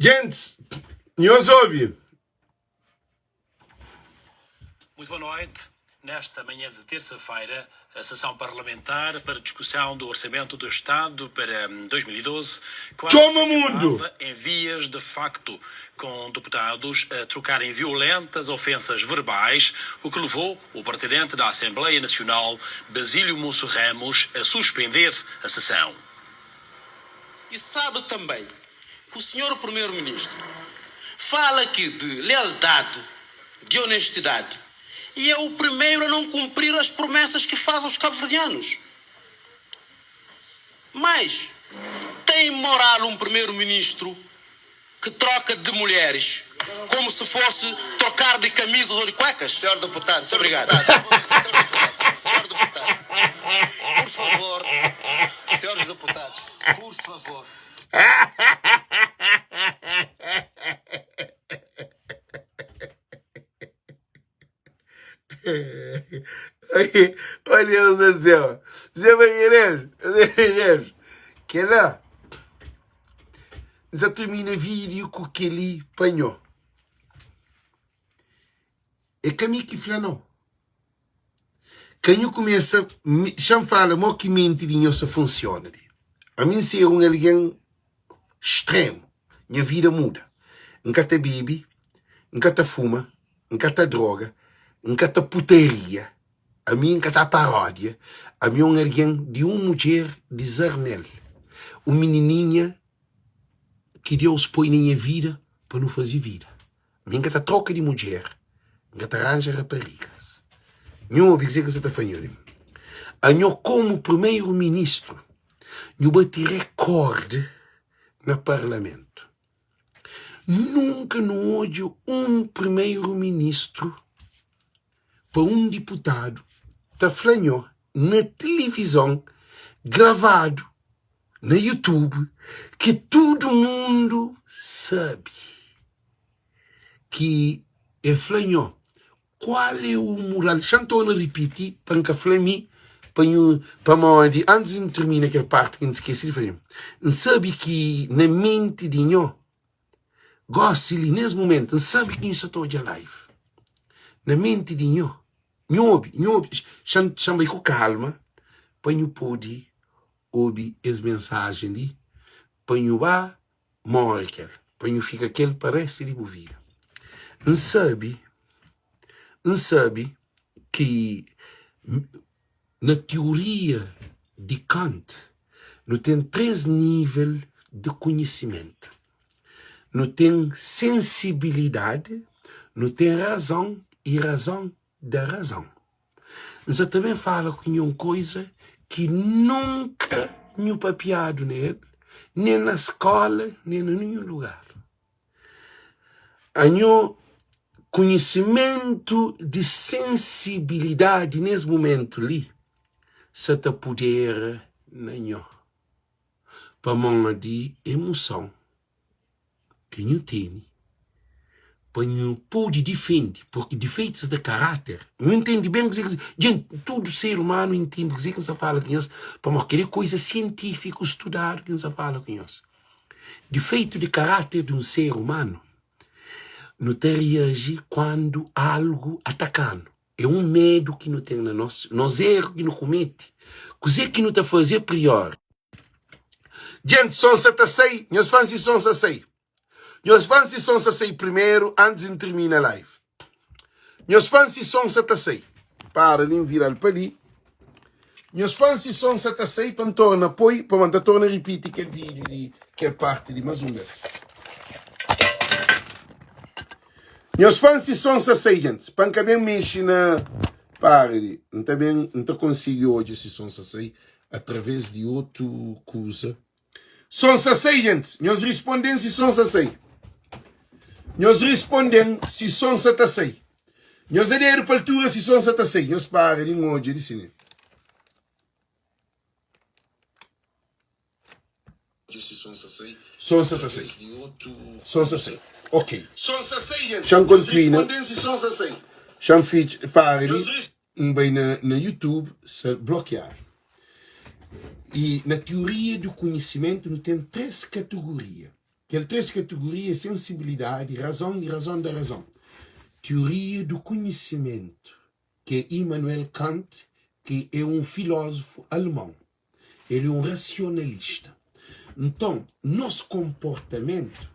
Gentis, nhos obi. Muito boa noite. Nesta manhã de terça-feira, a sessão parlamentar para discussão do Orçamento do Estado para 2012 quase Txoma mundu! acabava em vias de facto, com deputados a trocarem violentas ofensas verbais, o que levou o presidente da Assembleia Nacional, Basílio Moço Ramos, a suspender a sessão. E sabe também que o senhor primeiro-ministro fala aqui de lealdade, de honestidade, e é o primeiro a não cumprir as promessas que faz aos cabo-verdianos. Mas tem moral um primeiro-ministro que troca de mulheres como se fosse trocar de camisas ou de cuecas? Senhor deputado, senhor Obrigado. deputado, senhor deputado, por favor, senhores deputados, por favor. Olha Deus do céu. Zé Maria Neves, Zé Maria Neves. Kel-la, N sa termina vídeo ku kel-li pa nho. É ka mi ki fla nau. Ka nhu kumesa, xa-m fala mo ki menti di nho sa funsiona li. Ami N ser un algen stremu, nha vida muda. N ka ta bebe, N ka ta fuma, N ka ta droga, N ka ta putaria, ami N ka ta paródia, ami é un algen di un mudjer di Zarnel, un minininha ki Deus poi na nha vida pa nu faze vida. Mi N ka ta troka di mudjer, N ka ta ranja raparigas. Nhu obi kuzê ki N sa ta fla nhu li. Anho komu primeru ministru, nhu bati rekórdi na parlamentu. Nunka nu odja un primeru ministru pa un diputadu ta fla nho na tilivizon gravadu na youtube ki tudu mundu sabe ki e fla nho kual é u mural. Xa-m torna ripiti pa N ka fla mi pa nhu pamodi antis di N tirmina kel parti ki N skese di fla nho N sabe ki na menti di nho Gósi li, nes momentu, N sabe ki nhu sa ta odja live. Na menti di nho, nhu obi, nhu obi, xa-m, xa-m bai ku kalma pa nhu pode obi es mensajen li, pa nhu ba more kel, pa nhu fika kel pa restu di bu vida. N sabe, N sabe ki na tioria di Kant, nu ten 3 nível di konhisimentu. Nu ten sensibilidadi, nu ten razon i razon da razon. N sa ta ben fala ku nho un koiza ki nunka nhu papiadu na el, nen na skóla, nen na ninhun lugar. Anho konhisimentu di sensibilidadi nes mumentu li sa ta pudera na nho pamodi emuson ki nhu tene pa nhu pode difende, purki difeitus di karáter, nhu intende ben kuzê ki djenti tudu ser umanu intende kuzê ki N sta fala ku nhos pamodi kel-li é koiza sientífiku studadu ki N sta fala ku nhos. Difeitu di karáter di un ser umanu, nu ta reaji kandu algu ataka-nu. É un medu ki nu ten na nos, nos éru ki nu kumete, kuzê ki nu ta faze apriori. Djenti, son sa ta sai, nhos fla-m si son sa sai. Nhos fla-m si son sa sai primeru antis di N tirmina live. Nhos fla-m si son sa ta sai. Para li, N vira-l pa li. Nhos fla-m si son sa ta sai pa N torna poi, pamodi N ta torna ripiti kel vídiu di kel parti di más un bês. Nhos fla-m si son sa sai, gentis, pa N ka ben mexe na. Para li, N ta ben, N ta konsigi odja si son sa sai através di otu kuza. Son sa sai, gentis. Nhos risponde-m si son sa sai. Nhos risponde-m si son sa ta sai. Nhos da dedu pa altura si son sa ta sai. Nhos para di N odja di si. Son sa ta sai. Son sa sai. Ok. Xa-m kontinua. Xa-m fitxa. Para di. N bai na na YouTube sa blokiadu. I na tioria di konhisimentu nu ten 3 kategoria. Kel 3 kategoria é sensibilidadi, razon i razon da razon. Tioria di konhisimentu. ki é Immanuel Kant, ki é un filózofu alemon. El é un rasionalista. Nton, nos konportamentu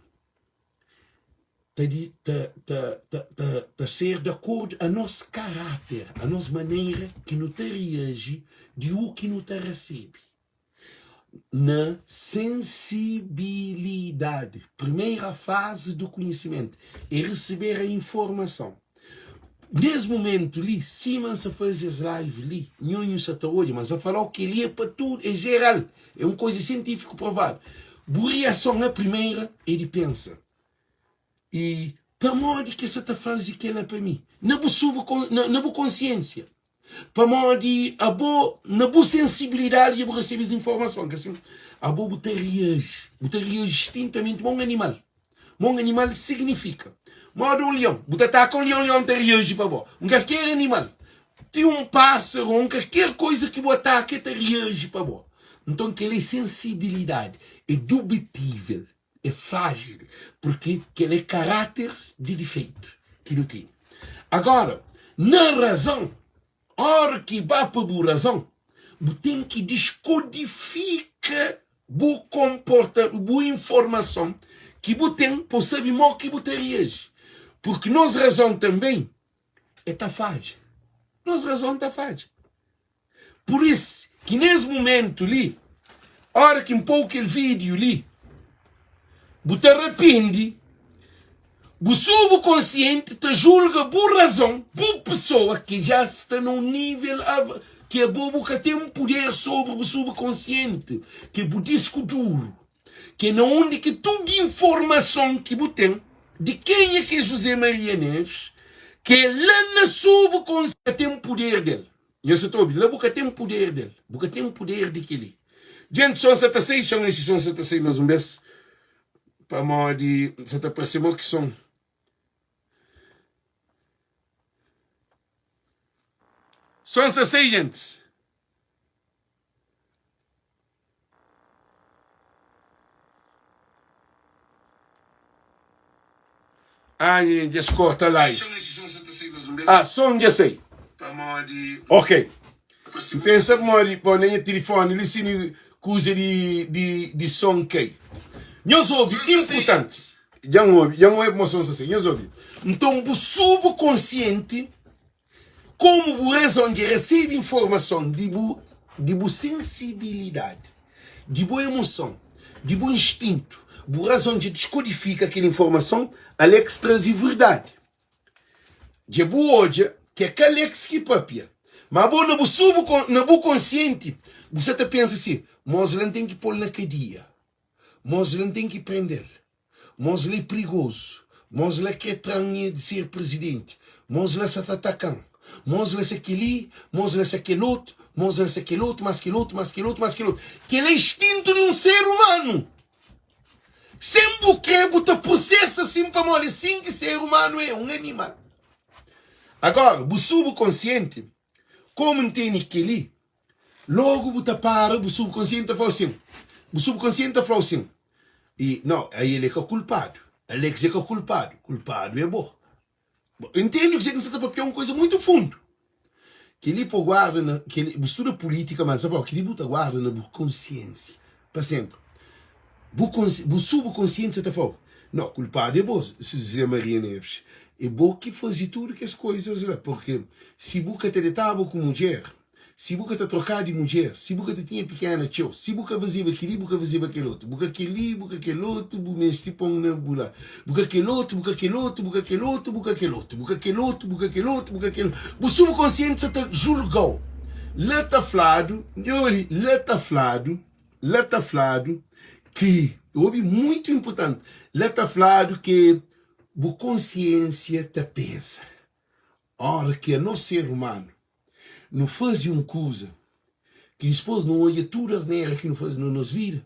ta di ta ta ta ta ta ser di akordu a nos karáter, a nos manera ki nu ta reaji di u ki nu ta resebe. Na sensibilidadi, primeira fazi du konhisimentu é receber a informason. Nes mumentu li, sima N sa faze es live li, nho nhu sa ta odja ma N sa fala-u kel-li é pa tudu, é jeral, é un koza sientífiku provadu. Bu riason a primeira é di pensa, I pamodi ki es sa ta faze kel-la pa mi? Na bu na bu konsiénsia. Pamodi abo, na bu sensibilidadi dja bu resebe es informason, ka sin? Abo bu ta reaji, bu ta reaji instintamenti ma un animal. Ma un animal signifika modi un lion, bu ta ataka un lion, lion ta reaji pa bo. Un kalker animal, ti un pásaru, un kalker koza ki bu ataka, el ta reaji pa bo. Nton kel-la é sensibilidadi, é dubitível. É frágil, porque kel é karáteres di difeitu ki nu tene. Agora, na razon, ora ki ba pa bu razon, bu ten ki diskodifika bu konporta, bu informason ki bu ten pa bu sabe mo ki bu ta reaji. Porque nos razon tanben e ta fadja. Nos razon ta fadja. Pur is ki nes mumentu li, ora ki N pou kel vídiu li, bu ta rapende, bu subkonsienti ta julga bu razon, bu pesoa ki dja sta na un nível ki abo bu ka ten puder sobri bu subkonsienti, ki é bu disku duru, ki é na undi ki tudu informason ki bu ten di kenha ki é José Maria Neves, ki é la na subkonsienti, ten puder del. Nha sa ta obi la bu ka ten puder del bu ka ten puder di keli djenti son sa ta sai txon esi son sa ta sai mas un bes pamodi sa ta parse mo ki son son sa sai djentis. Ah, dja es korta live. Ah, som dja sai. Ok. N pensa pamodi pô na nha tilifoni li si ni kuza di, di, di som kai. Nhos obi, importanti. Dja N obi, dja N obi pamodi som sa sai. Nhos obi. Nton bu subkonsienti Komu bu razon di resebe informason di bu di bu sensibilidadi, di bu emoson, di bu instintu, bu razon dja diskodifika kel informason, Alex traze verdadi. Dja bu odja ki é ka Alex ki papia, ma abo na bu sub na bu konsienti bu sa ta pensa si, Mos la N ten ki pol na kadia, mos la N ten ki prendel. Mos la é prigozu. Mos la kre tra-m nha di ser prizidenti. Mos la sa ta ataka-m. Mos la sa kel-li, mos la sa kel otu, mos la sa kel otu, mas kel otu, mas kel otu, mas kel otu. Kel-la é instintu di un ser umanu. Sen bu kre, bu ta prosesa sin pamodi é sin ki ser umanu é, un animal. Agora, bu subkonsienti, komu N tene kel-li, logu bu ta para, bu subkonsienti ta fla-u sin. Bu subkonsienti ta fla-u sin. E no, aí el é ka kulpadu. Alex é ka kulpadu, kulpadu é bo. Bo entende kuzê ki N sta ta papia? Un koza muitu fundu. Kel-li pa guarda na, kel-li, bu studa pulítika, ma N sta fla-u, kel-li bu ta guarda na bu konsiénsia pa sénpri. Bu konsi, bu subkonsienti sa ta fla-u, no, kulpadu é bo, Zé Maria Neves. É bo ki faze tudu kes koizas la, purki si bu ka ta detaba ku mudjer, Si bu ka ta trokaba di mudjer, si bu ka ta tinha pikena txeu, si bu ka fazeba kel-li, bu ka fazeba kel otu, bu ka kel-li, bu ka kel otu, bu meste pon na bu la, bu ka kel otu, bu ka kel otu, bu ka kel otu, bu ka kel otu, bu ka kel otu, bu ka kel otu, bu ka kel Bu subkonsienti sa ta julga-u. La ta fladu, nhori, la ta fladu, la ta fladu ki, obi muitu inpurtanti, la ta fladu ki bu konsiensia ta peza. Óra ki anos ser umanu nu faze un kuza ki dipôs nu odja tudu asnera ki nu faze na nos vida,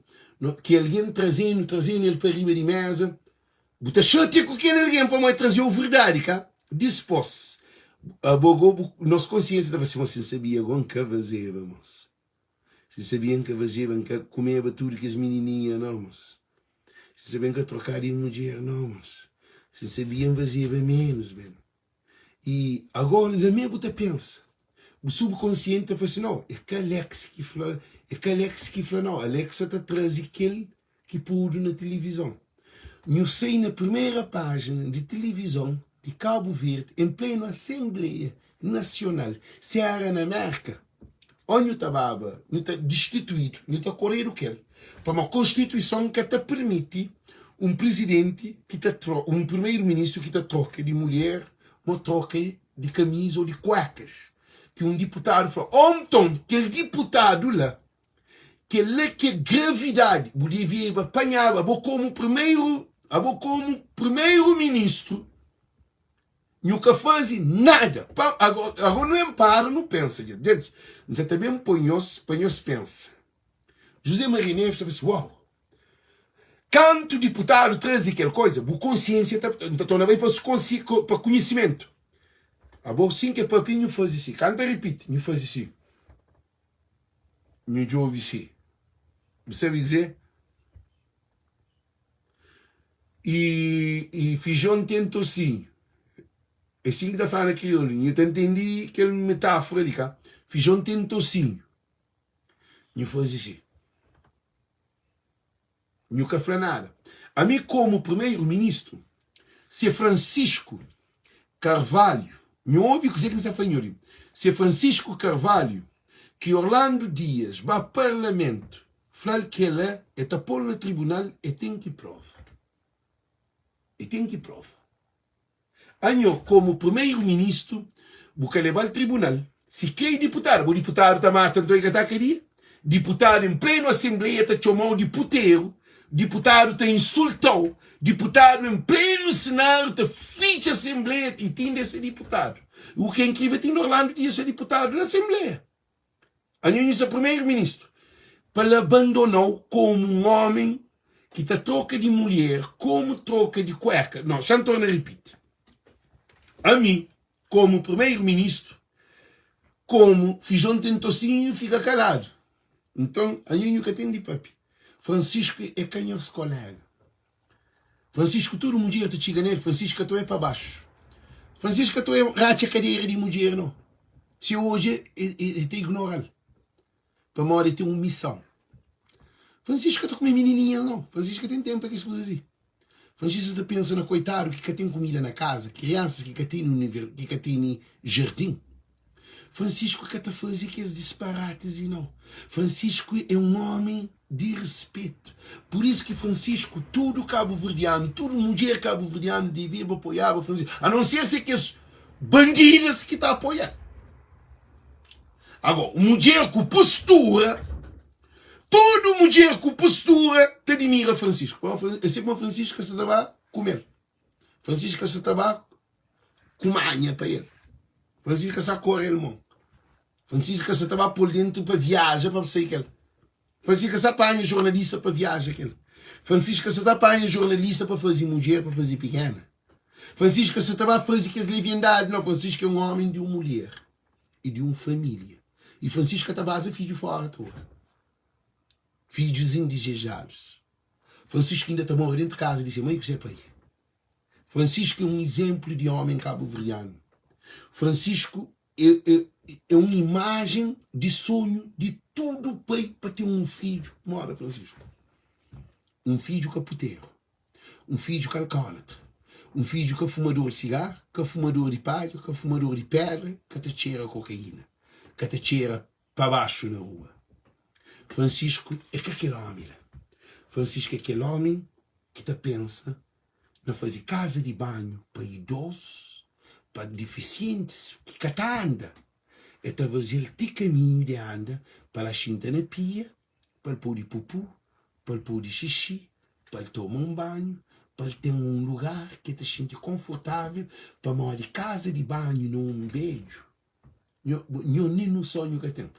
ki algen traze-nu, traze-nu el pa riba di méza, bu ta xatia ku kel algen pamodi el traze-u verdadi, ka? Dipôs, abo go, bu, nos konsiénsia ta fla si, Si N sabia go, N ka fazeba, mos. Si N sabia, N ka fazeba, N ka kumeba tudu kes minininha, nau, mos. Si N sabia, N ka trokaba di mudjer, nau, mos. Si N sabia, N fazeba ménus, ben. I ago la me bu ta pensa, bu subkonsienti ta fla si, nau, é ka Alex ki fla, é ka Alex ki fla nau, Alex sa ta traze kel ki podu na tilivizon. Nhu sai na primera pájina di tilivizon di Kabu Verdi en plenu Asenbleia Nasional, si era na Merka, ó nhu ta baba, nhu ta distituídu, nhu ta koredu kel, pamodi Konstituison ka ta pirmiti un prizidenti ki ta tro, un primeru-ministru ki ta troka di mulher mo troka di kamiza ô di kuekas, ki un diputadu fla, ó nton kel diputadu la Kel-la ki é gravidadi. Bu devia panhaba abo komu primeru, abo komu primeru ministru, nhu ka fazi nada. Pa, ago, ago nu en para nu pensa dja. Gentis, N sa ta ben poi nhos pa nhos pensa. José Maria Neves ta fla si, Uau! Kantu diputadu traze kel koza, bu konsiensia ta, N ta torna bai pa konsi, pa konhisimentu. Abo sin ke papia nhu fazi si. Kantu ta ripiti, nhu fazi si. Nhu djobe si bu sabe kze I i fijon ten tosinhu É sin ki ta fla na kriolu Nhu ta ntende kel metáfora li ka? Fijon ten tosinhu Nhu faze si Nhu ka fla nada. Ami komu primeiro ministro, se Francisco Carvalho, nhu obi kuze ki N sa fla nhu li, se Francisco Carvalho ki Orlando Dias ba parlamento fla-l kela e ta pol na tribunal e ten ki prova. E ten ki prova. Anho komu primeiro ministro bu ka lebal tribunal si kei diputadu bo diputadu ta mata nton e ka ta kadia diputadu em pleno assembleia ta txomau di puteru diputadu ta insultau diputadu em pleno senado ta fitxa assembleia i tinda e se diputadu u ke inkrivel tinda Orlando Dias se diputadu na assembleia Anho nhu se primeiro ministro pa l abandonau komu un omen ki ta troka di mulher komu troka di kueka no xa N torna ripiti ami komu primeiro ministro komu fijon ten tosinhu N fika kaladu nton anho nhu ka ten di papia Francisco é ka nhos kolega. Francisco tudu mudjer ta txiga nel Francisco ka ta oi pa baxu Francisco ka ta oi ratxa kadera di mudjer no si odja e ta ignoral pamodi e ten un mison Francisco ka ta kume minininhas no Francisco ka ten tenpu pa kes kuzas li Francisco ta pensa na koitadu ki ka ten kumida na kaza kriansas ki ka tene ki ka tene jardin Francisco ka ta faze kes disparatis li nau. Francisco é un omi di respetu. Pur isu ki Francisco, tudu kabuverdianu, tudu mudjer kabuverdianu deveba apoiaba Francisco, a non ser se kes bandidas ki ta apoia-l. Agora, un mudjer ku postura, tudu mudjer ku postura ta adimira Francisco. É se kuma Francisco ka sa ta ba kume-l. Francisco ka sa ta ba ku manha pa el. Francisco ka sa kore-l mon. Francisco ka sa ta ba pô-l dentu pa viaja pa sai kel. Francisco ka sa panha jornalista pa viaja kel. Francisco ka sa ta panha jornalista pa faze mudjer, pa faze pikena. Francisco ka sa ta ba faze kes leviandadi. Nau, Francisco é un omi di un mulher i di un familia. I Francisco ka ta baza fidju fora atoa. Fidjus indizejadus. Francisco inda ta mora dentu kaza di se mai ku se pai. Francisco é un izénplu di ómi kabuverdianu. Francisco é, é, é un imajen di sonhu di tudu pai pa ten un fidju moda Francisco. Un fidju ka puteru, un fidju ka alkólatra, un fidju ka fumador di sigar, ka fumador di padja, ka fumador di pédra, ka ta txera kokaína, ka ta txera pa baxu na rua. Francisco é ka kel ómi la. Francisco é kel ómi ki ta pensa na faze kaza di banhu pa idozus, pa difisientis ki ka ta anda. El ta faze-l ti kaminhu di anda pa la xinta na pia, pa el pode pupu, pa el pode xixi, pa el toma un banhu, pa el ten un lugar ki el ta xinti konfortável, pamodi kaza di banhu na un bedju Nho, nho nen noson nho ka ten.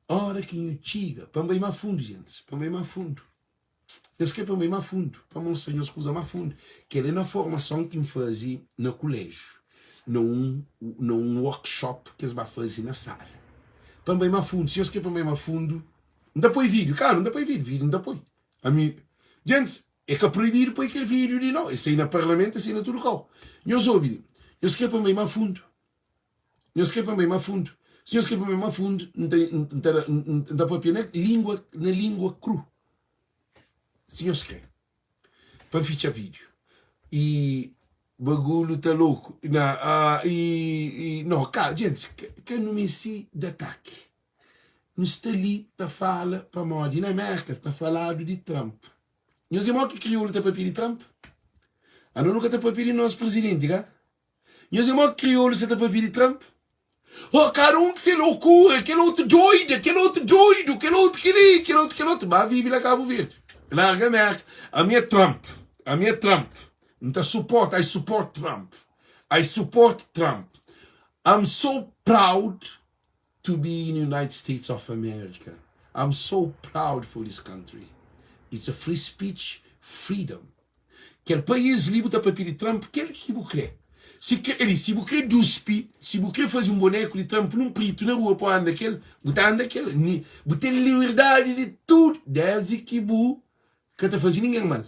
Ora ki nho txiga, pa N bai má fundu, gentis, pa N bai má fundu. Nhos kre pa N bai má fundu, pa N mostra nhos kuza má fundu. Kel é na formason ki N faze na kuléjiu, na un, na un workshop ki es ba faze na sala. Pa N bai má fundu, si nhos kre pa N bai má fundu, N ta poi vídiu, klaru, N ta poi vídiu, vídiu N ta poi. Ami, gentis, é ka proibidu poi kel vídiu li, nau. É sai na parlamentu, é sai na tudu kau. Nhos obi li, nhos kre pa N bai má fundu. Nhos kre pa N bai ma fundu? Si nhos kre pa N bai ma fundu, N ta, N ta, N ta papia na lingua, na lingua kru. Si nhos kre. Pa N fitxa vídiu. I bagulhu ta loku. Na, ah, i, i, no, ka, djentis, ka, ka nu meste di ataki. Nu sta li ta fala pamodi na Merka ta faladu di Trump. Nhos é mo ki kriolu ta papia di Trump? Ano nu ka ta papia di nos presidenti, ka? Nhos é mo ki kriolu sa ta papia di Trump? Oh, kada un ki se lokura, kel otu doida, kel otu doidu, kel otu keli, kel otu kel otu. Ba vive la Kabu Verdi. Larga Merka. Ami é Trump. Ami é Trump. N ta suporta, I support Trump. I support Trump. I'm so proud to be in United States of America I'm so proud for this country It's a free speech freedom Kel país li bu ta papia di Trump kel ki bu kre Si kre eli si bu kre duspi si bu kre fazi un boneku di Trump nun pritu na rua pa anda kel bu ta anda kel ni bu ten liberdadi di tudu desdi ki bu ka ta fazi ningen mal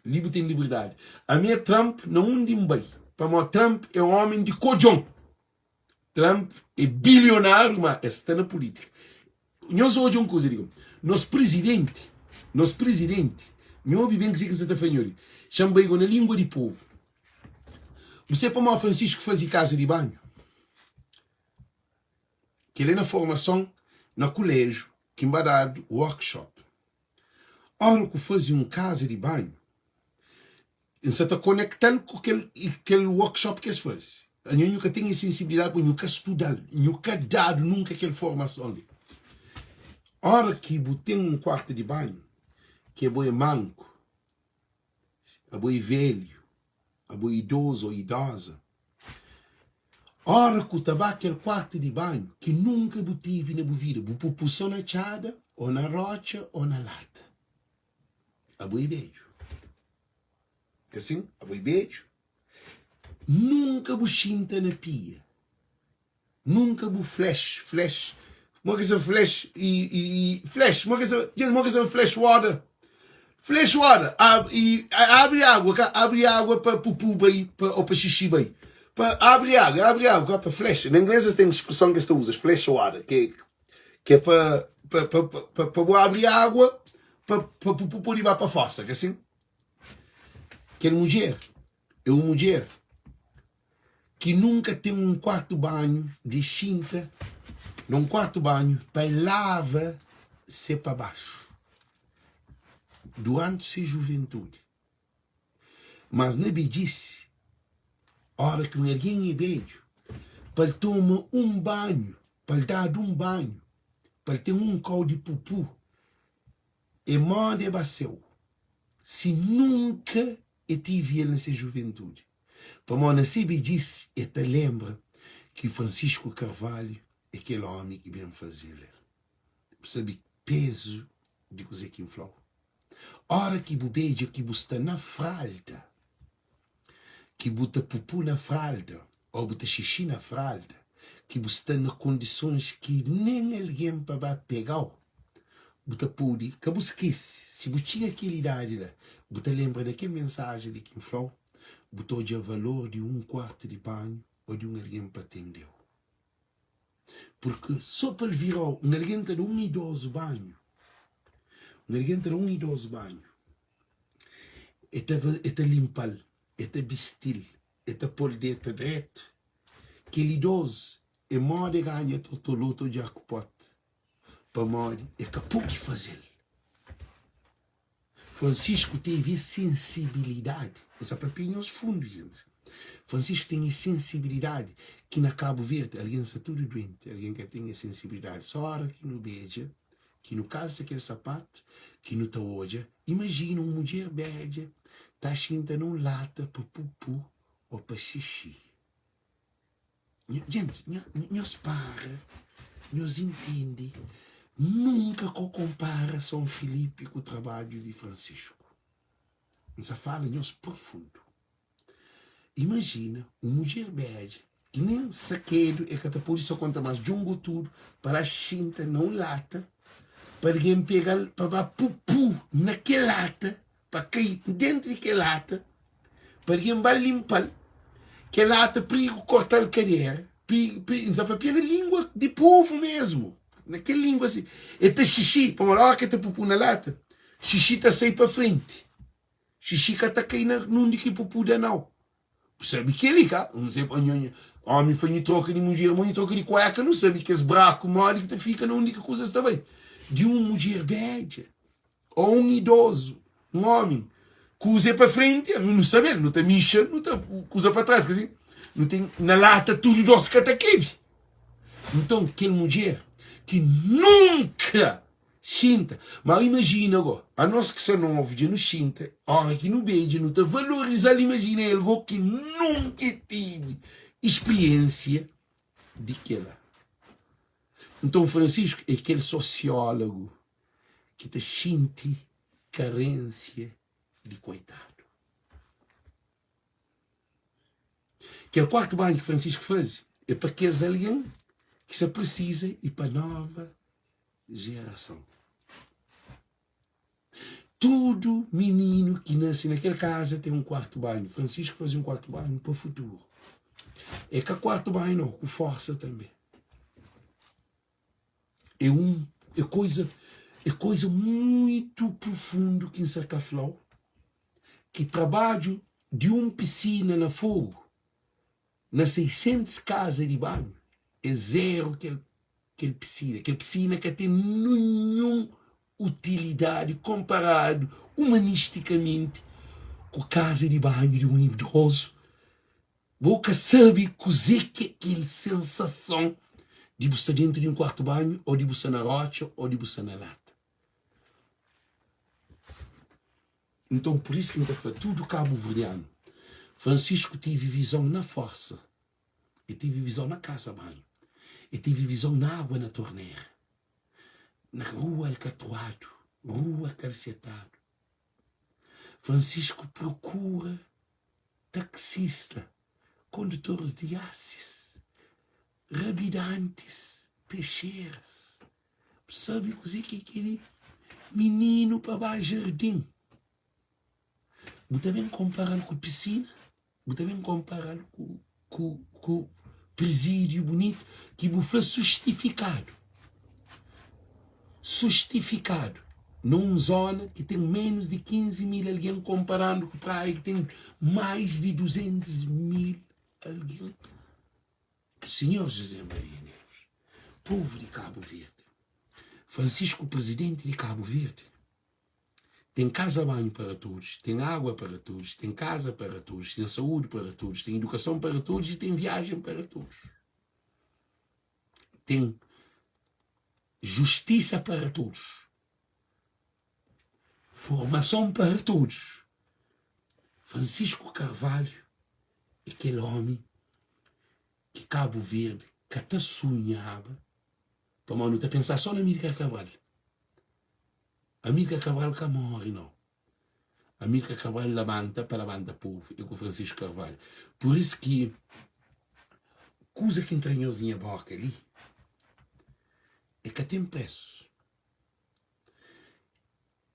li bu ten liberdadi Ami é Trump na undi N bai pamodi Trump é omi di kodjon. Trump é bilionário, ma es sta na política. Nhos odja un kuza, digo, nos presidente, nos presidente, nho obi ben kuzê ki N sa ta fla nho li, xa-m bai go na língua di povu. Bu sabe pamodi Francisco faze kaza di banhu? Kel-li é na formason na kuléjiu ki N ba dadu workshop. Óra ku faze un kaza di banhu, N sa ta konekta-l ku kel kel workshop ki es faze. Anho nhu ka ten es sensibilidadi pabia nhu ka studa-l, nhu ka dadu nunka kel formason li. Óra ki bu ten un kuartu di banhu ki abo é manku, abo é velhu, abo é idozu ô idoza, óra ku ta ba kel kuartu di banhu ki nunka bu tivi na bu vida, bu pupu so na txada ô na rotxa ô na lata. Abo é bedju. Ka sin? Abo é bedju. Nunka bu xinta na pia. Nunka bu flash, flash. Mo ki sa flash i, i, i flash, mo ki sa, gente, mo ki sa flash water. Flash water, ab, i, abri água, ka? Abri água pa pupu bai, pa, ou pa xixi bai. Pa abri água, abri água, ka? Pa flash. Na inglês es ten expressão que es ta usa, flash water, que Ki é pa pa pa pa pa bu abri água pa pa pupu pode ba pa fosa, ka sin? Kel mudjer é un mudjer ki nunka ten un kuartu banhu di xinta na un kuartu banhu pa el lava se pa baxu duranti se juventudi. Mas na bedjise, óra ki un algen é bedju, pa el toma un banhu, pa el dadu un banhu, pa el ten un kau di pupu, é móda é ba séu, si nunka el tivi el na se juventudi. Pamodi na se bedjise el ta lenbra ki Francisco Carvalho é kel ómi ki ben faze-l el. Bu sabe pezu di kuzê ki N fla-u? Ora ki bu bedja ki bu sta na fralda, ki bu ta pupu na fralda ô bu ta xixi na fralda, ki bu sta na kondisons ki nen algen pa ba pega-u, bu ta pode, ka bu skese, si bu txiga kel idadi la, bu ta lenbra di kel mensajen li ki N fla-u, bu ta odja valor di un kuartu di banhu ô di un algen pa atende-u. Purki so pa el vira-u, un algen ta da un idozu banhu, un algen ta da un idozu banhu, e ta e ta linpa-l, e ta bisti-l, e ta pô-l deta dretu. Kel idozu é moda e ganha totoloto ô djakupot, pamodi e ka pode faze-l. Francisco tevi es sensibilidadi, N sa papia nhos fundu gentis, Francisco ten es sensibilidadi ki na Kabu Verdi algen sta tudu duenti, algen ka ten es sensibilidadi, so ora ki nu bedja, ki nu kalsa kel sapatu, ki nu ta odja, imajina un mudjer bedja ta xinta na un lata pa pupu o pa xixi. Gentis, nhos para, nhos intende, nunka ko konpara Son Filipi ku trabadju di Fransisku. N sa fala nhos profundu. Imajina un mudjer bedja ki nen sakedu e ka ta pode sa konta mas djungu tudu pa la xinta na un lata pa algen pega-l pa ba pupu na kel lata pa kai dentru di kel lata pa algen ba linpa-l kel lata prigu korta-l kadera. Pi, pi, N sa papia na língua di povu mesmu, na kel língua si. E ta xixi, pamodi óra ki e ta pupu na lata, xixi ta sai pa frenti. Xixi ka ta kai na nundi ki pupu da nau. Bu sabe kel-li ka? N se pa nho, ómi fla nhu troka di mudjer, ma nhu troka di kueka, nu sabe kes braku modi ki ta fika na undi ki kuzas ta bai. Di un mudjer bedja ô un idozu, un ómi, kuza é pa frenti, ami nu sabe-l, nu ta mixa, nu ta kuza pa tras, ka si? Nu ten na lata tudu dos ka ta kebe. Nton, kel mudjer ki nunka Xinta. Ma imajina go, anos ki sta novu dja nu xinta, ora ki nu bedja nu ta valorizal, imajina el go ki nunka e tivi spriensia di kela. Nton Francisco e kel sosiologu ki ta xinti karensia di koitadu. Kel kuartu banhu ki Francisco faze e pa kes algen ki sa prisiza i pa nova jerason. Tudu mininu ki nase na kel kaza ten un kuartu banhu. Francisco faze un kuartu banhu pa futuru. É ka kuartu banhu nau, ku forsa tanbe. É un é koiza é koiza muitu prufundu ki N sa ta fla-u ki trabadju di un pisina na fogu na 600 kaza di banhu é zeru kel kel pisina. Kel pisina ka ten ninhun utilidadi konparadu umanistikamenti ku kaza di banhu di un idozu. Bo ka sabe kuzê ki é kel sensason di bu sta dentu di un kuartu banhu ô di bu sta na rótxa ô di bu sta na lata. Nton, pur isu ki N ta fla tudu kabuverdianu, Francisco tive vizon na forsa, e tive vizon na kasa banhu, e tive vizon na agua na tornera, na rua alkatruadu, rua kalsetadu. Francisco prokura taksista, kondutoris di asis, rabidantis, pexeras. Bu sabe kuzê ki é kel-li? Mininu pa ba jardin. Bu ta ben konpara-l ku pisina? Bu ta ben konpara-l ku, ku, ku prizídiu bunitu ki bu fla sustifikadu? Sustifikadu na un zona ki ten ménus di 15 mil algen konparandu ku Praia ki ten más di 200 mil algen. Sinhor José Maria Neves, povu di Kabu Verdi, Francisco Presidenti di Kabu Verdi, ten kaza banhu para todos, ten água para todos, ten kaza para todos, ten saúde para todos, ten edukason para todos e ten viajen para todos. Ten justisa para todos, formason para todos. Francisco Carvalho é kel omi ki Kabu Verdi ka ta sunhaba, pamodi nu ta pensa so na Amílcar Cabral. Amílcar Cabral ka móre nau. Amílcar Cabral labanta pa labanta povu, é ku Francisco Carvalho. Pur isu ki kuza ki N tra nhos di nha boka li é ka ten presu.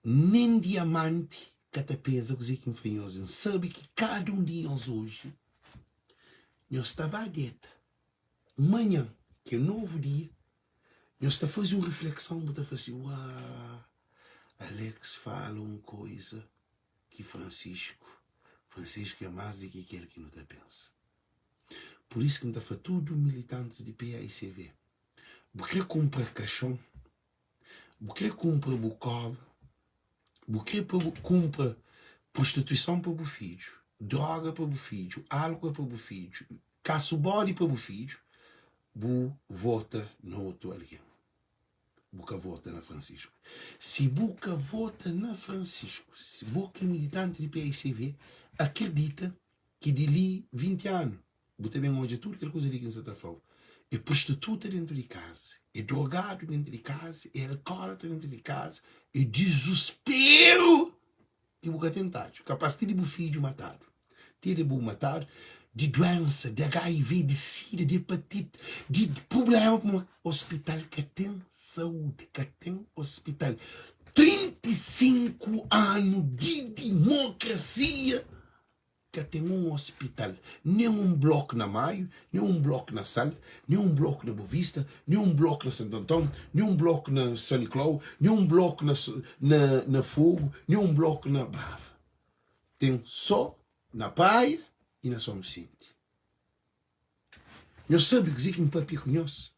Nen diamanti ka ta peza kuzê ki N fla nhos. N sabe ki kada un di nhos oji, nhos ta ba deta. Manhan, ki é novu dia, nhos ta faze un riflekson, bu ta fla si, Uaa, Alex fala un koiza ki Francisco, Francisco é más di ki kel ki nu ta pensa. Pur isu ki N ta fla tudu militantis di PAICV, bu krê kunpra kaxon, Bu kre kunpra bu koba, bu kre pa bu kunpra prostituison pa bu fidju, droga pa bu fidju, álkua pa bu fidju, kasu bodi pa bu fidju, bu vota na otu algen. Bu ka vota na Francisco. Si bu ka vota na Francisco, si bo ki é militanti di PICV, akredita ki di li 20 anu, Bu ta ben odja tudu kel kuza li ki N sta ta fla-u. É prostituta déntu di kaza, é drogadu déntu di kaza, é alkólatra déntu di kaza, é dizusperu ki bu ka ten tadju. Kapás ti di bu fidju matadu, ti di bu matadu di duénsa, di HIV, di sida, di epatite, di prubléma pamodi ospital ka ten saúdi, ka ten ospital. 35 anu di dimokrasia! Ka ten un ospital, nen un bloku na Maio, nen un bloku na Sal, nen un bloku na Bovista, nen un bloku na Santo Anton, nen un bloku na San Niklau, nen un bloku na na na Fogo, nen un bloku na Brava. Ten so na Praia i na Son Visenti. Nhos sabe kuzê ki N papia ku nhos?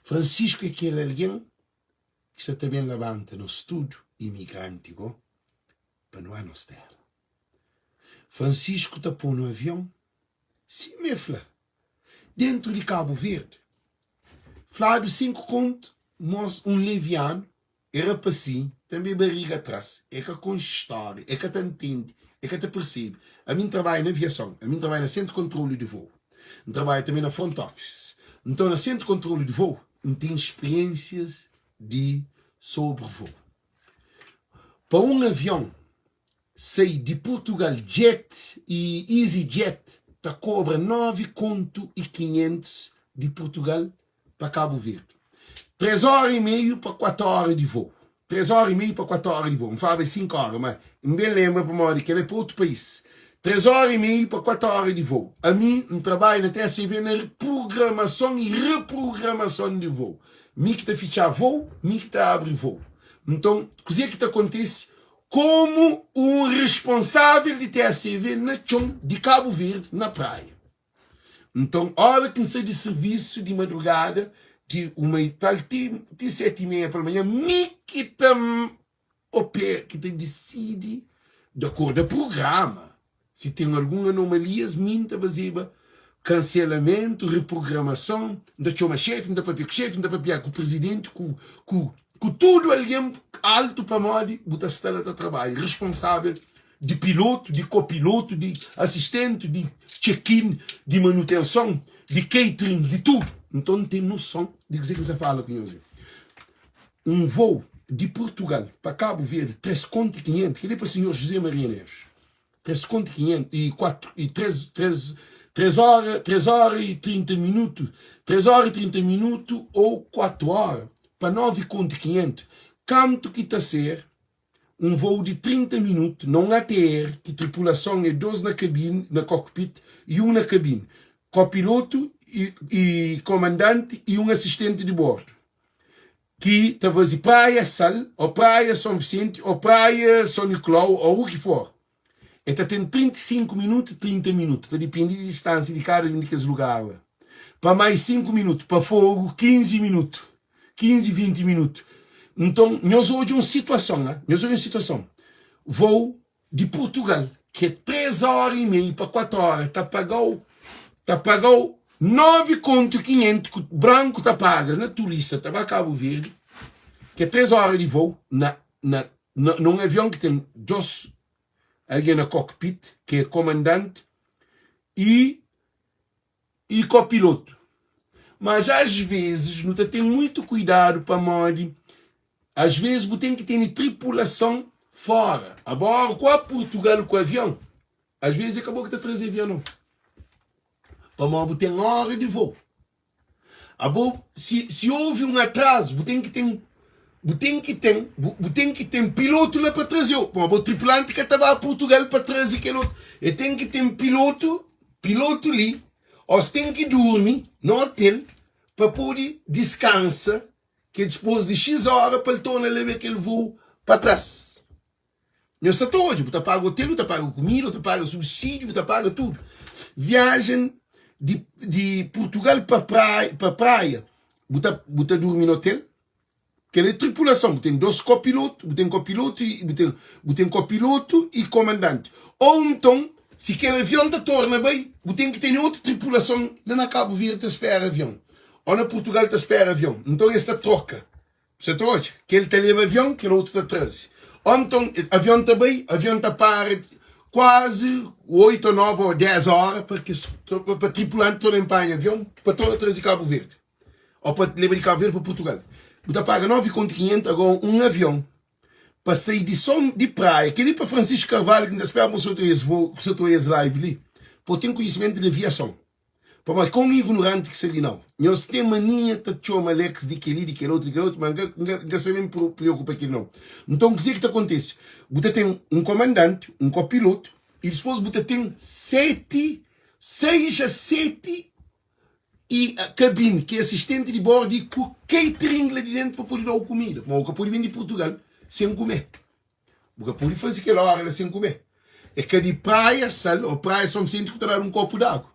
Francisco é kel algen ki sa ta ben labanta nos tudu imigranti go pa nu ba nos tera. Francisco ta pô-nu avion, sima e fla, dentu di Kabu Verdi. Fladu 5 kontu, mos un levianu, e rapasinhu, tanbe bariga tras, e ka konxe stória, e ka ta ntende, e ka ta persebe. Ami N trabadja na aviason, ami N trabadja na sentru kontrolu di vôu, N trabadja tanbe na front office. Nton na sentru kontrolu di vôu, N ten spriensias di sobri vôu. Pa un avion sai di Purtugal jet i EasyJet ta kobra 9 kontu i 500 di Purtugal pa Kabu Verdi. 3 ora i meiu pa 4 ora di voo. 3 ora i meiu pa 4 ora di voo. N flaba 5 ora, ma N ben lenbra pamodi kel é pa otu país. 3 ora i meiu pa 4 ora di voo. Ami N trabadja na TSV na prugramason i reprogramason di voo. Mi ki ta fitxa voo, mi ki ta abri voo. Nton, kuzê ki ta kontise? Komu un responsável di TSV na txon di Kabu Verdi, na Praia. Nton, óra ki N sai di sirvisu di madrugada, di uma i tal ti ti seti i meia palmanhan, mi ki ta opera, ki ta disidi di akordu a prugrama. Si ten algun anomalias, mi N ta fazeba kanselamentu, reprogramason, N ta txoma xefi, N ta papia ku xefi, N ta papia ku prizidenti, ku ku ku tudu algen altu pamodi bu ta sta la ta trabadja, responsável di pilotu, di kopilotu, di asistenti, di check-in, di manutenson, di catering, di tudu. Nton N ten noson di kuzê ki N sta fala ku nhos. Un voo di Purtugal pa Kabu Verdi, 3 kontu i 500, kel-li é pa sinhor José Maria Neves. 3 kontu i 500 i 4 i 3 3 3 ora 3 ora i 30 minutu 3 ora i 30 minutu ou 4 ora pa 9 kontu i 500 kantu ki ta ser un voo di 30 minutu na un ATR ki tripulason é 2 na kabine na cockpit i un na kabine kopilotu i, i komandanti i un asistenti di bordu ki ta faze Praia Sal ô Praia Son Visenti ô Praia Son Nicolau ô u ki for, el ta ten 35 minutu, 30 minutu, ta dipende di distánsia di kada un di kes lugar la. Pa mais 5 minutu, pa Fogu 15 minutu, 15, 20 minutu. Nton, nhos odja un situason, ha? Nhos odja un situason. Vou di Purtugal, ki é 3 óra i meiu pa 4 óra, ta paga-u ta paga-u 9 kontu 500 ku branku ta paga na turista ta ba Kabu Verdi, ki é 3 óra di voo na na na un avion ki ten 2 algen na cockpit, ki é komandanti i i kopilotu. Mas às vezes nu ta ten muitu kuidadu pamodi às vezes bu ten ki tene tripulason fora. Abora ku a Purtugal ku avion, às vezes é ka bo ki ta traze avion nau. Pamodi bu ten ora di voo. Abo si si houve un atraso bu ten ki ten bu ten ki ten bu, bu ten ki ten pilotu la pa traze-u. Pamodi bo tripulanti ka ta ba Purtugal pa traze kel otu. E ten ki ten pilotu Pilotu li os ten ki durmi na otel pa pode diskansa ke dispos di xis ora pa el torna leba kel voo pa tras. Nhos sa ta odja, bu ta paga otel, bu ta paga kumida, bu ta paga subsidiu, bu ta paga tudu. Viajen di di Purtugal pa praia pa praia bu ta bu ta durmi na otel. Kel é tripulason, bu ten dos kopilotu, bu ten kopilotu i bu ten bu ten kopilotu i komandanti. Ou nton, si kel avion ta torna bai, bu ten ki tene otu tripulason la na Kabu Verdi ta spera avion, ou na Purtugal ta spera avion. Nton es ta troka. Bu sa ta odja? Kel ta leba avion, kel otu ta traze. Ou nton, avion ta bai, avion ta para kuazi oitu ou novi ou des ora pa kes pa tripulanti torna inpanha avion pa torna traze Kabu Verdi. Ou pa leba di Cabo Verde pa Portugal bu ta paga 9 kontu 500 agora un avion pa sai di Son di Praia kel-li pa Francisco Carvalho ki N ta spera ma bu sa ta oia es vo bu sa ta oia es live li pa bu ten konhisimentu di aviason pamodi ka un ignoranti ki sta li nau nhos ten mania ta txoma Alex di kel-li di kel otu di kel otu ma N ka N ka sta ben preokupa kel-li nau nton kuzê ki ta kontise bu ta ten un komandanti un kopilotu. I dipôs bu ta ten 7, 6 a 7 i kabini ki é asistenti di bordu i ku catering la di dentu pa pode da-u kumida. Pamodi bu ka pode ben di Purtugal sen kume. Bu ka pode faze kel óra la sen kume. É ka di Praia Sal ô Praia São Vicente ku ta dadu un kopu di agu.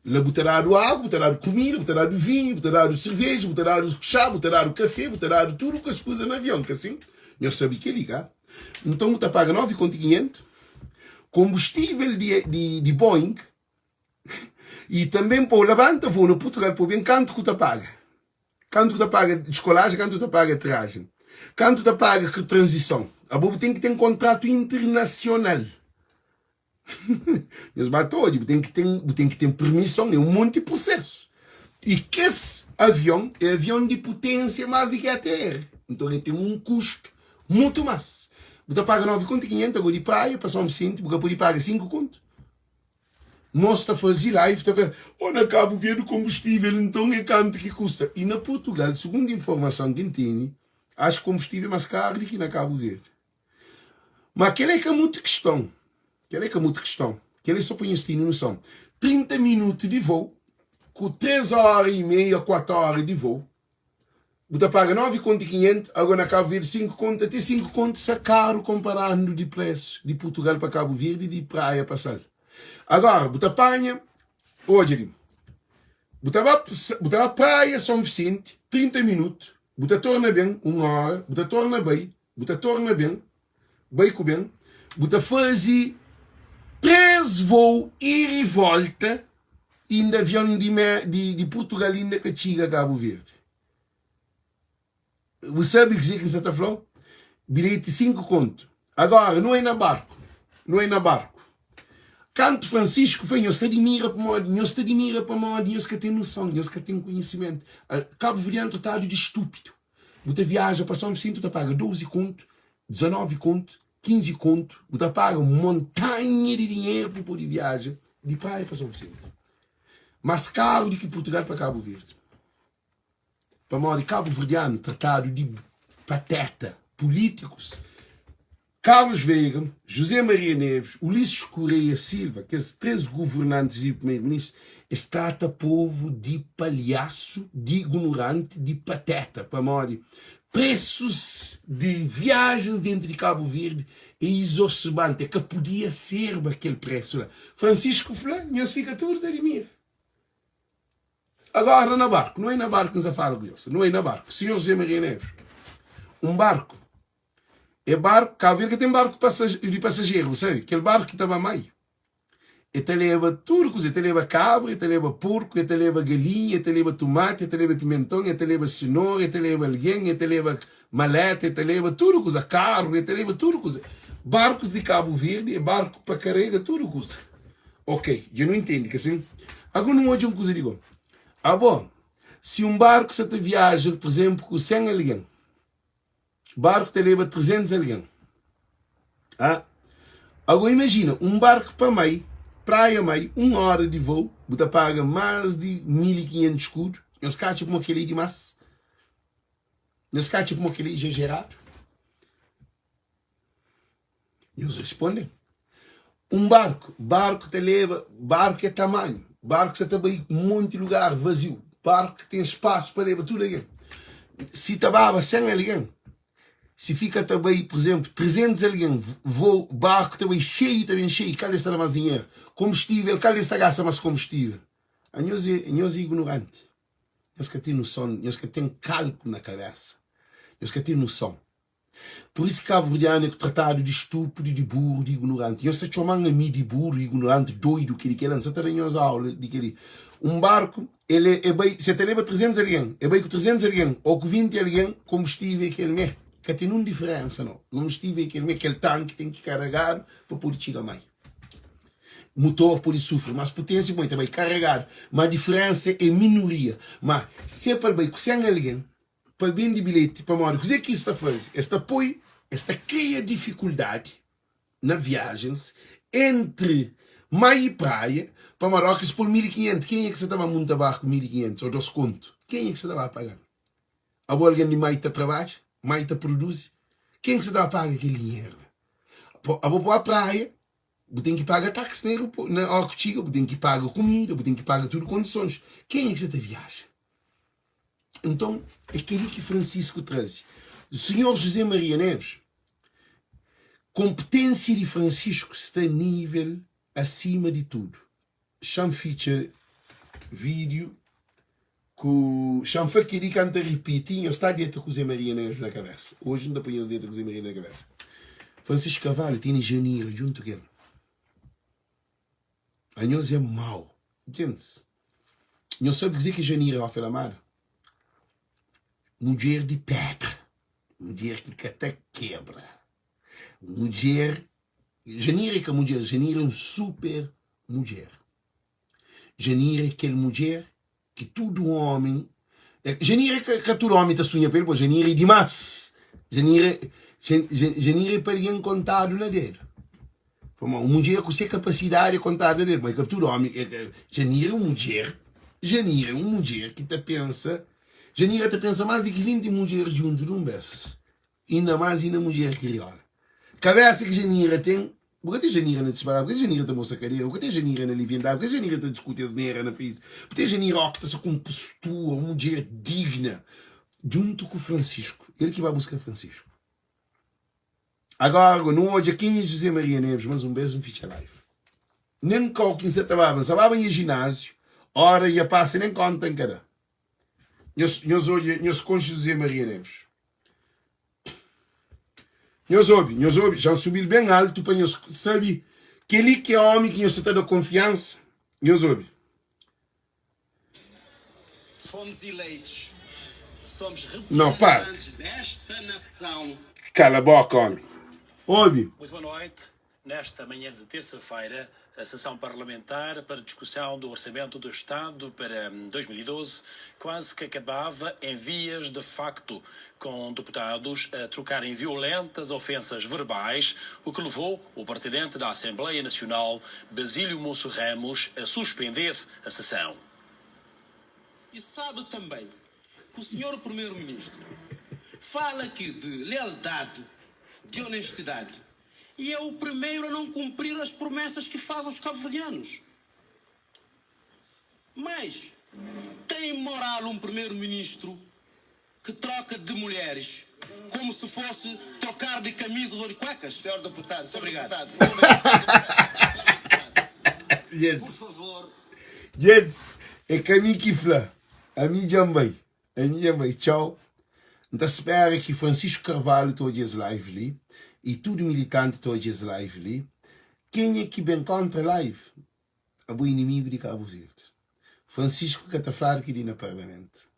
La bu ta dadu agu, bu ta dadu kumida, bu ta dadu vinhu, bu ta dadu serveja, bu ta dadu xá, bu ta dadu kafé, bu ta dadu tudu kes kuza na avion, ka sin? Nhos sabe kel-li, ka? Nton bu ta paga 9 kontu i 500, konbustível di, di, di Boeing i tanben pa bu labanta voo na Purtugal pa bu ben, kantu ku ta paga? Kantu ku ta paga deskolajen, kantu ku ta paga atrajen, kantu ta paga tranzison? Abo bu ten ki ten kontratu internasional. Nhos ba ta odja, bu ten ki ten, bu ten ki ten permison, é un monti prosesu. I kes avion é avion di putensia más di ki ATR. Nton el ten un kustu mutu más. Bu ta paga 9 kontu i 500 ago di Praia pa São Vicente, bu ka pode paga 5 kontu. Nos ta faze live ta fla, oh na Cabo Verde kombustível nton é kantu ki kusta. I na Portugal, sugundu informason ki N tene, acho ki kombustível é más karu di ki na Cabo Verde. Ma kel é ka mutu kiston. Kel é ka mutu kiston. Kel é so pa nhos tene noson. 30 minutu di vou, ku 3 óra i meia, 4 óra di vou, bu ta paga 9 kontu i 500, ago na Kabu Verdi 5 kontu, ate 5 kontu sa karu konparandu di presu di Purtugal pa Kabu Verdi di Praia pa Sal. Agora, bu ta panha, odja li, bu ta ba, bu ta ba Praia Son Visenti, 30 minutu, bu ta torna ben, 1 óra, bu ta torna bai, Bu ta torna ben, bai ku ben. Bu ta faze 3 vou ir i volta inda avion di, di, di Purtugal inda ka txiga Kabu Verdi. Bu sabe kuzê ki N sa ta fla-u? Bilheti 5 kontu. Agora, nu é na barku, nu é na barku. Kantu Francisco fla, nhos ta dimira pamodi, nhos ta dimira pamodi nhos ka ten noson, nhos ka ten konhisimentu. Kabuverdianu tratadu di stúpidu. Bu ta viaja pa São Vicente, bu ta paga 12 kontu, 19 kontu, 15 kontu, bu ta paga un montanha di dinheru pa bu pode viaja di Praia pa São Vicente. Más karu di ki Purtugal pa Kabu Verdi. Pamodi kabuverdianu tratadu di pateta, pulítikus Carlos Veiga, José Maria Neves, Ulisses Correia Silva, kes 3 governantis i primeiro-ministru, es trata povu di palhasu, di ignoranti, di pateta, pamodi presus di viajens dentu di Kabu Verdi é izorsebanti, é ka pudia serba kel presu la. Francisco fla, nhos fika tudu ta dimira. Agora na barku, nu é na barku, N sa fala ku nhos, nu é na barku, Senhor José Maria Neves, un barku É barku, Kabu Verdi ka ten barku di pasajeru, bu sabe? Kel barku ki ta ba mai, e ta leba tudu kuza, e ta leba kabra, e ta leba porku, e ta leba galinha, e ta leba tumati, e ta leba pimenton, e ta leba sinora, e ta leba algen, e ta leba maleta, e ta leba tudu kuza, karu, e ta leba tudu kuza. Barkus di Kabu Verdi é barku pa karega tudu kuza. Ok, dja nu intendi, ka sin? Agora nu odja un kuza di bo. Abo, si un barku sa ta viaja, pur izenplu, ku 100 algen, Barku ta leba 300 algen. Ah. Agora imagina, um barku pa mai, praia mai, um hora di voo, bu ta paga más di 1500 skudu. Nhos ka atxa kuma kel-li é dimás? Nhos ka atxa kuma kel-li é izajeradu? Nhos responde-m. Un barku, barku ta leba, barku é tamanhu, barku sa ta bai un monti lugar vaziu, barku ten spasu pa leba tudu algen. Si ta baba 100 algen, si fika ta bai, pur izenplu, 300 algen, voo, barku ta bai xeiu, ta ben xeiu, kal es ta da más dinheru? Konbustível, kal es ta gasta más konbustível? Anhos é, anhos é ignoranti, nhos ka ten noson, nhos ka ten kalku na kabésa, nhos ka ten noson. Pur isu kabuverdianu é tratadu di stúpidu, di buru, di ignoranti. Nhos ta txoma-m ami di buru, ignoranti, doidu, kel-li, kel-la. N sa ta da nhos aula di kel-li. Un barku, el é, el bai, si el ta leba 300 algen, el bai ku 300 algen ô ku 20 algen, konbustível é kel mê. Ka ten nun diferénsa, nau. Konbustível é kel mê. Kel tanki ten ki karegadu pa pode txiga mai. Mutor pode sufri más puténsia pamodi el ta bai karegadu, má diferénsa é minoria. Má, si é pa el bai ku 100 algen, pa bende bilheti pamodi kuzê ki es ta faze? Es ta poi, es ta kria difikuldadi na viajens entri mar i praia pamodi óras ki es poi 1500 kenha ki sa ta ba munta barku 1500 ô 2 kontu? Kenha ki sa ta ba paga-l? Abo algen di mai ta trabadja, mai ta produzi, ken ki sa ta ba paga kel dinheru la? Abo pa ba praia. Bu ten ki paga taxi na aeroportu, na óra ki txiga, bu ten ki paga kumida, bu ten ki paga tudu kondisons. Kenha ki sa ta viaja? Nton, é kel-li ki Francisco traze. Senhor José Maria Neves, konpeténsia di Francisco sta nível asima di tudu. Xa-m fitxa vídiu ku Xa-m fla kel-li ka N ta ripiti, nhos ta deta ku Zé Maria Neves na kabésa. Oji N ta poi nhos deta ku Zé Maria na kabésa. Francisco Carvalho tene Janira djuntu ku el. Anhos é mau. Gentis, nhos sabe kuzê ki Janira Rafael Amada? Mudjer di pedra, mudjer ki ka ta kebra, mudjer Janira é ka mudjer, Janira é un super mudjer. Janira é kel mudjer ki tudu ómi. Janira é ka tudu ómi ta sunha pa el, pô, Janira é dimás. Janira, Janira é pa algen kontadu na dedu. Pamodi un mudjer ku se kapasidadi é kontadu na dedu, ma é ka tudu ómi. Janira é un mudjer, Janira é un mudjer ki ta pensa, Janira ta pensa más di ki 20 mudjer djuntu di un bês. Inda más inda mudjer kriola. Kabésa ki Janira ten, bu ka ten Janira na disparadu, bu ka ten Janira ta mostra kadera, bu ka ten Janira na liviandadi, bu ka ten Janira ta diskuti asnera na Face, bu ten Janira óki ta sta ku un postura, un mudjer digna, djuntu ku Francisco. El ki ba buska Francisco. Agora, nu odja kenha é José Maria Neves, mas un bes N fitxa live. Nen kau ki N sa ta baba, N sa baba nha jináziu, ora nha pasa nen konta N ka da. Nhos, nhos odja, nhos konxe José Maria Neves. Nhos obi, nhos obi, já N subi-l ben altu pa nhos sabe kel-li ki é ómi ki nhos sa ta da konfiansa. Nhos obi. Fomos eleitos, somos Não, para. representantes desta nação. Kala boka, ómi. Obi. Muito boa noite. Nesta manhã de terça-feira, a sessão parlamentar para discussão do Orçamento do Estado para 2012 quase que acabava em vias de facto, com deputados a trocarem violentas ofensas verbais, o que levou o presidente da Assembleia Nacional, Basílio Moço Ramos, a suspender a sessão. E sabe também que o senhor primeiro-ministro fala aqui de lealdade, de honestidade, e é o primeiro a não cumprir as promessas que faz aos cabo-verdianos. Mas tem moral um primeiro-ministro que troca de mulheres como se fosse trocar de camisas ou de cuecas? Senhor deputado, senhor Obrigado. deputado, um momento, senhor deputado, senhor deputado, por Gente, favor. gente, é ka mi ki fla. Ami dja N bai. Ami dja N bai. Txau. N ta spera ki Francisco Carvalho ta odja es live li y tudu militanti ta odja es live li. Kenha ki ben kontra live, abo é inimigu di Kabu Verdi. Francisco ka ta fladu ki di na parlamentu.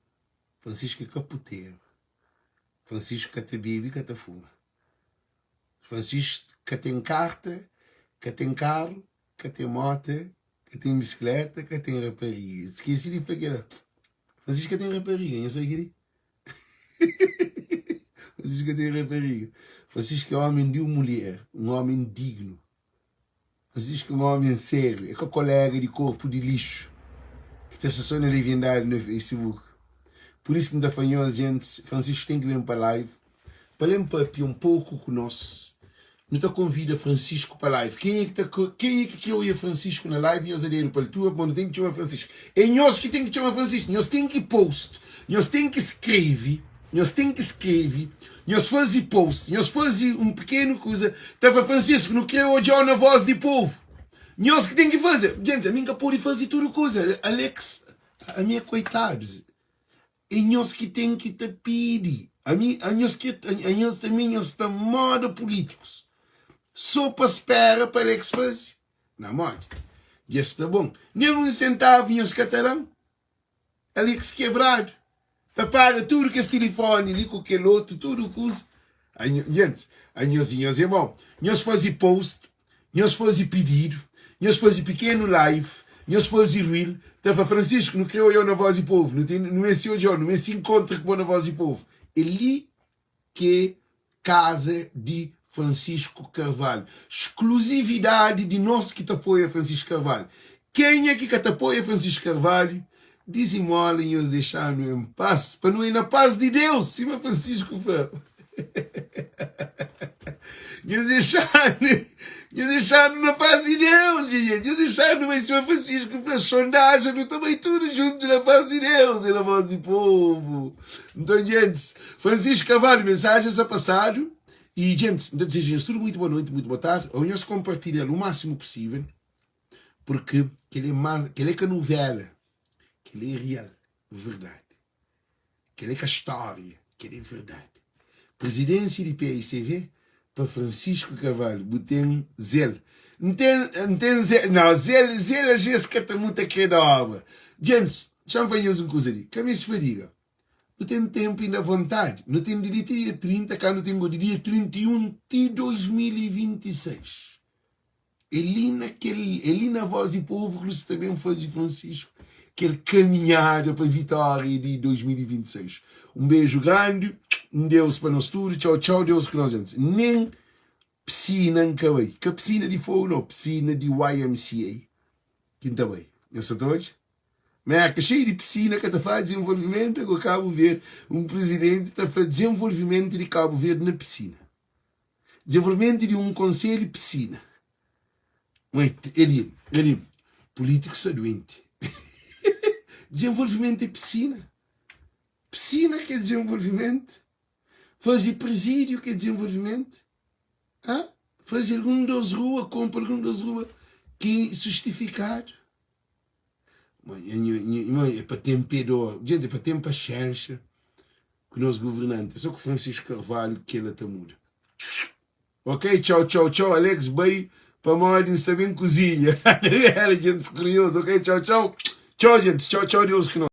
Francisco é ka puteru. Francisco ka ta bebe, ka ta fuma. Francisco ka ten karta, ka ten karu, ka ten mota, ka ten bisikleta, ka ten rapariga. Skese di fla kela. Francisco ka ten rapariga, nha sabe keli? Francisco ka ten rapariga. Francisco é omi di un mulher, un omi dignu. Francisco é un omi sériu, é ka kolega di korpu di lixu ki ta sta so na leviandadi na Facebook. Pur isu ki N ta fla nhos, gentis, Francisco ten ki ben pa live pa el papia un poku ku nos. Nu ta konvida Francisco pa live. Kenha ki ta kenha ki kre oia Francisco na live, nhos da dedu pa altura, pamodi nu ten ki txoma Francisco. É nhos ki ten ki txoma Francisco. Nhos ten ki post, nhos ten ki skreve, nhos ten ki skreve, nhos faze post, nhos faze un pikenu kuza, ta fla Francisco, nu kre odja-u na Voz di Povu. Nhos ki ten ki faze. Gente, ami N ka pode faze tudu kuza. Alex, ami é koitadu. É nhos ki ten ki ta pidi. Ami, anhos ki, anhos tanbe nhos sta moda pulítikus. So pa spera pa Alex faze? Na modi? Dja sta bon. Nen un sentavu nhos ka ta da-m. Alex kebradu. Ta paga tudu kes tilifoni li ku kel otu, tudu kuza. Anho, gentis, anhos e nhos irmon. Nhos faze post Nhos faze pididu, nhos faze pikenu live, nhos faze reel, ta fla Francisco nu kre odjau na voz di povo, nu ten nu meste odjau, nu meste inkontra ku bo na voz di povo. É li ke kaza di Francisco Carvalho. Skluzividadi di nos ki ta apoia Francisco Carvalho. Kenha ki ka ta apoia Francisco Carvalho, dizimola e nhos dexa-nu en pas, pa nu é na pas di Deus, sima Francisco fla. Nhos dexa-nu. Nhos dexanu na paz di Deus, nha gente. Nhos dexanu bai sima Francisco fla, sondaja nu ta bai tudu juntu na paz di Deus e na voz di povo. Nton, gentis, Francisco Carvalho, mensajen sta pasadu. E, gentis, N ta dizeja nhos tudu muitu boa noiti, muitu boa tardi. Ô nhos konpartilha-l o másimu pusível, porque kel-li é más, kel-li é ka novela, kel-li é real, verdadi. Kel-li é ka stória, kel-li é verdadi. Presidência di paicv pa Francisco Carvalho, bu ten zel. N ten, N ten zel, não, zel, zel às vezes ka ta muta kre da obra. Gentis, xa-m fla nhos un kuza li, ka meste fadiga. Nu ten tenpu inda vontadi. Nu ten di li ti dia 30, ka nu ten go di dia 31 ti 2026. É li na kel, é li na Voz di Povo ki nu sta ben faze Francisco kel kaminhada pa vitória di 2026. Un beju grandi, un Deus pa nos tudu. Txau, txau, Deus ku nos antis. Nen pisina N ka bai. Ka pisina di fogu no, pisina di YMCA ki N ta bai. Nhos sa ta odja? Merka xeiu di pisina ka ta fala dizenvolvimentu, ago Kabu Verdi, un prizidenti ta fla dizenvolvimentu di Kabu Verdi na pisina. Dezenvolvimentu di un konselhu pisina. Mãe, eli, eli, polítiku sta duenti. Dezenvolvimentu é pisina. Pisina ki é dezenvolvimentu. Faze prezídiu ki é dezenvolvimentu. Hã? Faze algun dos rua, konpra algun dos rua ki justifikadu. Mãe, é pa ten pé dor. Gente, é pa ten paxénxa ku nos governanti. É só ku Francisco Carvalho ki kela ta muda. Ok, txau, txau, txau. Alex bai pamodi N sta ben kuzinha. Era gentis kuriozu. Ok, txau, txau. Txau, gentis. Txau, txau. Deus ku nos.